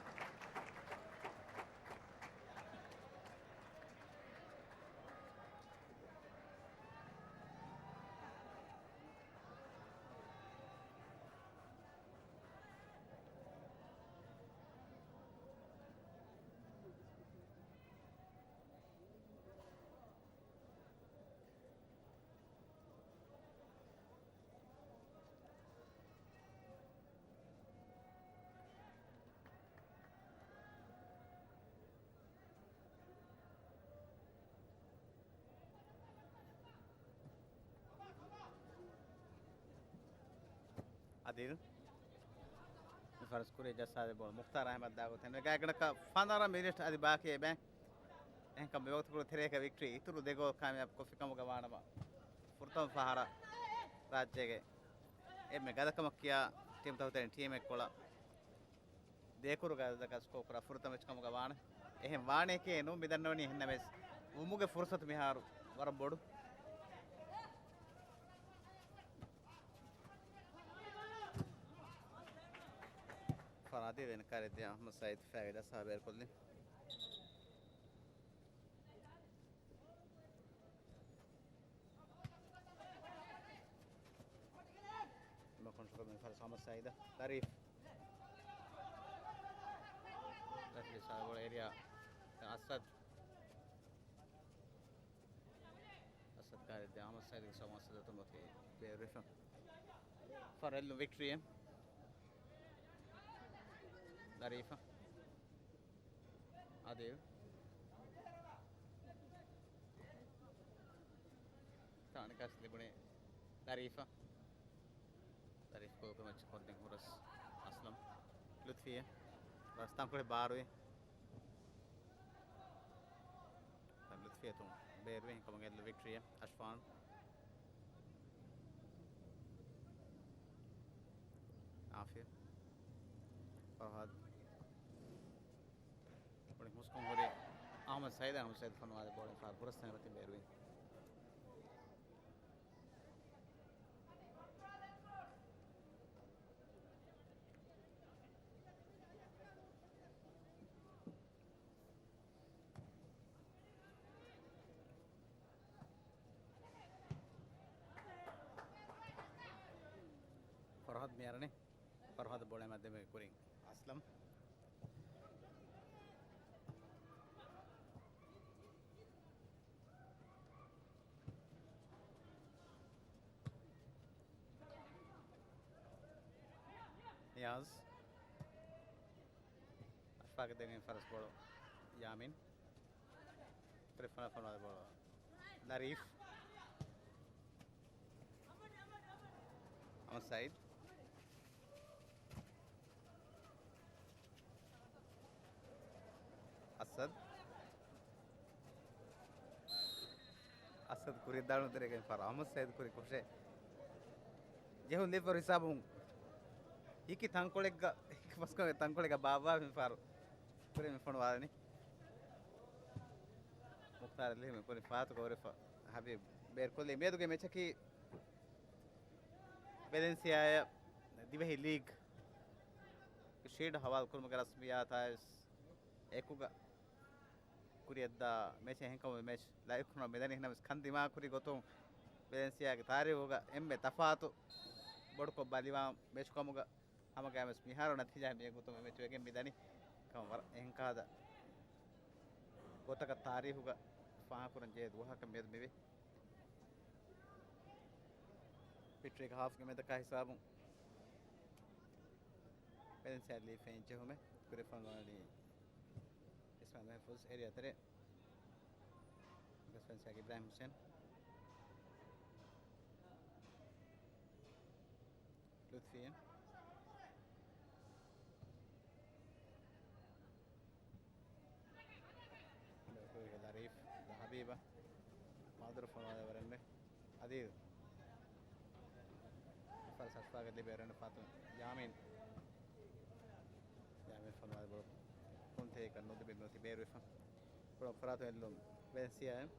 އަދިލް. މި ފަރަސް ކުރި ޖައްސާދެ ބޯޅަ މުޚްތާރު އަހްމަދާ ގޮތެއް ގާތްގަނޑަކަށް ފަނަރަ މިނިޓް އަދި ބާކީ އެބަ. އެހެންކަމުން މިވަގުތު ކުރު ތެރޭގަ ވިކްޓްރީ އިތުރު ދެ ގޯލް ކާމިޔާބު ކޮށްފި ކަމުގަ ވާނަމަ، ފުރަތަމަ ފަހަރަށް ރާއްޖޭގެ އެންމެ ގަދަކަމަށް ކިޔާ ޓީމްތަކުގެ ތެރެއިން ޓީމެއް ކޮޅަށް ދޭކުރު ގަދަކަށް ސްކޯ ކުރާ ފުރަތަމަ މެޗް ކަމުގަ ވާނެ. އެހެން ވާނެކޭ ނޫން މި ދަންނަވަނީ. އެހެންނަމަވެސް ވުމުގެ ފުރުސަތު މިހާރު ވަރަށް ބޮޑު. ފަރާތީ ދެން ކާރެއްދިޔަ އަހްމަދު ސައީދު ފައިވެ ޖައްސާ ބޭރުކޮށްލިން. މަކޮންޓްރޯލް މި ފަރަސް އަހްމަދު ސައީދަށް. ލަރީފް. ލަރީފް ސާބޮޅ އޭރިއާ. އަސަދް. އަސަދް ކާރެއްދިޔަ އަހްމަދު ސައީދުގެ ސަމާސަދަތުން ވަކި ބޭރުވެފަ. ފަރެއްލު ވިކްޓްރީއެއް. ލަރީފަށް. އަދިލް. ތާނިކަސް ލިބުނީ ލަރީފަށް. ލަރީފް ކޯކު މެޗް ކޮށްދިން ހުރަސް އަސްލަމް. ލުތްފީއެއް. ރަސްތަންކޮޅެއް ބާރުވި. ލުތްފިޔަތު ބޭރުވެ ހިންކަމުގެ އެއްލު ވިކްޓްރީއެއް. އަޝްފާން. އާފިޔަ. ފަރުހާދު. ބޮޅި ހުސްކޮށް ހުރި އަހްމަދު ސައީދު، އަހްމަދު ސައީދު ފޮނުވާލި ބޯޅަ ފާރު ހުރަސް ތަންތަން ބޭރުވި. ފަރުހާދު މިއަރަނީ. ފަރުހާދު ބޯޅަ މައްދަމެ ކުރިން އަސްލަމް. ނިޔާޒް. އަޝްފާގެ ދެން ފަރަސް ބޯޅަ ޔާމީން. ތިރިފަނަ ފަނުވާ ބޯޅަ. ލަރީފް. އަހްމަދު ސައީދު. އަސަދް. އަސަދް ކުރި ދާނު ދެރެގެން ފަރު އަހްމަދު ސައީދު ކުރި ކުށެއް. ޖެހުން ދެފަރު ހިސާބުން ހިކި ތަންކޮޅެއްގަ، ހިކި ފަސްކޮޅެއް ތަންކޮޅެއްގަ ބާއްވާ މި ފަރު. ކުރި މި ފޮނުވާލަނީ. މުޚްތާރު ލިހި މި ކުރި ފާތު ގޮވަރެފަ. ހަބީބް ބޭރުކޮށްލީ މިއަދުގެ މެޗަކީ ވެލެންސިއާއަށް ދިވެހި ލީގް ޝީލްޑް ހަވާލު ކުރުމުގެ ރަސްމިއްޔާތާ ވެސް އެކުގަ ކުރިއަށްދާ މެޗެއް. އެހެންކަމުން މެޗް ލައިވް ކުރުމަށް މިދަނީ. އެހެންނަމަވެސް ކަން ދިމާކުރި ގޮތުން ވެލެންސިއާގެ ތާރީހުގަ އެންމެ ތަފާތު ބޮޑުކޮށް ބަލިވާ މެޗު ކަމުގަ ހަމަގައިމުވެސް މިހާރު ނަތީޖާ މި ގޮތުން މި މެޗު ވެގެން މިދަނީ. ކަމަށް ވަރަށް އެހެން ކާދަ ގޮތަކަށް ތާރީހުގަ ފާހަގަކުރަން ޖެހޭ ދުވަހަކަށް މިއަދު މިވޭ. ވިކްޓްރީގެ ހާފްގެ މެދަކާ ހިސާބުން ވެލެންސިއާ ލީފެއިން ޖެހުމެއް ކުރިފަންވާނީ. އިސްމާއިލް މަހްފޫޒު އޭރިއާ ތެރޭ. ވެލެންސިއާގެ އިބްރާހިމް ހުސެން. ލުތްފީ. ލަރީފް، ލަ ހަބީބަށް. މާދުރު ފޮނުވާލެވަރެންވެ. އަދީލް. ފަރަސް އަޝްފާގެ ލިބޭ ރަން ފާތުން. ޔާމީން. ފޮނުވާލި ބޯޅަ ކުންތެރިއަކަށް ނުލިބި މިއޮތީ ބޭރުވެފަ. ބޯޅަ ފަރާތުން އެއްލުން ވެލެންސިއާއެއް.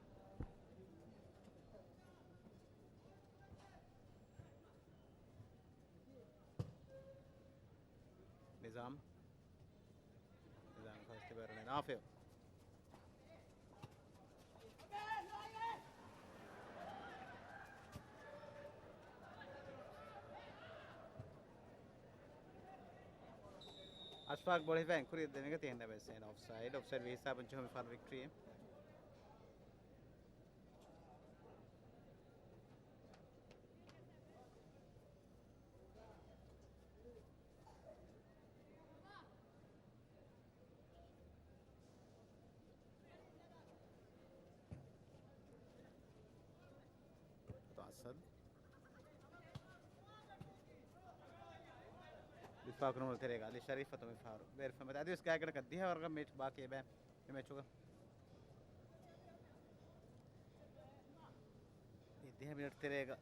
ނިޒާމް. ނިޒާމް ފަސް ތިބޭރުނެ ނާފިއު. އަޝްފާޤް ބޯޅަ ހިފައިގެން ކުރިއަށް ދެނެގަތީ އެހެންނަމަވެސް އެން އޮފްސައިޑް، އޮފްސައިޑް ވީ ހިސާބުން ޖެހުނު މިފަހަރު ވިކްޓްރީ. އަސަދު. ދިފާޢު ކުރުމުގެ ތެރޭގަ އަލީ ޝަރީފް އަތު މިފަހަރު ބޭރު ފެން އަދިވެސް ގާތްގަނޑަކަށް ދިހަ ވަރަކަށް މިނިޓް ބާކީ އެބަ މި މެޗުގަ. މި ދިހަ މިނިޓް ތެރޭގަ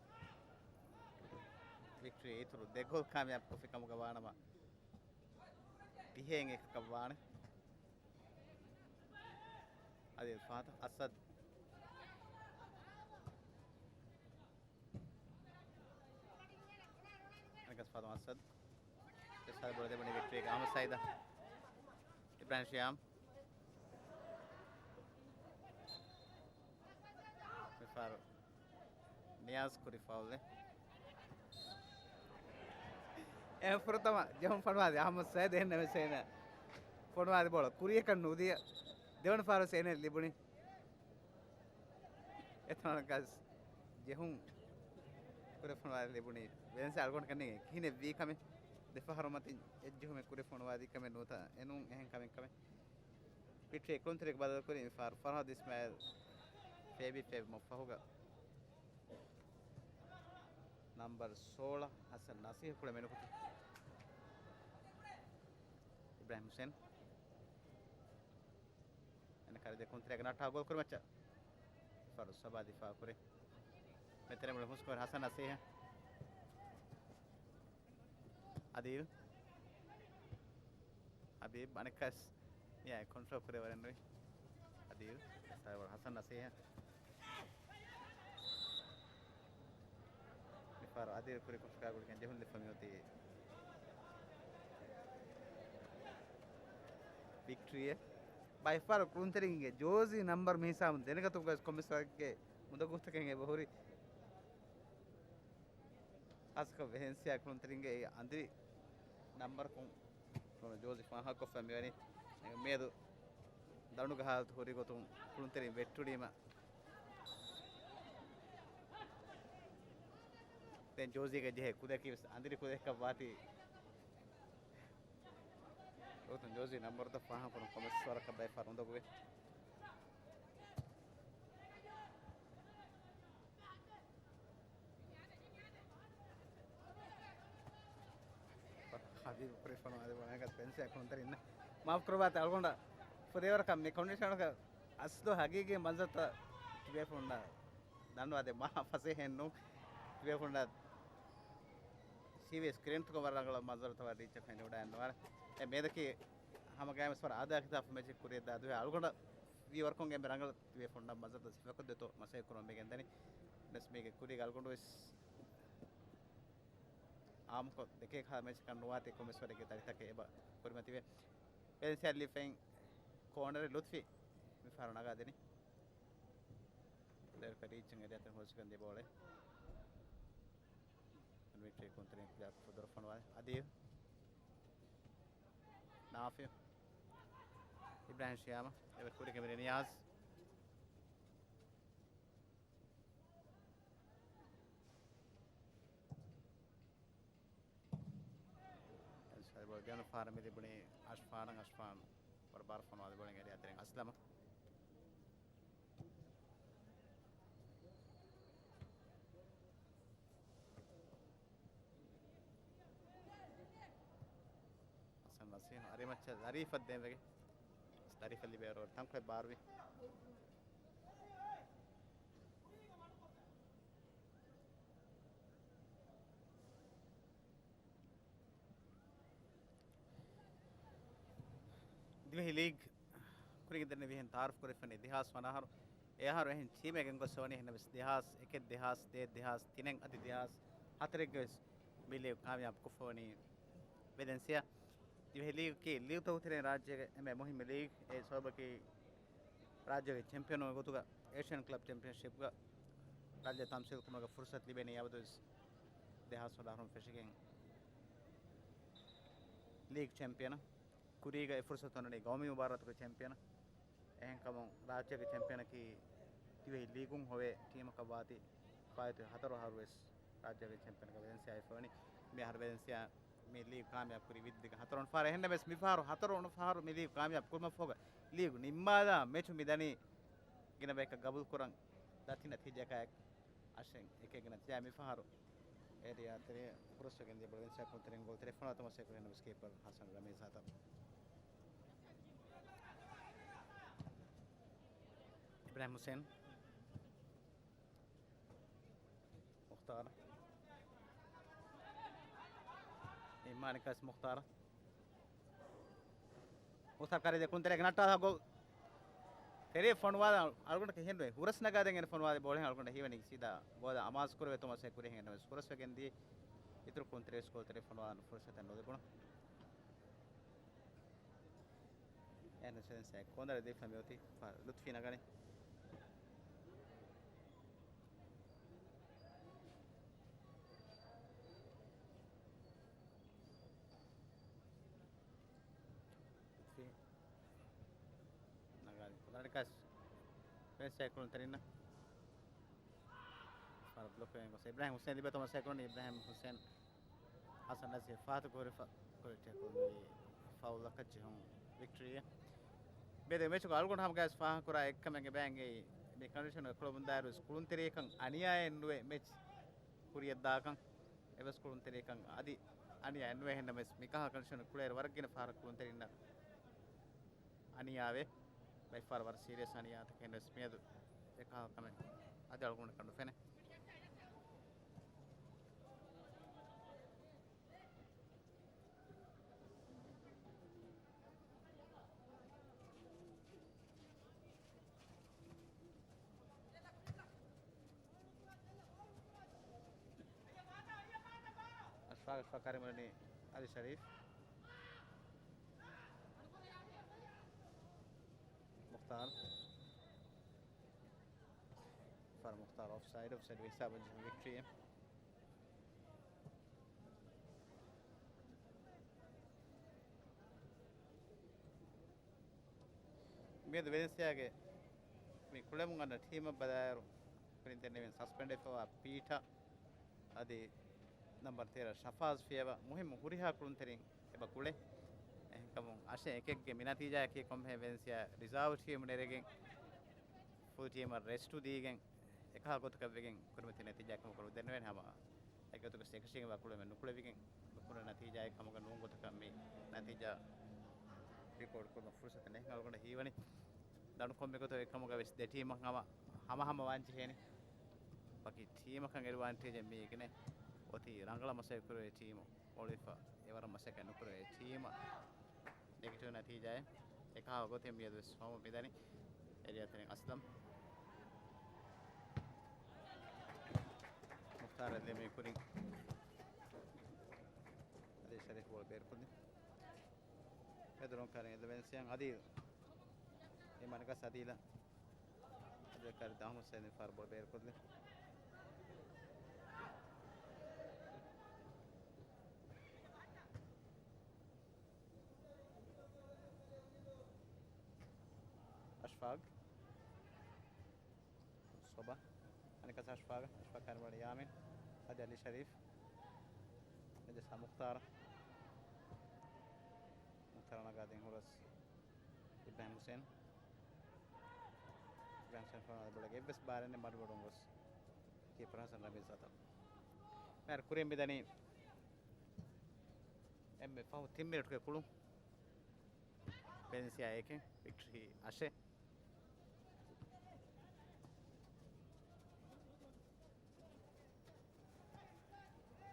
ވިކްޓްރީ އިތުރު ދެ ގޯލް ކާމިޔާބު ކޮށްފި ކަމުގަ ވާނަމަ، ދިހައިން އެކަކަށް ވާނެ. އަދި ފާތަ އަސަދު. އަނެކަސް ފާތުމަ އަސަދު. އެސާދަ ބޯޅަ ލިބުނީ ވިކްޓްރީގެ އަހްމަދު ސައީދަށް. އިބްރާހިމް ޝިޔާމް. މިފަހަރު ނިޔާޒް ކުރި ފައުލެއް. އެ ފުރަތަމަ ޖެހުން ފޮނުވާލި އަހްމަދު ސައީދު އެހެންނަމަވެސް އޭނަ ފޮނުވާލި ބޯޅަ ކުރިޔަކަށް ނުދިޔަ. ދެވަނަ ފަހަރު އޭނަ ލިބުނީ. އެތަނަކަސް ޖެހުން ކުރި ފޮނުވާލި ލިބުނީ ވެލެންސިއާ އަޅުގަނޑަކަށް ނޭނގެ ކިހިނެއް ވީ ކަމެއް. ދެ ފަހަރު މަތިން އެއްޖެހުމެއް ކުރި ފޮނުވާލި ކަމެއް ނުވަތަ އެނޫން އެހެން ކަމެއް ކަމެއް. ވިކްޓްރީ ކުޅުންތެރިއަކަށް ބަދަލުކުރީ މިފަހަރު ފަރްހާދު އިސްމާއިލް ފޭބި ފޭބި މަ ފަހުގަ ނަމްބަރު ސޯޅަ ހަސަން ނަސީހަށް ކުޅެ މެނުކުތު އިބްރާހިމް ހުސެން. އެން ކަރިދެ ކުންތެރިއަކަށް ނައްޓާ ގޯލް ކުރިމައްޗަށް. ފަރު ސަބާ ދިފާ ކުރި. މެތެރެމުޅި ހުސްކޮށް ހަސަން ނަސީހަށް. އަދީލް. ހަބީބް އަނެއްކާސް މިއާ ކޮންޓްރޯލް ކުރެވަރެއް ނުވި. އަދީލް. ސާވަރ ހަސަން ނަސީހަށް. މިފަހަރު އަދިލް ކުރި ކުށުގާ ގުޅިގެން ޖެހުން ލިފަ މިއޮތީ ވިކްޓްރީއެއް. ބައިފަހަރު ކުޅުންތެރިންގެ ޖޯސީ ނަމްބަރު މިހިސާބުން ދެނެގަތުމުގައި ކޮމިސްވަރެއްގެ މުދަގުފުތަކެއް އެބަހުރި. ހާއްސަކޮށް ވެހެންސިއާ ކުޅުންތެރިންގެ އެ އަނދިރި ނަމްބަރަކުން ޖޯސީ ފާހަގަކޮށްފަ މިވަނީ އުއްމީދު ދަނޑުގަ ހާލަތު ހުރި ގޮތުން ކުޅުންތެރިން ވެއްޓުނީމަ. ދެން ޖޯސީގެ ޖެހޭ ކުދަކީ ވެސް އަނދިރި ކުދައެއްކަށް ވާތީ. އޮތުން ޖޯސީ ނަމްބަރުތައް ފާހަގަކުރުން ކޮމެސް ވަރަކަށް ބައިފަރު އުނދަގުވޭ. ހަބީބު ކުރި ފޮނުވާލި ބޯޅައަކަށް ފެންސިއާ ކުޅުންތެރިންނަށް މާފު ކުރައްވާތި. އަޅުގަނޑަށް ފުދޭވަރަކަށް މި ކޮންޑިޝަނަކަށް އަސްލު ހަގީގީ މަންޒަރުތައް ތިބޭފުޅުންނަށް ދަންނަވާދޭ މާ ފަސޭހައެއްނު. ތިބޭފުޅުންނަށް ޓީވީ ސްކްރީންތަކުން ވަރަށް ރަނގަޅަށް މަންޒަރުތައް ވަރަށް ރީއްޗަށް ފެނި އުޑާ އެއްނުވާނެ. އެ މޭދަކީ ހަމަ ގާތްމަސް ވަރަށް އާދައިގެ ހިސާބުން މެޗެއް ކުރިއަށް ދާ ދުވެ އަޅުގަނޑަށް ވީ ވަރަކުން އެންމެ ރަނގަޅަށް ތިބޭފުޅުންނަށް މަންޒަރުތައް ސިފަކޮށްދޭތޯ މަސައްކަތް ކުރަމުން މިގެންދަނީ. ވެސް މީގެ ކުރީގަ އަޅުގަނޑު ވެސް އާއްމުކޮށް ދެކޭ ކަހަލަ މެޗަކަށް ނުވާތީ ކޮމެސްވަރެއްގެ ދަރިތަކެއް އެބަ ކުރިމަތިވޭ. ވެލެންސިއާ ލިފައިން ކޯނަރެއް ލުތްފީ މިފަހަރު ނަގާދެނީ. ޕްލޭއަރަކަށް ރީއްޗަށް އެރިއަތެރި ހުޅުވަސްކަން ދިޔަ ބޯޅަ. މިޓްރީ ކުންތެރިން ޕްލޭއަރަކަށް ފުދުރަ ފޮނުވާލި. އަދީލް. ނާފިއު. އިބްރާހިމް ޝިޔާމަ. އެވެ ކުރިގެ މިރި ނިޔާޒް. އަދި ބޯޅަ ދެވަނަ ފަހަރަށް މި ލިބުނީ އަޝްފާނަށް. އަޝްފާން ވަރަށް ބާރު ފޮނުވާލި ބޯޅަ އެރި އަތެރެން އަސްލަމަށް. ހަސަން ނަސީހަށް އަރިމައްޗަށް ލަރީފަށް ދޭންވެގެން. ލަރީފަށް ލިބޭ ރޯޑް ތަންކޮޅެއް ބާރުވި. ދިވެހި ލީގް ކުރިން ދެންނެވިހެން ތައާރަފް ކުރެވިފަނީ ދެހާސް ވަނަ އަހަރު. އެ އަހަރު އެހެން ޓީމެއް ގެންގޮސް ވަނީ އެހެންނަމަވެސް ދެހާސް އެކެއް، ދެހާސް ދޭއް، ދެހާސް ތިނެއް އަދި ދެހާސް ހަތަރެއްގަވެސް މި ލީގް ކާމިޔާބު ކޮށްފަވަނީ ވެލެންސިއާ. ދިވެހި ލީގަކީ ލީގްތަކުގެ ތެރެއިން ރާއްޖޭގެ އެންމެ މުހިއްމު ލީގް. އެ ސަބަބަކީ ރާއްޖޭގެ ޗެމްޕިއަނު ގޮތުގަ އޭޝިއަން ކްލަބް ޗެމްޕިއަންޝިޕްގަ ރާއްޖެ ތަމްސީލް ކުރުމުގެ ފުރުސަތު ލިބެނީ އަބަދުވެސް ދެހާސް ވަނަ އަހަރުން ފެށިގެން ލީގް ޗެމްޕިއަނަށް. ކުރީގަ އެ ފުރުސަތު އޮންނަނީ ގައުމީ މުބާރާތުގެ ޗެމްޕިއަނަށް. އެހެންކަމުން ރާއްޖޭގެ ޗެމްޕިއަނަކީ ދިވެހި ލީގުން ހޮވޭ ޓީމަކަށް ވާތީ، ފާއިތުވި ހަތަރު އަހަރުވެސް ރާއްޖޭގެ ޗެމްޕިއަނަކަށް ވެލެންސިއާ ހިފަވަނީ. މި އަހަރު ވެލެންސިއާ މި ލީގު ކާމިޔާބު ކުރީ ވިއްދިގަ ހަތަރު ވަނަ ފަހަރަށް. އެހެންނަމަވެސް މި ފަހަރު ހަތަރު ވަނަ ފަހަރު މި ލީގު ކާމިޔާބު ކުރުމަށްފަހުގަ ލީގު ނިންމާލާ މެޗު މި ދަނީ ގިނަ ބަޔަކަށް ގަބޫލުކުރަން ދަތި ނަތީޖާއަކާއެކު. އަށެއް އެކެއްގެ ނަތީޖާ މި ފަހަރު އޭރިއާ ތެރެ ހުރަސްވެގެން ދިޔަ ބޮލު ވެލެންސިއާ ކުޅުންތެރިން ގޯލް ތެރެ ފޮނުވާ ތަމަސް ކުރި އެހެންނަމަވެސް ކީޕަރު ހަސަން ރަމީޒާ ތަ. އިބްރާހިމް ހުސެން. މުޚްތާރު. އިމާނިކަސް މުޚްތާރު. މުޚްތާރު ކަރި ދެ ކުންތެރޭގެ ނައްޓާލާ ގޯލް. ތެރޭ ފޮނުވާލާ އަޅުގަނޑަކަށް ހިންނުވޭ. ހުރަސް ނަގާދޭން އެން ފޮނުވާލި ބޯޅަ އަޅުގަނޑަށް ހީވަނީ ސީދާ ގޯލަށް އަމާޒު ކުރެވޭ ތަމަސް ކުރި ހެން ނަމަވެސް ހުރަސްވެގެން ދިޔަ އިތުރު ކުންތެރޭ ސްކޯލް ތެރޭ ފޮނުވާލަން ފުރުސަތެއް ނުލިބުނު. އެހެން ސެންސް އެ ކޯނަރ ދީފަ މިއޮތީ ލުތްފީ ނަގަނީ. ލުތްފީ ނަގާނީ ކޯނަރަކަށް. ވެސް އެ ކުޅުންތެރިންނަށް ފަރު ބްލޮކް ވެގެން ގޮސް އިބްރާހިމް ހުސެން ލިބޭ ތަމަސް އެ ކުޅުނީ އިބްރާހިމް ހުސެން. ހަސަން ނަޒީރު ފާތު ކުރި ފަ-، ކުރި ޓެކުލް މި ފައުލްއަކަށް ޖެހުން ވިކްޓަރީއެއް. ބޭދެ މެޗުގަ އަޅުގަނޑު ހަމަގައިސް ފާހަގަކުރާ އެއްކަމެއް އެބައިނގޭ މި ކަންޑިޝަން އެކުޅަމުންދާއިރުވެސް ކުޅުންތެރިޔަކަށް އަނިޔާއެއް ނުވޭ މެޗް ކުރިޔަށްދާކަން. އެވެސް ކުޅުންތެރިޔަކަށް އަދި އަނިޔާއެއް ނުވޭ ހެންނަމެސް މިކަހަލަ ކަންޑިޝަން ކުޅޭއިރު ވަރަށް ގިނަ ފަހަރަށް ކުޅުންތެރިންނަށް އަނިޔާވޭ. ބައިފަހަރު ވަރަށް ސީރިއަސް އަނިޔާތަކެއް ނެސް މިއަދު އެކަހަލަ ކަމެއް އަދި އަޅުގަނޑަކަށް ނުފެނޭ. އަޝްފާގަށް ފަކާރި މުޅިނީ އަލީ ޝަރީފް. މުޚްތާރު. ފަރު މުޚްތާރު އޮފްސައިޑް، އޮފްސައިޑް ހިސާބުން ޖެހުނު ވިކްޓަރީ. މިއަދު ވެލެންސިއާގެ މި ކުޅެމުން އަންނަ ޓީމަށް ބަލާއިރު، ކުރިން ދެންނެވިން ސަސްޕެންޑް ވެފަވާ ޕީޓާ އަދި ނަމްބަރު ތޭރަ ޝަފާޒް ފިޔަވާ މުހިއްމު ހުރިހާ ކުޅުންތެރިން އެބަ ކުޅޭ. އެހެންކަމުން އަށެއް އެކެއްގެ މި ނަތީޖާއަކީ ކޮންމެހެން ވެލެންސިއާ ރިޒާވް ޓީމު ނެރެގެން ފުލް ޓީމަށް ރެސްޓު ދީގެން އެކަހަލަ ގޮތަކަށް ވެގެން ކުރިމަތި ނަތީޖާއެއް ކަމަކަށް ނުދެންނެވޭނެ. ހަމަ އެގޮތުގަ އެކަށީގެންވާ ކުޅެމެއް ނުކުޅެވިގެން ނުކުރެ ނަތީޖާއެއް ކަމަކަށް ނޫން ގޮތަކަށް މި ނަތީޖާ ރިކޯޑް ކުރުމަށް ފުރުސަތެއް ނެތް އަޅުގަނޑަށް ހީވަނީ. ދަނޑު ކޮންމެ ގޮތަށް އެކަމުގަ ވެސް ދެ ޓީމަށް ހަމަ ހަމަ ހަމަ ވާން ޖެހޭނެ. ވަކި ޓީމަކަށް އެޑްވާންޓޭޖެއް މީގެނެ އޮތީ ރަނގަޅަށް މަސައްކަތް ކުރެވޭ ޓީމު އޮޅިފަ އެވަރަށް މަސައްކަތް ނުކުރެވޭ ޓީމަށް ނެގެޓިވް ނަތީޖާއެއް. އެކަހަލަ ގޮތެއް މިއަދު ވެސް ހޯމަ މިދަނީ. އެރިޔާ ތެރެއިން އަސްލަމް. މުޚްތާރަށް ލެމީ ކުރިން. އަދި ޝަރީފް ބޯޅަ ބޭރުކޮށްލި. އެދުރުން ކަރިން އެދު ވެންސިއަން އަދީލް. އިމާން ގަސް އަދީލަށް. އަދި ކަރި ދާހުމަ ސެނި ފާރު ބޯޅަ ބޭރުކޮށްލި. އަޝްފާގް. ސޮބާ. އަނެއްކާ އަޝްފާގަށް. އަޝްފާގް ކަންވަޅި ޔާމިން. އަދި އަލީ ޝަރީފް. އެދެސް މުޚްތާރަށް. މުޚްތާރަށް ނަގާދިން ހުރަސް އިބްރާހިމް ހުސެން. އިބްރާހިމް ހުސެން ފަނާ ބޮޅަގެ އެއްވެސް ބާރެއް ނެތް މަޑުމަޑުން ގޮސް ކީޕަރ ހަސަން ރަމީޒާ ތަ. މިހާރު ކުރިން މިދަނީ އެންމެ ފަހު ތިން މިނެޓުގެ ކުޅުން. ވެލެންސިއާ އެކެއް، ވިކްޓަރީ އަށެއް.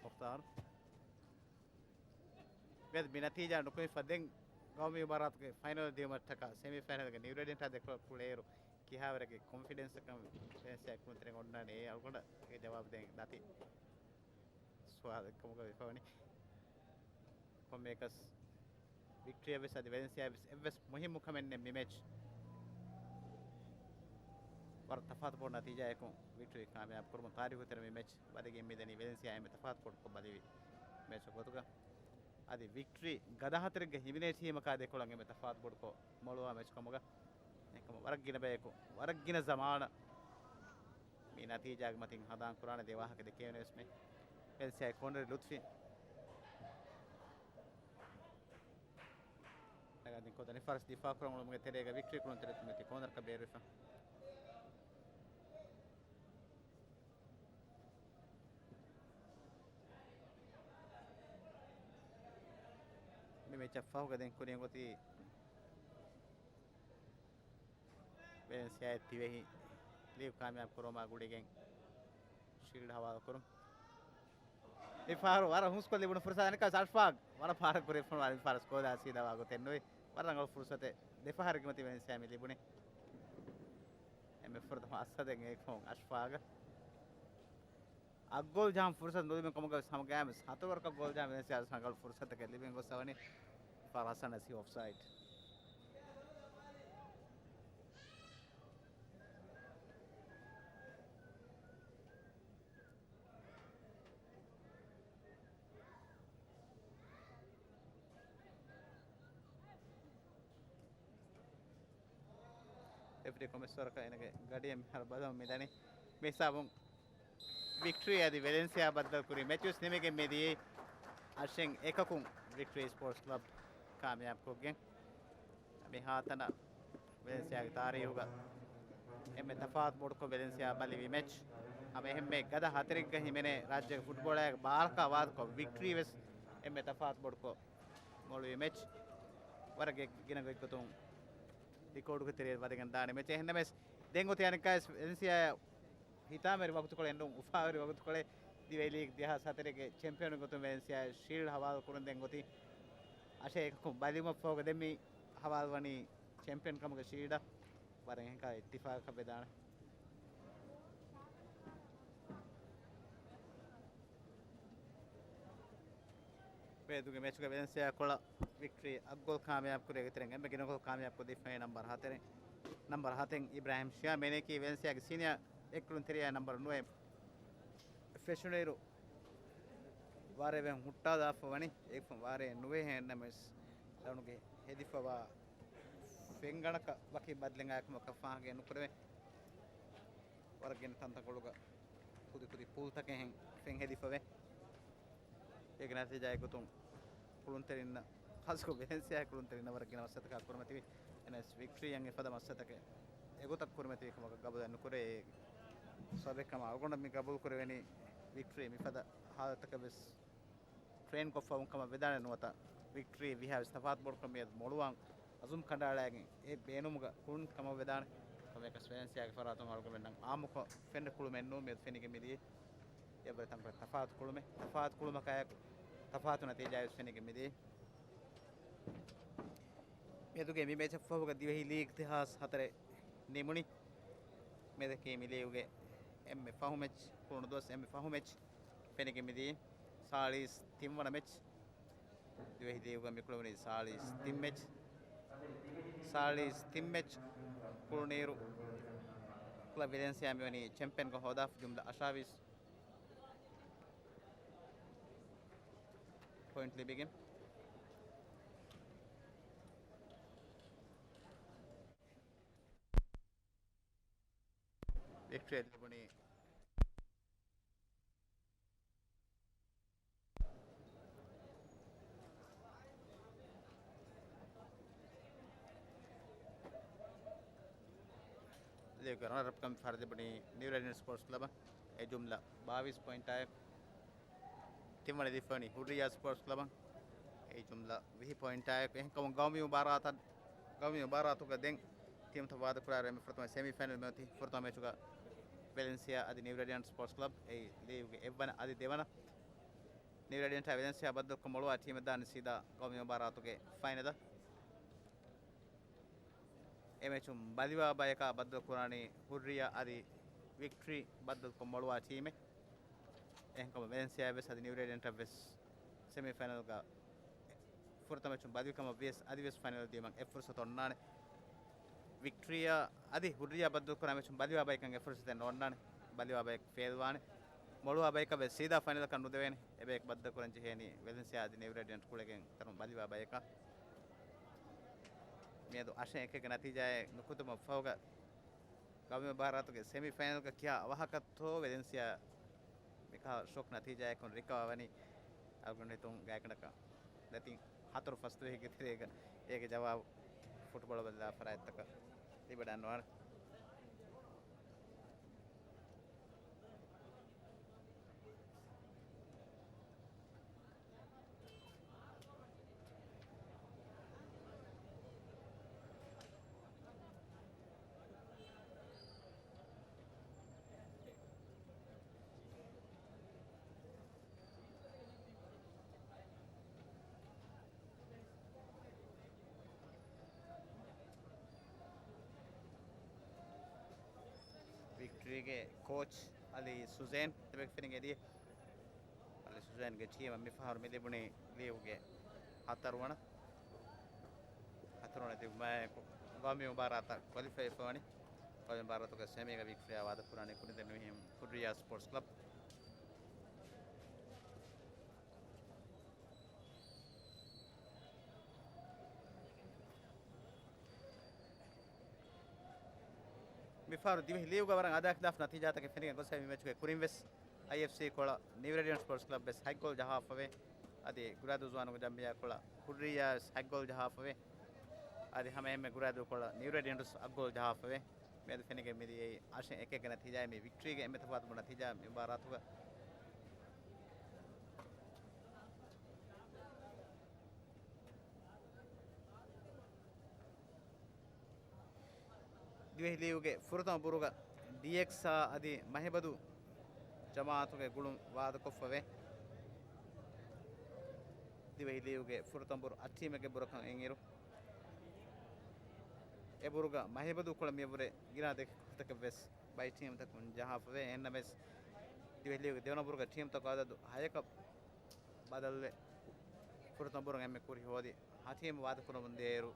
މުޚްތާރު. ވެދް މި ނަތީޖާ ނުކުމެފަ ދެން ގައުމީ މުބާރާތުގެ ފައިނަލް ދިޔުމަށްޓަކާ ސެމީ ފައިނަލްގެ ނިއުރެޑިންޓާ ދެކޮޅަށް ކުޅޭއިރު، ކިހާވަރެއްގެ ކޮންފިޑެންސްއަކަށް ވެނެސިއާ ކުޅުންތެރިން އޮންނާނީ؟ އެ އަޅުގަނޑަށް އެ ޖަވާބު ދޭން ދާތީ ސުވާލެއް ކަމުގަ ވެފަވަނީ. ކޮންމެއަކަސް ވިކްޓްރީއަށް ވެސް އަދި ވެލެންސިއާއަށް ވެސް އެއްވެސް މުހިއްމު ކަމެއް ނެތް މި މެޗް. ވަރަށް ތަފާތު ބޮޑު ނަތީޖާއަކުން ވިކްޓްރީ ކާމިޔާބު ކުރުމުން ތާރީޚު ތެރެ މި މެޗް ވަދެގެން މިދަނީ ވެލެންސިއާ އެންމެ ތަފާތު ބޮޑުކޮށް ބަލިވި މެޗް ގޮތުގަ. އަދި ވިކްޓްރީ ގަދަ ހަތަރެއްގަ ހިމެނޭ ޓީމަކާ ދެކޮޅަށް އެންމެ ތަފާތު ބޮޑުކޮށް މޮޅުވާ މެޗް ކަމުގަ. އެކަމަ ވަރަށް ގިނަ ބަޔަކު، ވަރަށް ގިނަ ޒަމާނަށް މި ނަތީޖާގެ މަތިން ހަނދާން ކުރާނެ ދެ ވާހަކަ ދެކެވޭނެ ވެސް މެ ވެލެންސިއާގެ ކޯނަރު ލުތްފި. ނަގާދިން ކޮތަނި ފަރަސް ދިފާ ކުރަން އުޅުމުގެ ތެރޭގަ ވިކްޓްރީ ކުޅުންތެރި މެތި ކޯނަރަކަށް ބޭރުވެފަ. މި މެޗަށް ފަހުގަ ދެން ކުރިން އޮތީ ވެލެންސިއާއަށް ދިވެހި ލީގު ކާމިޔާބު ކުރުމާ ގުޅިގެން ޝީލްޑް ހަވާލު ކުރުން. މި ފަހަރު ވަރަށް ހުސްކޮށް ލިބުނު ފުރުސާތެއް އަނެއްކާ އަޝްފާގް ވަރަށް ފާޑަށް ކުރި ފުން ވާ މި ފަހަރު ސްކޯލާ ސީދާ ވާ ގޮތެއް ނުވި. ވަރަށް ރަނގަޅު ފުރުސަތެއް ދެ ފަހަރެއްގެ މަތި ވެލެންސިއާ މި ލިބުނީ. އެންމެ ފުރަތަމަ އައްސަދެން އެކަމުން އަޝްފާގަށް އަށް ގޯލް ޖަހަން ފުރުސަތު ނުލިބެން ކަމުގަ ވެސް ހަމަ ގަޔާމެސް ހަތަރު ވަރަކަށް ގޯލް ޖަހަން ވެލެންސިއާ ރަނގަޅު ފުރުސަތަކެއް ލިބެން ގޮސް އަވަނީ. ފަރާސް އަންނަސީ އޮފްސައިޑް. ރެފްރީ ކޮމެސް ވަރަކަށް އޭނަގެ ގަޑިއެއް މިހާރު ބަދަލު މިދަނީ. މި ހިސާބުން ވިކްޓްރީ އަދި ވެލެންސިއާ ބައްދަލު ކުރި މެޗުވެސް ނިމިގެން މިދިޔައީ އަށެއް އެކަކުން ވިކްޓްރީ ސްޕޯޓްސް ކްލަބް ކާމިޔާބު ކޮށްގެން. މިހާތަނަށް ވެލެންސިއާގެ ތާރީހުގަ އެންމެ ތަފާތު ބޮޑުކޮށް ވެލެންސިއާ ބަލިވި މެޗް. ހަމަ އެހެންމެ ގަދަ ހަތަރެއްގަ ހިމެނޭ ރާއްޖޭގެ ފުޓްބޯޅައިގެ ބާރަކާ ވާދަކޮށް ވިކްޓްރީ ވެސް އެންމެ ތަފާތު ބޮޑުކޮށް މޮޅުވި މެޗް. ވަރަށް ގިނަ ގޮތްގޮތުން ރިކޯޑުގެ ތެރެއަށް ވަދެގެން ދާނެ މެޗެއް. އެހެންނަމަވެސް، ދެން އޮތީ އަނެއްކާވެސް ވެލެންސިއާ ހިތާމަވެރި ވަގުތުކޮޅެއް ނޫން، އުފާވެރި ވަގުތުކޮޅެއް. ދިވެހި ލީގް ދެހާސް ހަތަރެއްގެ ޗެމްޕިއަނު ގޮތުން ވެލެންސިއާ ޝީލްޑް ހަވާލު ކުރަން ދެން އޮތީ އަށެއް އެކަކުން ބަލިވުމަށްފަހުގަ ދެން މި ހަވާލުވަނީ ޗެމްޕިއަން ކަމުގެ ޝީލްޑަށް. ވަރަށް އެހެންކާ އިއްތިފާގަކަށް ވެދާނެ. މިއަދުގެ މެޗުގެ ވެލެންސިއާ ކޮޅަށް ވިކްޓްރީ އަށް ގޯލް ކާމިޔާބު ކުރި އޭގެ ތެރެއިން އެންމެ ގިނަ ގޯލް ކާމިޔާބު ކޮށްދީފައި ނަމްބަރު ހަތެއް، ނަމްބަރު ހަތެއް އިބްރާހިމް ޝިޔާ. މިއަނެކީ ވެލެންސިއާގެ ސީނިއާ އެއްކުޅުންތެރިޔާ ނަމްބަރު ނުވައެއް ފެށުނުއިރު ވާރޭ ވެހެން ހުއްޓާލާފަ ވަނީ. އެއްފަ ވާރޭ ނުވޭ ހެންނަމަވެސް ލައުނުގެ ހެދިފަވާ ފެންގަނޑަކަށް ވަކި ބަދަލެއް އައިކަމަކަށް ފާހަގައެއް ނުކުރެވޭ. ވަރަށް ގިނަ ތަންތަންކޮޅުގަ ކުދި ކުދި ޕޫލްތަކެއްހެން ފެން ހެދިފަވޭ. އޭގެ ނަތީޖާއެއް ގޮތުން ކުޅުންތެރިންނަށް، ޚާއްޞަކޮށް ވެލެންސިއާގެ ކުޅުންތެރިންނަށް ވަރަށް ގިނަ މައްސަލަތަކާ ކުރިމަތިވި. އެނަސް ވިކްޓްރީއަށް އެފަދަ މައްސަލަތަކެއް އެގޮތަށް ކުރިމަތިވި ކަމަކަށް ގަބޫލެއް ނުކުރޭ. ސަބަބެއް ކަމަށް އަޅުގަނޑަށް މި ގަބޫލު ކުރެވެނީ ވިކްޓްރީ މިފަދަ ހާލަތަކަށް ވެސް ޓްރޭން ކޮށްފަވުން ކަމަށް ވެދާނެ ނުވަތަ ވިކްޓްރީ ވީހާވެސް ތަފާތު ބޮޑުކަން މިއަދު މޮޅުވާން އަޒުމް ކަނޑައަޅައިގެން އެ ބޭނުމުގަ ކުޅުން ކަމަށް ވެދާނެ. ކޮންމެއަކަސް ވެލެންސިއާގެ ފަރާތުން އަޅުގަނޑުމެންނަށް އާއްމުކޮށް ފެންނަ ކުޅުމެއް ނޫން މިއަދު ފެނިގެން މިދިޔައީ. އެއަށްވުރެ ތަންކޮޅެއް ތަފާތު ކުޅުމެއް، ތަފާތު ކުޅުމަކާއެކު ތަފާތު ނަތީޖާވެސް ފެނިގެން މިދިޔައީ. މިއަދުގެ މި މެޗަށްފަހުގަ ދިވެހި ލީގް ދެހާސް ހަތަރެއް ނިމުނީ. މިއަދަކީ މި ލީގުގެ އެންމެ ފަހު މެޗް، ކުޅުނު ދުވަސް އެންމެ ފަހު މެޗް ފެނިގެން މިދިޔައީ. ސާޅީސް ތިން ވަނަ މެޗް. ދިވެހި ލީގުގަ މިކުޅެވުނީ ސާޅީސް ތިން މެޗް. ސާޅީސް ތިން މެޗް ކުޅުނުއިރު ކްލަބް ވެލެންސިއާ މިވަނީ ޗެމްޕިއަންކަން ހޯދާފަ ޖުމްލަ އަށާވީސް ޕޮއިންޓް ލިބިގެން. ވިކްޓްރީ ލިބުނީ. ލީގުގެ ރަނަރަޕްކަން ފަހަރު ލިބުނީ ނިއު ރެޑިންޓް ސްޕޯޓްސް ކްލަބަށް. އެ ޖުމްލަ ބާވީސް ޕޮއިންޓާއެއް. ތިންވަނަ ލިބިފައިވަނީ ހުރިއްޔާ ސްޕޯޓްސް ކްލަބަށް. އެ ޖުމްލަ ވިހި ޕޮއިންޓާއެއް. އެހެންކަމުން ގައުމީ މުބާރާތަށް، ގައުމީ މުބާރާތުގަ ދެން ޓީމްތައް ވާދަކުރާއިރު އެންމެ ފުރަތަމަ ސެމީ ފައިނަލް މިއޮތީ. ފުރަތަމަ މެޗުގަ ވެލެންސިއާ އަދި ނިއު ރެޑިއަންޓް ސްޕޯޓްސް ކްލަބް. އެއީ ލީގުގެ އެއްވަނަ އަދި ދެވަނަ. ނިއު ރެޑިއަންޓާ ވެލެންސިއާ ބައްދަލުކޮށް މޮޅުވާ ޓީމެއް ދާނީ ސީދާ ގައުމީ މުބާރާތުގެ ފައިނަލަށް. އެ މެޗުން ބަލިވާ ބަޔަކާ ބައްދަލުކުރާނީ ހުއްރިޔާ އަދި ވިކްޓްރީ ބައްދަލުކޮށް މޮޅުވާ ޓީމެއް. އެހެންކަމުން ވެލެންސިއާ ވެސް އަދި ނިއު ރޭޑިއަންޓަށް ވެސް ސެމީފައިނަލްގަ ފުރަތަމަ މެޗުން ބަލިކަމަށް ވިޔަސް އަދިވެސް ފައިނަލް ދިޔުމަށް އެއް ފުރުސަތު އޮންނާނެ. ވިކްޓްރީއާ އަދި ހުއްރިޔާ ބައްދަލުކުރާ މެޗުން ބަލިވާ ބަޔަކަށް އެއް ފުރުސަތެއް ނޯންނާނެ. ބަލިވާ ބަޔަކު ފެއިލްވާނެ. މޮޅުވާ ބަޔަކަށް ވެސް ސީދާ ފައިނަލަކަށް ނުދެވޭނެ. އެބަޔަކު ބައްދަލުކުރަން ޖެހޭނީ ވެލެންސިއާ އަދި ނިއު ރޭޑިއަންޓް ގުޅިގެން ތަނުން ބަލިވާ ބަޔަކަށް. މިއަދު އަށެއް އެކެއްގެ ނަތީޖާއެއް ނުކުތުމަށް ފަހުގަ ގައުމީ މުބާރާތުގެ ސެމީ ފައިނަލްގަ ކިހާ އަވަހަކަށްތޯ ވެލެންސިއާ މިކަހަލަ ޝޮކް ނަތީޖާއަކުން ރިކަވާ ވަނީ އަޅުގަނޑު ހިތުން ގާތްގަނޑަކަށް ދެތިން ހަތަރު ފަސްދުވަހެއްގެ ތެރޭގަ އޭގެ ޖަވާބު ފުޓްބޯޅަ ބަލާ ފަރާތްތަކަށް ލިބިވަޑައިގަންނަވާނެ. ވިކްޓްރީގެ ކޯޗް އަލީ ސުޒޭން އެބަ ފެނިގެން ދިޔަ. އަލީ ސުޒޭންގެ ޓީމަށް މިފަހަރު މި ލިބުނީ ލީގުގެ ހަތަރުވަނަ، ހަތަރުވަނަ ލިބުމާއެކު ގައުމީ މުބާރާތަށް ކޮލިފައިވެފަވަނީ. ގައުމީ މުބާރާތުގެ ސެމީގަ ވިކްޓްރީއާ ވާދަކުރާނީ ކުރިންދެން މިހެން ހުއްރިޔާ ސްޕޯޓްސް ކްލަބް. މިފަހަރު ދިވެހި ލީގުގަ ވަރަށް އާދަޔާ ޚިލާފު ނަތީޖާތަކެއް ފެނިގެން ގޮސް މި މެޗުގެ ކުރިން ވެސް އައިއެފްސީ ކޮޅަށް ނިއު ރޭޑިއަންޓް ސްޕޯޓްސް ކްލަބް ވެސް ހަތް ގޯލް ޖަހާފަވޭ. އަދި ގުރާދޫ ޒުވާނުންގެ ޖަމްއިއްޔާ ކޮޅަށް ހުއްރިއްޔާ ވެސް ހަތް ގޯލް ޖަހާފަވޭ. އަދި ހަމައެހެންމެ ގުރާދޫ ކޮޅަށް ނިއު ރޭޑިއަންޓް ވެސް އަށް ގޯލް ޖަހާފަވޭ. މިއަދު ފެނިގެން މިދިޔައީ އަށެއް އެކެއްގެ ނަތީޖާއެއް މި ވިކްޓްރީގެ އެންމެ ތަފާތު ބޮޑު ނަތީޖާ މި މުބާރާތުގަ. ދިވެހި ލީގުގެ ފުރަތަމަ ބުރުގަ ޑީއެކްސްއާ އަދި މަހެބަދޫ ޖަމާއަތުގެ ގުޅުން ވާދަކޮށްފަވޭ. ދިވެހި ލީގުގެ ފުރަތަމަ ބުރު އަށް ޓީމެއްގެ ބުރަކަށް އިންއިރު، އެ ބުރުގަ މަހެބަދޫ ކޮޅަށް މިއަށްވުރެ ގިނަ ދެ ކުޅަތަކެއް ވެސް ބައި ޓީމްތަކުން ޖަހާފަވޭ. އެހެންނަމަވެސް، ދިވެހި ލީގުގެ ދެވަނަ ބުރުގަ ޓީމްތަކުގެ އަދަދު ހަޔަކަށް ބަދަލުވެ، ފުރަތަމަ ބުރުން އެންމެ ކުރި ހޯދި ހަ ޓީމް ވާދަކުރަމުން ދިޔައިރު،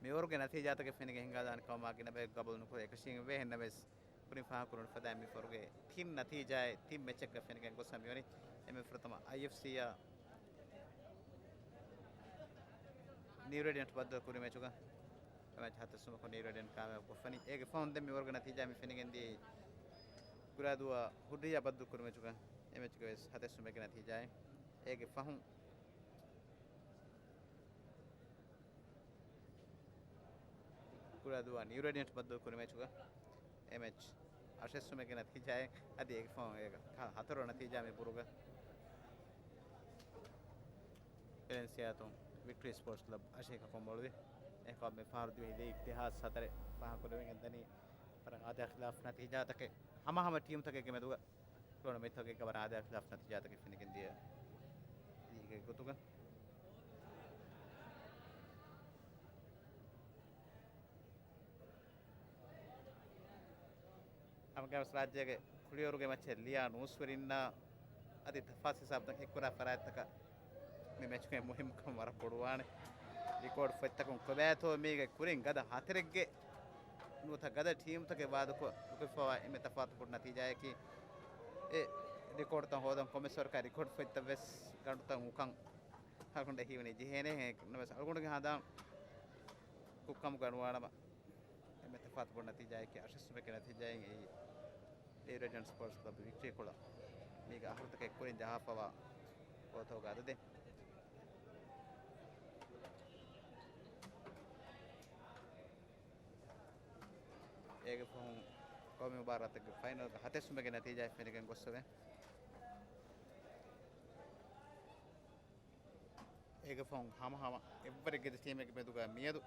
މިވަރުގެ ނަތީޖާތަކެއް ފެނިގެން ހިނގާދާނެ ކަމަށް ގިނަ ބަޔަކު ގަބޫލު ނުކުރޭ. އެކަށީގެންވޭ. އެހެންނަމަވެސް، ކުރިން ފާހަގަކުރުން ފަދައިން މި ފަހަރުގެ ތިން ނަތީޖާއެއް ތިން މެޗެއްގަ ފެނިގެން ގޮސް މިވަނީ. އެންމެ ފުރަތަމަ އައިއެފްސީއާ ނިއު ރޭޑިއަންޓް ބައްދަލު ކުރި މެޗުގަ އެ މެޗް ހަތެއް ސުމަކުން ނިއު ރޭޑިއަންޓް ކާމިޔާބު ކޮށްފަނީ. އޭގެ ފަހުން ދެން މިވަރުގެ ނަތީޖާ މި ފެނިގެން ދިޔައީ ގުރާދޫއާ ހުއްރިއްޔާ ބައްދަލު ކުރި މެޗުގަ އެ މެޗުގަ ވެސް ހަތެއް ސުމެއްގެ ނަތީޖާއެއް. އޭގެ ފަހުން ކުރާދޫއާ ނިއު ރޭޑިއަންޓް ބައްދަލު ކުރި މެޗުގަ އެ މެޗް އަށެއް ސުމެއްގެ ނަތީޖާއެއް. އަދި އޭގެ ފަހުން އޭގެ ހަ-، ހަތަރު ނަތީޖާ މި ބުރުގަ ވެލެންސިއާ އަތުން ވިކްޓްރީ ސްޕޯޓްސް ކްލަބް އަށެއް އެކަކުން މޮޅުވި. އެހެންކަމުން މި ފަހަރު ދިވެހި ލީގް ދެހާސް ހަތަރެއް ފާހަގަކުރެވިގެން ދަނީ ވަރަށް އާދަޔާ ޚިލާފު ނަތީޖާތަކެއް ހަމަހަމަ ޓީމްތަކެއްގެ މެދުގަ ކުޅަނު މެޗްތަކެއްގަ ވަރަށް އާދަޔާ ޚިލާފު ނަތީޖާތަކެއް ފެނިގެން ދިޔަ ލީގެއް ގޮތުގަ. ހަމަގައިމުވެސް ރާއްޖޭގެ ކުޅިވަރުގެ މެޗެއް ލިޔާ ނޫސްވެރިންނާ އަދި ތަފާސް ހިސާބުތައް އެއްކުރާ ފަރާތްތަކަށް މި މެޗުގެ މުހިއްމުކަން ވަރަށް ބޮޑުވާނެ. ރިކޯޑް ފޮތްތަކުން ކޮބާތޯ މީގެ ކުރިން ގަދަ ހަތަރެއްގެ ނުވަތަ ގަދަ ޓީމުތަކެއް ވާދަކޮށް ނުކޮށްފަވާ އެންމެ ތަފާތު ބޮޑު ނަތީޖާއަކީ، އެ ރިކޯޑްތައް ހޯދަން ކޮންމެސް ވަރަކަށް ރިކޯޑް ފޮތްތައް ވެސް ގަނޑުތައް އުކަން އަޅުގަނޑަށް ހީވަނީ ޖެހޭނެ. އެހެންނަމަވެސް އަޅުގަނޑުގެ ހަނދާން ކުށްކަމުގަ ނުވާނަމަ، އެންމެ ތަފާތު ބޮޑު ނަތީޖާއަކީ އަށެއް ސުމެއްގެ ނަތީޖާއިން އެއީ ނިއު ރޭޑިއަންޓް ސްޕޯޓްސް ކްލަބް ވިކްޓްރީ ކޮޅަށް މީގެ އަހަރުތަކެއް ކުރިން ޖަހާފަވާ ގޯތަކުގެ އަދަދެއް. އޭގެ ފަހުން ގައުމީ މުބާރާތެއްގެ ފައިނަލްގަ ހަތެއް ސުމެއްގެ ނަތީޖާއެއް ފެނިގެން ގޮއްސެވެ. އޭގެ ފަހުން ހަމަހަމަ އެއްވަރެއްގެ ދެ ޓީމެއްގެ މެދުގަ މިއަދު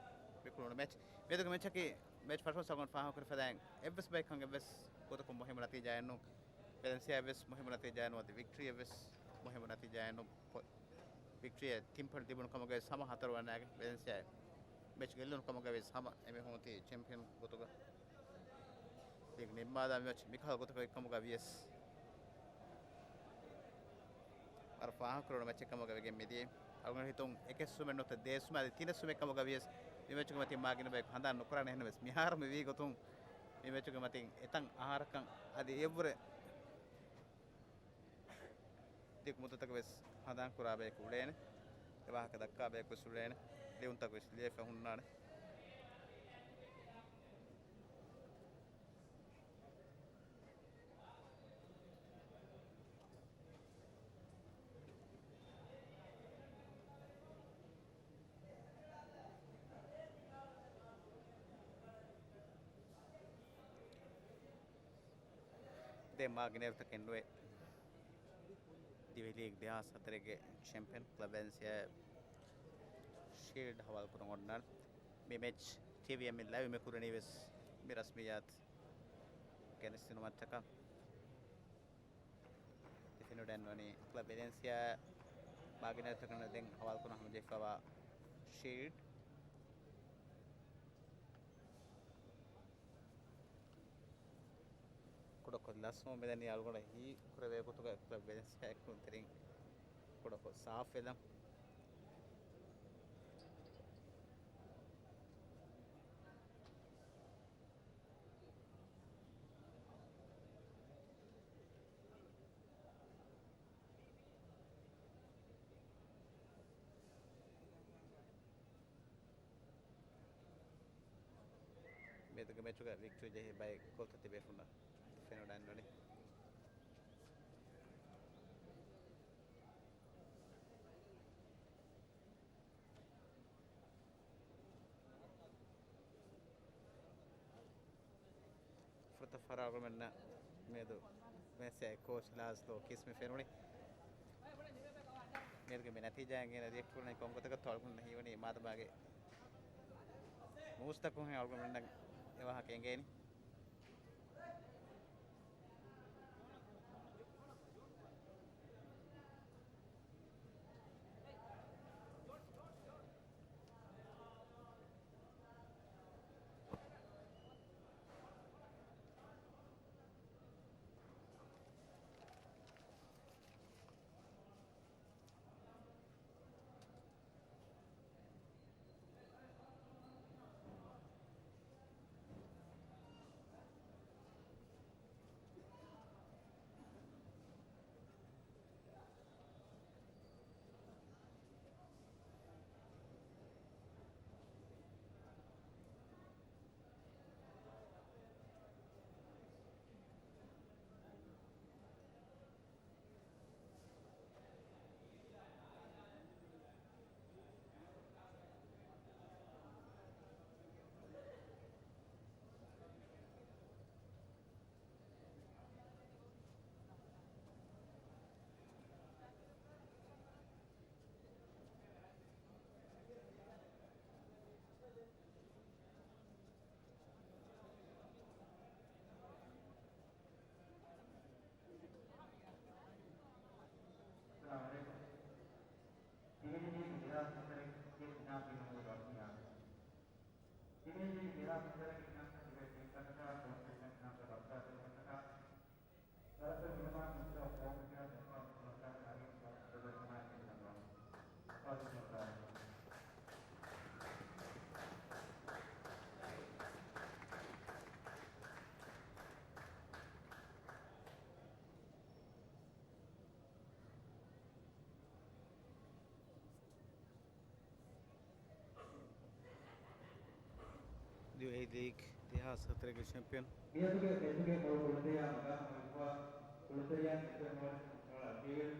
ވިކުޅުނު މެޗް. މިއަދުގެ މެޗަކީ މެޗް ފަށުފަށް ސަގުން ފާހަގަކުރި ފަދައިން އެއްވެސް ބަޔަކަށް އެއްވެސް ގޮތަކުން މުހިއްމު ނަތީޖާއެއް ނޫން. ވެލެންސިއާ އެއްވެސް މުހިއްމު ނަތީޖާއެއް ނޫން. އަދި ވިކްޓްރީ އެއްވެސް މުހިއްމު ނަތީޖާއެއް ނޫން. ޕޮ-، ވިކްޓްރީއަށް ތިން ޕޮއިންޓް ލިބުނު ކަމުގައި ހަމަ ހަތަރު ވަނައިގެ ވެލެންސިއާ މެޗް ގެއްލުނު ކަމުގަ ވިޔަސް ހަމަ އެމީހުން އޮތީ ޗެމްޕިއަން ގޮތުގަ. ލީގް ނިންމާލާ މި މެޗް މިކަހަލަ ގޮތަކަށް އޮތް ކަމުގަ ވިޔަސް ވަރަށް ފާހަގަކުރެވުނު މެޗެއް ކަމުގަ ވެގެން މިދިޔައީ. އަޅުގަނޑު ހިތުން އެކެއް ސުމެއް ނުވަތަ ދޭއް ސުމެއް އަދި ތިނެއް ސުމެއް ކަމުގަ ވިޔަސް މި މެޗުގެ މަތިން މާގިނަ ބަޔަކު ހަނދާން ނުކުރާނެ. އެހެންނަމަވެސް މިހާރު މި ވީ ގޮތުން މި މެޗުގެ މަތިން އެތައް އަހަރަކަށް އަދި އެއަށްވުރެ ދިގު މުއްދަތަކަށް ވެސް ހަނދާން ކުރާ ބަޔަކު އުޅޭނެ. އެ ވާހަކަ ދައްކާ ބަޔަކު ވެސް އުޅޭނެ. ލިޔުންތަކު ވެސް ލިޔެފަ ހުންނާނެ. ދެ މާގިނައިރުތަކެއް ނުވެ، ދިވެހި ލީގް ދެހާސް ހަތަރެއްގެ ޗެމްޕިއަން ކްލަބް ވެލެންސިއާ ޝީލްޑް ހަވާލުކުރަން އޮންނާނެ. މި މެޗް ޓީވީއެމް ލައިވް މި ކުރަނީ ވެސް މި ރަސްމިއްޔާތު ގެނެސްދިނުމަށްޓަކާ. ތި ފެނިވަޑައިގަންނަވަނީ ކްލަބް ވެލެންސިއާ މާގިނައިރުތަކަށް ދެން ހަވާލުކުރަން ހަމަޖެހިފައިވާ ޝީލްޑް. ކުޑަކޮށް ލަސްވަމުން މިދަނީ އަޅުގަނޑަށް ހީ ކުރެވޭ ގޮތުގަ ކްލަބް ވެލެންސިއާ ކުޅުންތެރިން ކުޑަކޮށް ސާފުވެލަން. މިއަދުގެ މެޗުގަ ވިކްޓަރީ ޖެހި ބައެއް ގޯލްތައް ތިބޭ ފުންނަ ފެނުނަން ނުނި. ފުރަތަމަ ފަހަރަށް އަޅުގަނޑުމެންނަށް މިއަދު ވެލެންސިއާގެ ކޯޗް ލާޒްލޯ ކިސްމި ފެނުނީ. މިއަދުގެ މި ނަތީޖާއިން ރިއެކްޓް ކުރަނީ ކޮން ގޮތަކަށްތޯ އަޅުގަނޑުމެންނަށް ހީވަނީ މާދަމާގެ މޫސްތަކުން އަޅުގަނޑުމެންނަށް އެ ވާހަކަ އެނގޭނީ. ދިވެހި ލީގު ދެހާސް ހަތަރެއްގެ އިނާމް ދިނުމުގެ ރަސްމިއްޔާތު. ދިވެހި ލީގު ދެހާސް ހަތަރެއްގެ އިނާމްތައް ދިވެހި ޓީމްތަކަށާ ކޮންސެޝަން އިނާމްތައް ބައްދާލުކުރުމަށްޓަކާ ސަރަހައްދު މިނިވާން މިސްރާ ފޯމް ކިޔާ ދެއްވާ މިސްރާ ކާރި ވަރަށް ދޮޑު ސަމާލު ކުރަން. އަފާޒު ސަރުކާރު. ދިވެހި ލީގް ދެހާސް ހަތަރެއްގެ ޗެމްޕިއަން. މިއަދުގެ މެޗުގެ މޮޅު ކުޅުންތެރިޔާ މަގާމަށް ހިފުވާ ކުޅުންތެރިޔާ އެފްއެމް މޯލް އަކީލް،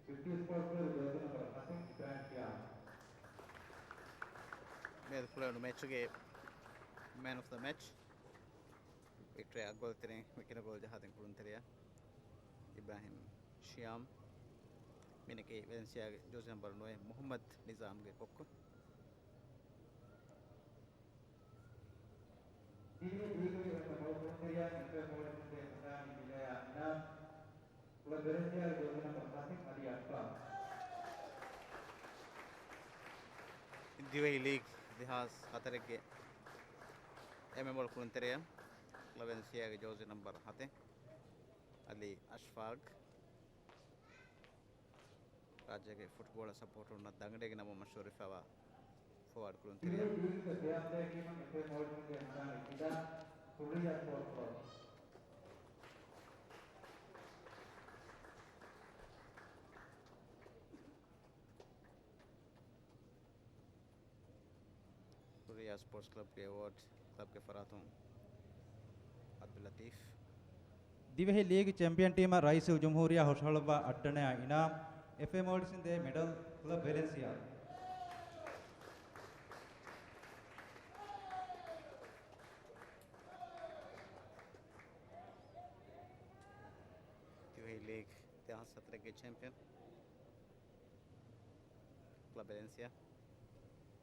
ފިފްޓީ ސްޕޯޓްސްގެ ޖާސި ނަންބަރު ހަތެއް އިބްރާހިމް ޝިޔާމް. މިއަދު ކުޅެވުނު މެޗުގެ މޭން އޮފް ދަ މެޗް ވިކްޓަރީ އަށް ގޯލްތެރިން ވެކިނު ގޯލް ޖަހާދިން ކުޅުންތެރިޔާ އިބްރާހިމް ޝިޔާމް. މިނަކީ ވެލެންސިއާގެ ޖާސި ނަންބަރު ނުވަ މުހައްމަދު ނިޒާމްގެ ކޮއްކޮ. ދިވެހި ލީގުގެ އެންމެ މޮޅު ކުޅުންތެރިޔާ އެފްއޭ މޯލެޓްގެ ފަސާނީ މިލަޔާ އިނާމް، ކުޅަ ވެލެންސިއާގެ ޖާސި ނަންބަރު ހަތެއް އަލީ އަކްބާ. ދިވެހި ލީގް ދެ ދެހާސް ހަތަރެއްގެ އެމް އެމް އޯލް ކުޅުންތެރިޔާ ކްލަބް ވެލެންސިއާގެ ޖޯޒީ ނަމްބަރު ހަތެއް އަލީ އަޝްފާގް. ރާއްޖޭގެ ފުޓްބޯޅަ ސަޕޯޓުންނަށް ދަނގަޑޭގެ ނަމުން މަޝްހޫރުވެފައިވާ ފޯވާޑް ކުޅުންތެރިޔާ. ކުރިޔާ ސްޕޯޓްސް ކްލަބްގެ އެވޯޑް ކްލަބްގެ ފަރާތުން އަބްދުލް ލަތީފް. ދިވެހި ލީގް ޗެމްޕިއަން ޓީމަށް ރައީސުލްޖުމްހޫރިއްޔާ ހުށަހަޅުއްވާ އަށްޑަނަޔާ އިނާމް، އެފްއޭ މޯލްޑިވްސްއިން ދޭ މެޑަލް، ކްލަބް ވެލެންސިއާ. ދިވެހި ލީގް ދެހާސް ހަތަރެއްގެ ޗެމްޕިއަން ކްލަބް ވެލެންސިއާ،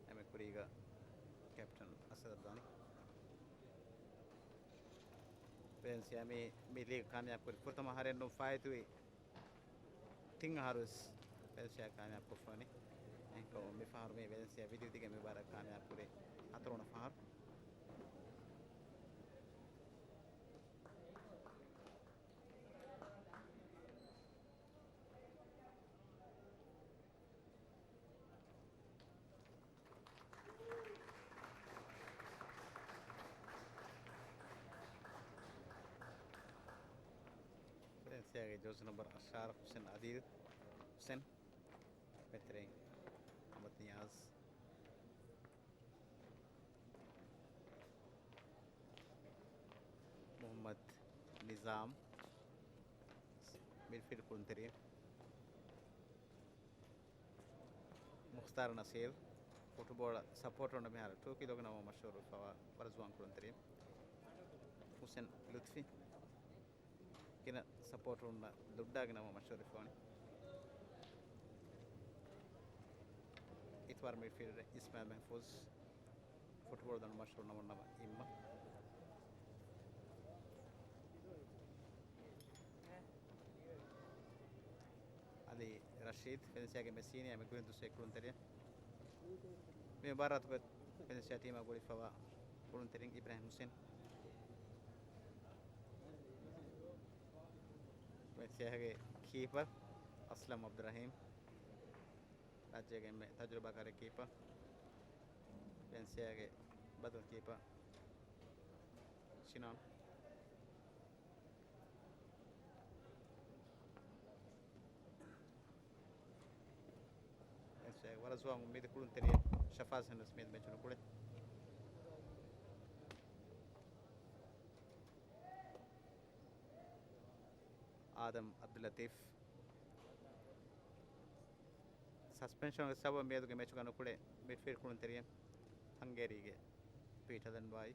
އެންމެ ކުރީގަ ކެޕްޓަން އަސަދު އަބްދާނީ. ވެލެންސިއާ މި، މި ލީގް ކާމިޔާބު ކުރި ފުރަތަމަ އަހަރެއް ނޫން، ފާއިތުވި ތިން އަހަރުވެސް ވެލެންސިއާ ކާމިޔާބު ކޮށްފަވަނީ. އެހެންކަމުން މި ފަހަރު މި ވެލެންސިއާ ވިދި ވިދިގެން މި ބާރަށް ކާމިޔާބު ކުރީ ހަތަރުވަނަ ފަހަރު. ވެލެންސިއާގެ ޖޯޒީ ނަމްބަރު އަށާރަ ހުސެން އަދީލް ހުސެން، މެދުތެރެއިން އަޙްމަދު ނިޔާޒް، މުޙައްމަދު ނިޒާމް، މިޑްފީލްޑް ކުޅުންތެރިން މުޚްތާރު ނަސީރު، ފުޓުބޯޅަ ސަޕޯޓުން މިހާރު ޓޫކީ ލޮގެ ނަމަ މަޝްހޫރުވެފަވާ ވަރަށް ޒުވާން ކުޅުންތެރިން ހުސެން ލުތްފީ، ގިނަ ސަޕޯޓުންނަށް ލުއްޑާގެ ނަމަ މަޝްހޫރުވެފަވަނީ. އިތުބާރު މިޑްފީލްޑަރ އިސްމާއިލް މެހްފޫޒް، ފުޓްބޯޅަ ދަނޑު މަޝްހޫރު ނަމުން ނަމަ އިއްމަ. އަލީ ރަޝީދު، ވެލެންސިއާގެ މެ ސީނިއާ މެ ގުޅިން ދުސް ކުޅުންތެރިޔާ. މި މުބާރާތުގަ ވެލެންސިއާ ޓީމާ ގުޅިފަވާ ކުޅުންތެރިން އިބްރާހިމް ހުސެން. ވެލެންސިއާގެ ކީޕަރ އަސްލަމް އަބްދުއްރަހީމް. ރާއްޖޭގެ އެންމެ ތަޖުރިބާކާރި ކީޕަރ، ވެލެންސިއާގެ ބަދަލު ކީޕަރ ޝިނާން. ވެލެންސިއާގެ ވަރަށް ޒުވާން އުއްމީދު ކުޅުންތެރިޔާ ޝަފާޒް ހެންވެސް މިއަދު މެޗު ނުކުޅެ. އާދަމް އަބްދުލް ލަތީފް. ސަސްޕެންޝަނުގެ ސަބަބުން މިއަދުގެ މެޗުގަ ނުކުޅޭ މިޑްފީލްޑް ކުޅުންތެރިޔަން ހަންގޭރީގެ ޕީޓަރ ލަންބާއި.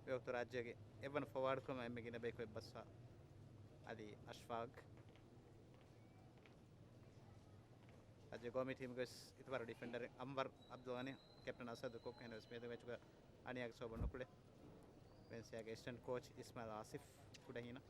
މިވަގުތު ރާއްޖޭގެ އެއްވަނަ ފޯވާޑް ކަމަށް އެންމެ ގިނަ ބަޔަކު އެއްބަސްވާ އަލީ އަޝްފާގް. ރާއްޖޭ ގައުމީ ޓީމުގެ ވެސް އިތުބާރު ޑިފެންޑަރެއް އަންވަރު އަބްދުލްޣަނީ، ކެޕްޓަން އަސަދު ކޮއްކޮ ހެންވެސް މިއަދު މެޗުގަ އަނިޔާގެ ސަބަބުން ނުކުޅޭ. ވެލެންސިއާގެ އެސިސްޓެންޓް ކޯޗް އިސްމާއިލް އާސިފް ކުޑަހީނަށް.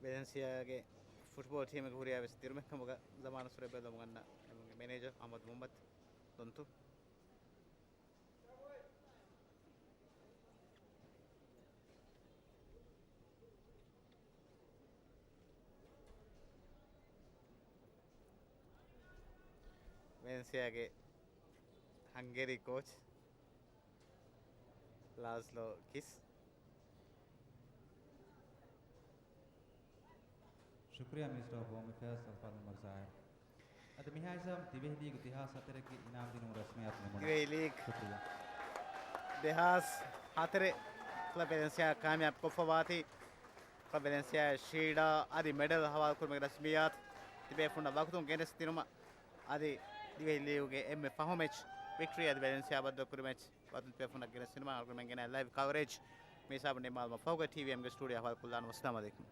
ވެލެންސިއާގެ ފުޓްބޯޅަ ޓީމުގެ ހުރިހާ ވެސް ދިރުމެއް ކަމުގަ ޒަމާނުއްސުރެ ބެލުމުން އަންނަ އެމުގެ މެނޭޖަރ އަޙްމަދު މުޙައްމަދު ދޮންތު. ވެލެންސިއާގެ ހަންގޭރީ ކޯޗް ލާޒްލޯ ކިސް. ޝުކުރިއްޔާ މިނިސްޓަރ އޮފް ހޯމް އެފެއާޒް އަލްފާޟިލް އުމަރު ޒާހިރު. އަދި މިހާ ހިސާބުން ދިވެހި ލީގު ދެހާސް ހަތަރެއްގެ އިނާމް ދިނުމަށް ރަސްމިއްޔާތު ނިމުނު. ދިވެހި ލީގް ޝުކުރިއްޔާ. ދެހާސް ހަތަރެއް ކްލަބް ވެލެންސިއާ ކާމިޔާބު ކޮށްފަވާތީ، ކްލަބް ވެލެންސިއާ ޝީލްޑާ އަދި މެޑަލް ހަވާލު ކުރުމުގެ ރަސްމިއްޔާތު ތިބޭފުންނަށް ވަގުތުން ގެނެސްދިނުމަށް އަދި ދިވެހި ލީގުގެ އެންމެ ފަހު މެޗް ވިކްޓްރީ އަދި ވެލެންސިއާ ބައްދަލު ކުރި މެޗް ވަގުތުން ތިބޭފުންނަށް ގެނެސްދިނުމަށް އަޅުގަނޑުމެން ގެނައި ލައިވް ކަވަރޭޖް. މި ހިސާބުން ނިންމާލުމަށް ފަހުގަ ޓީވީއެމްގެ ސްޓޫޑިއޯ އަހުވާލު ކޮށްލާނަމަ. އައްސަލާމު ޢަލައިކުމް.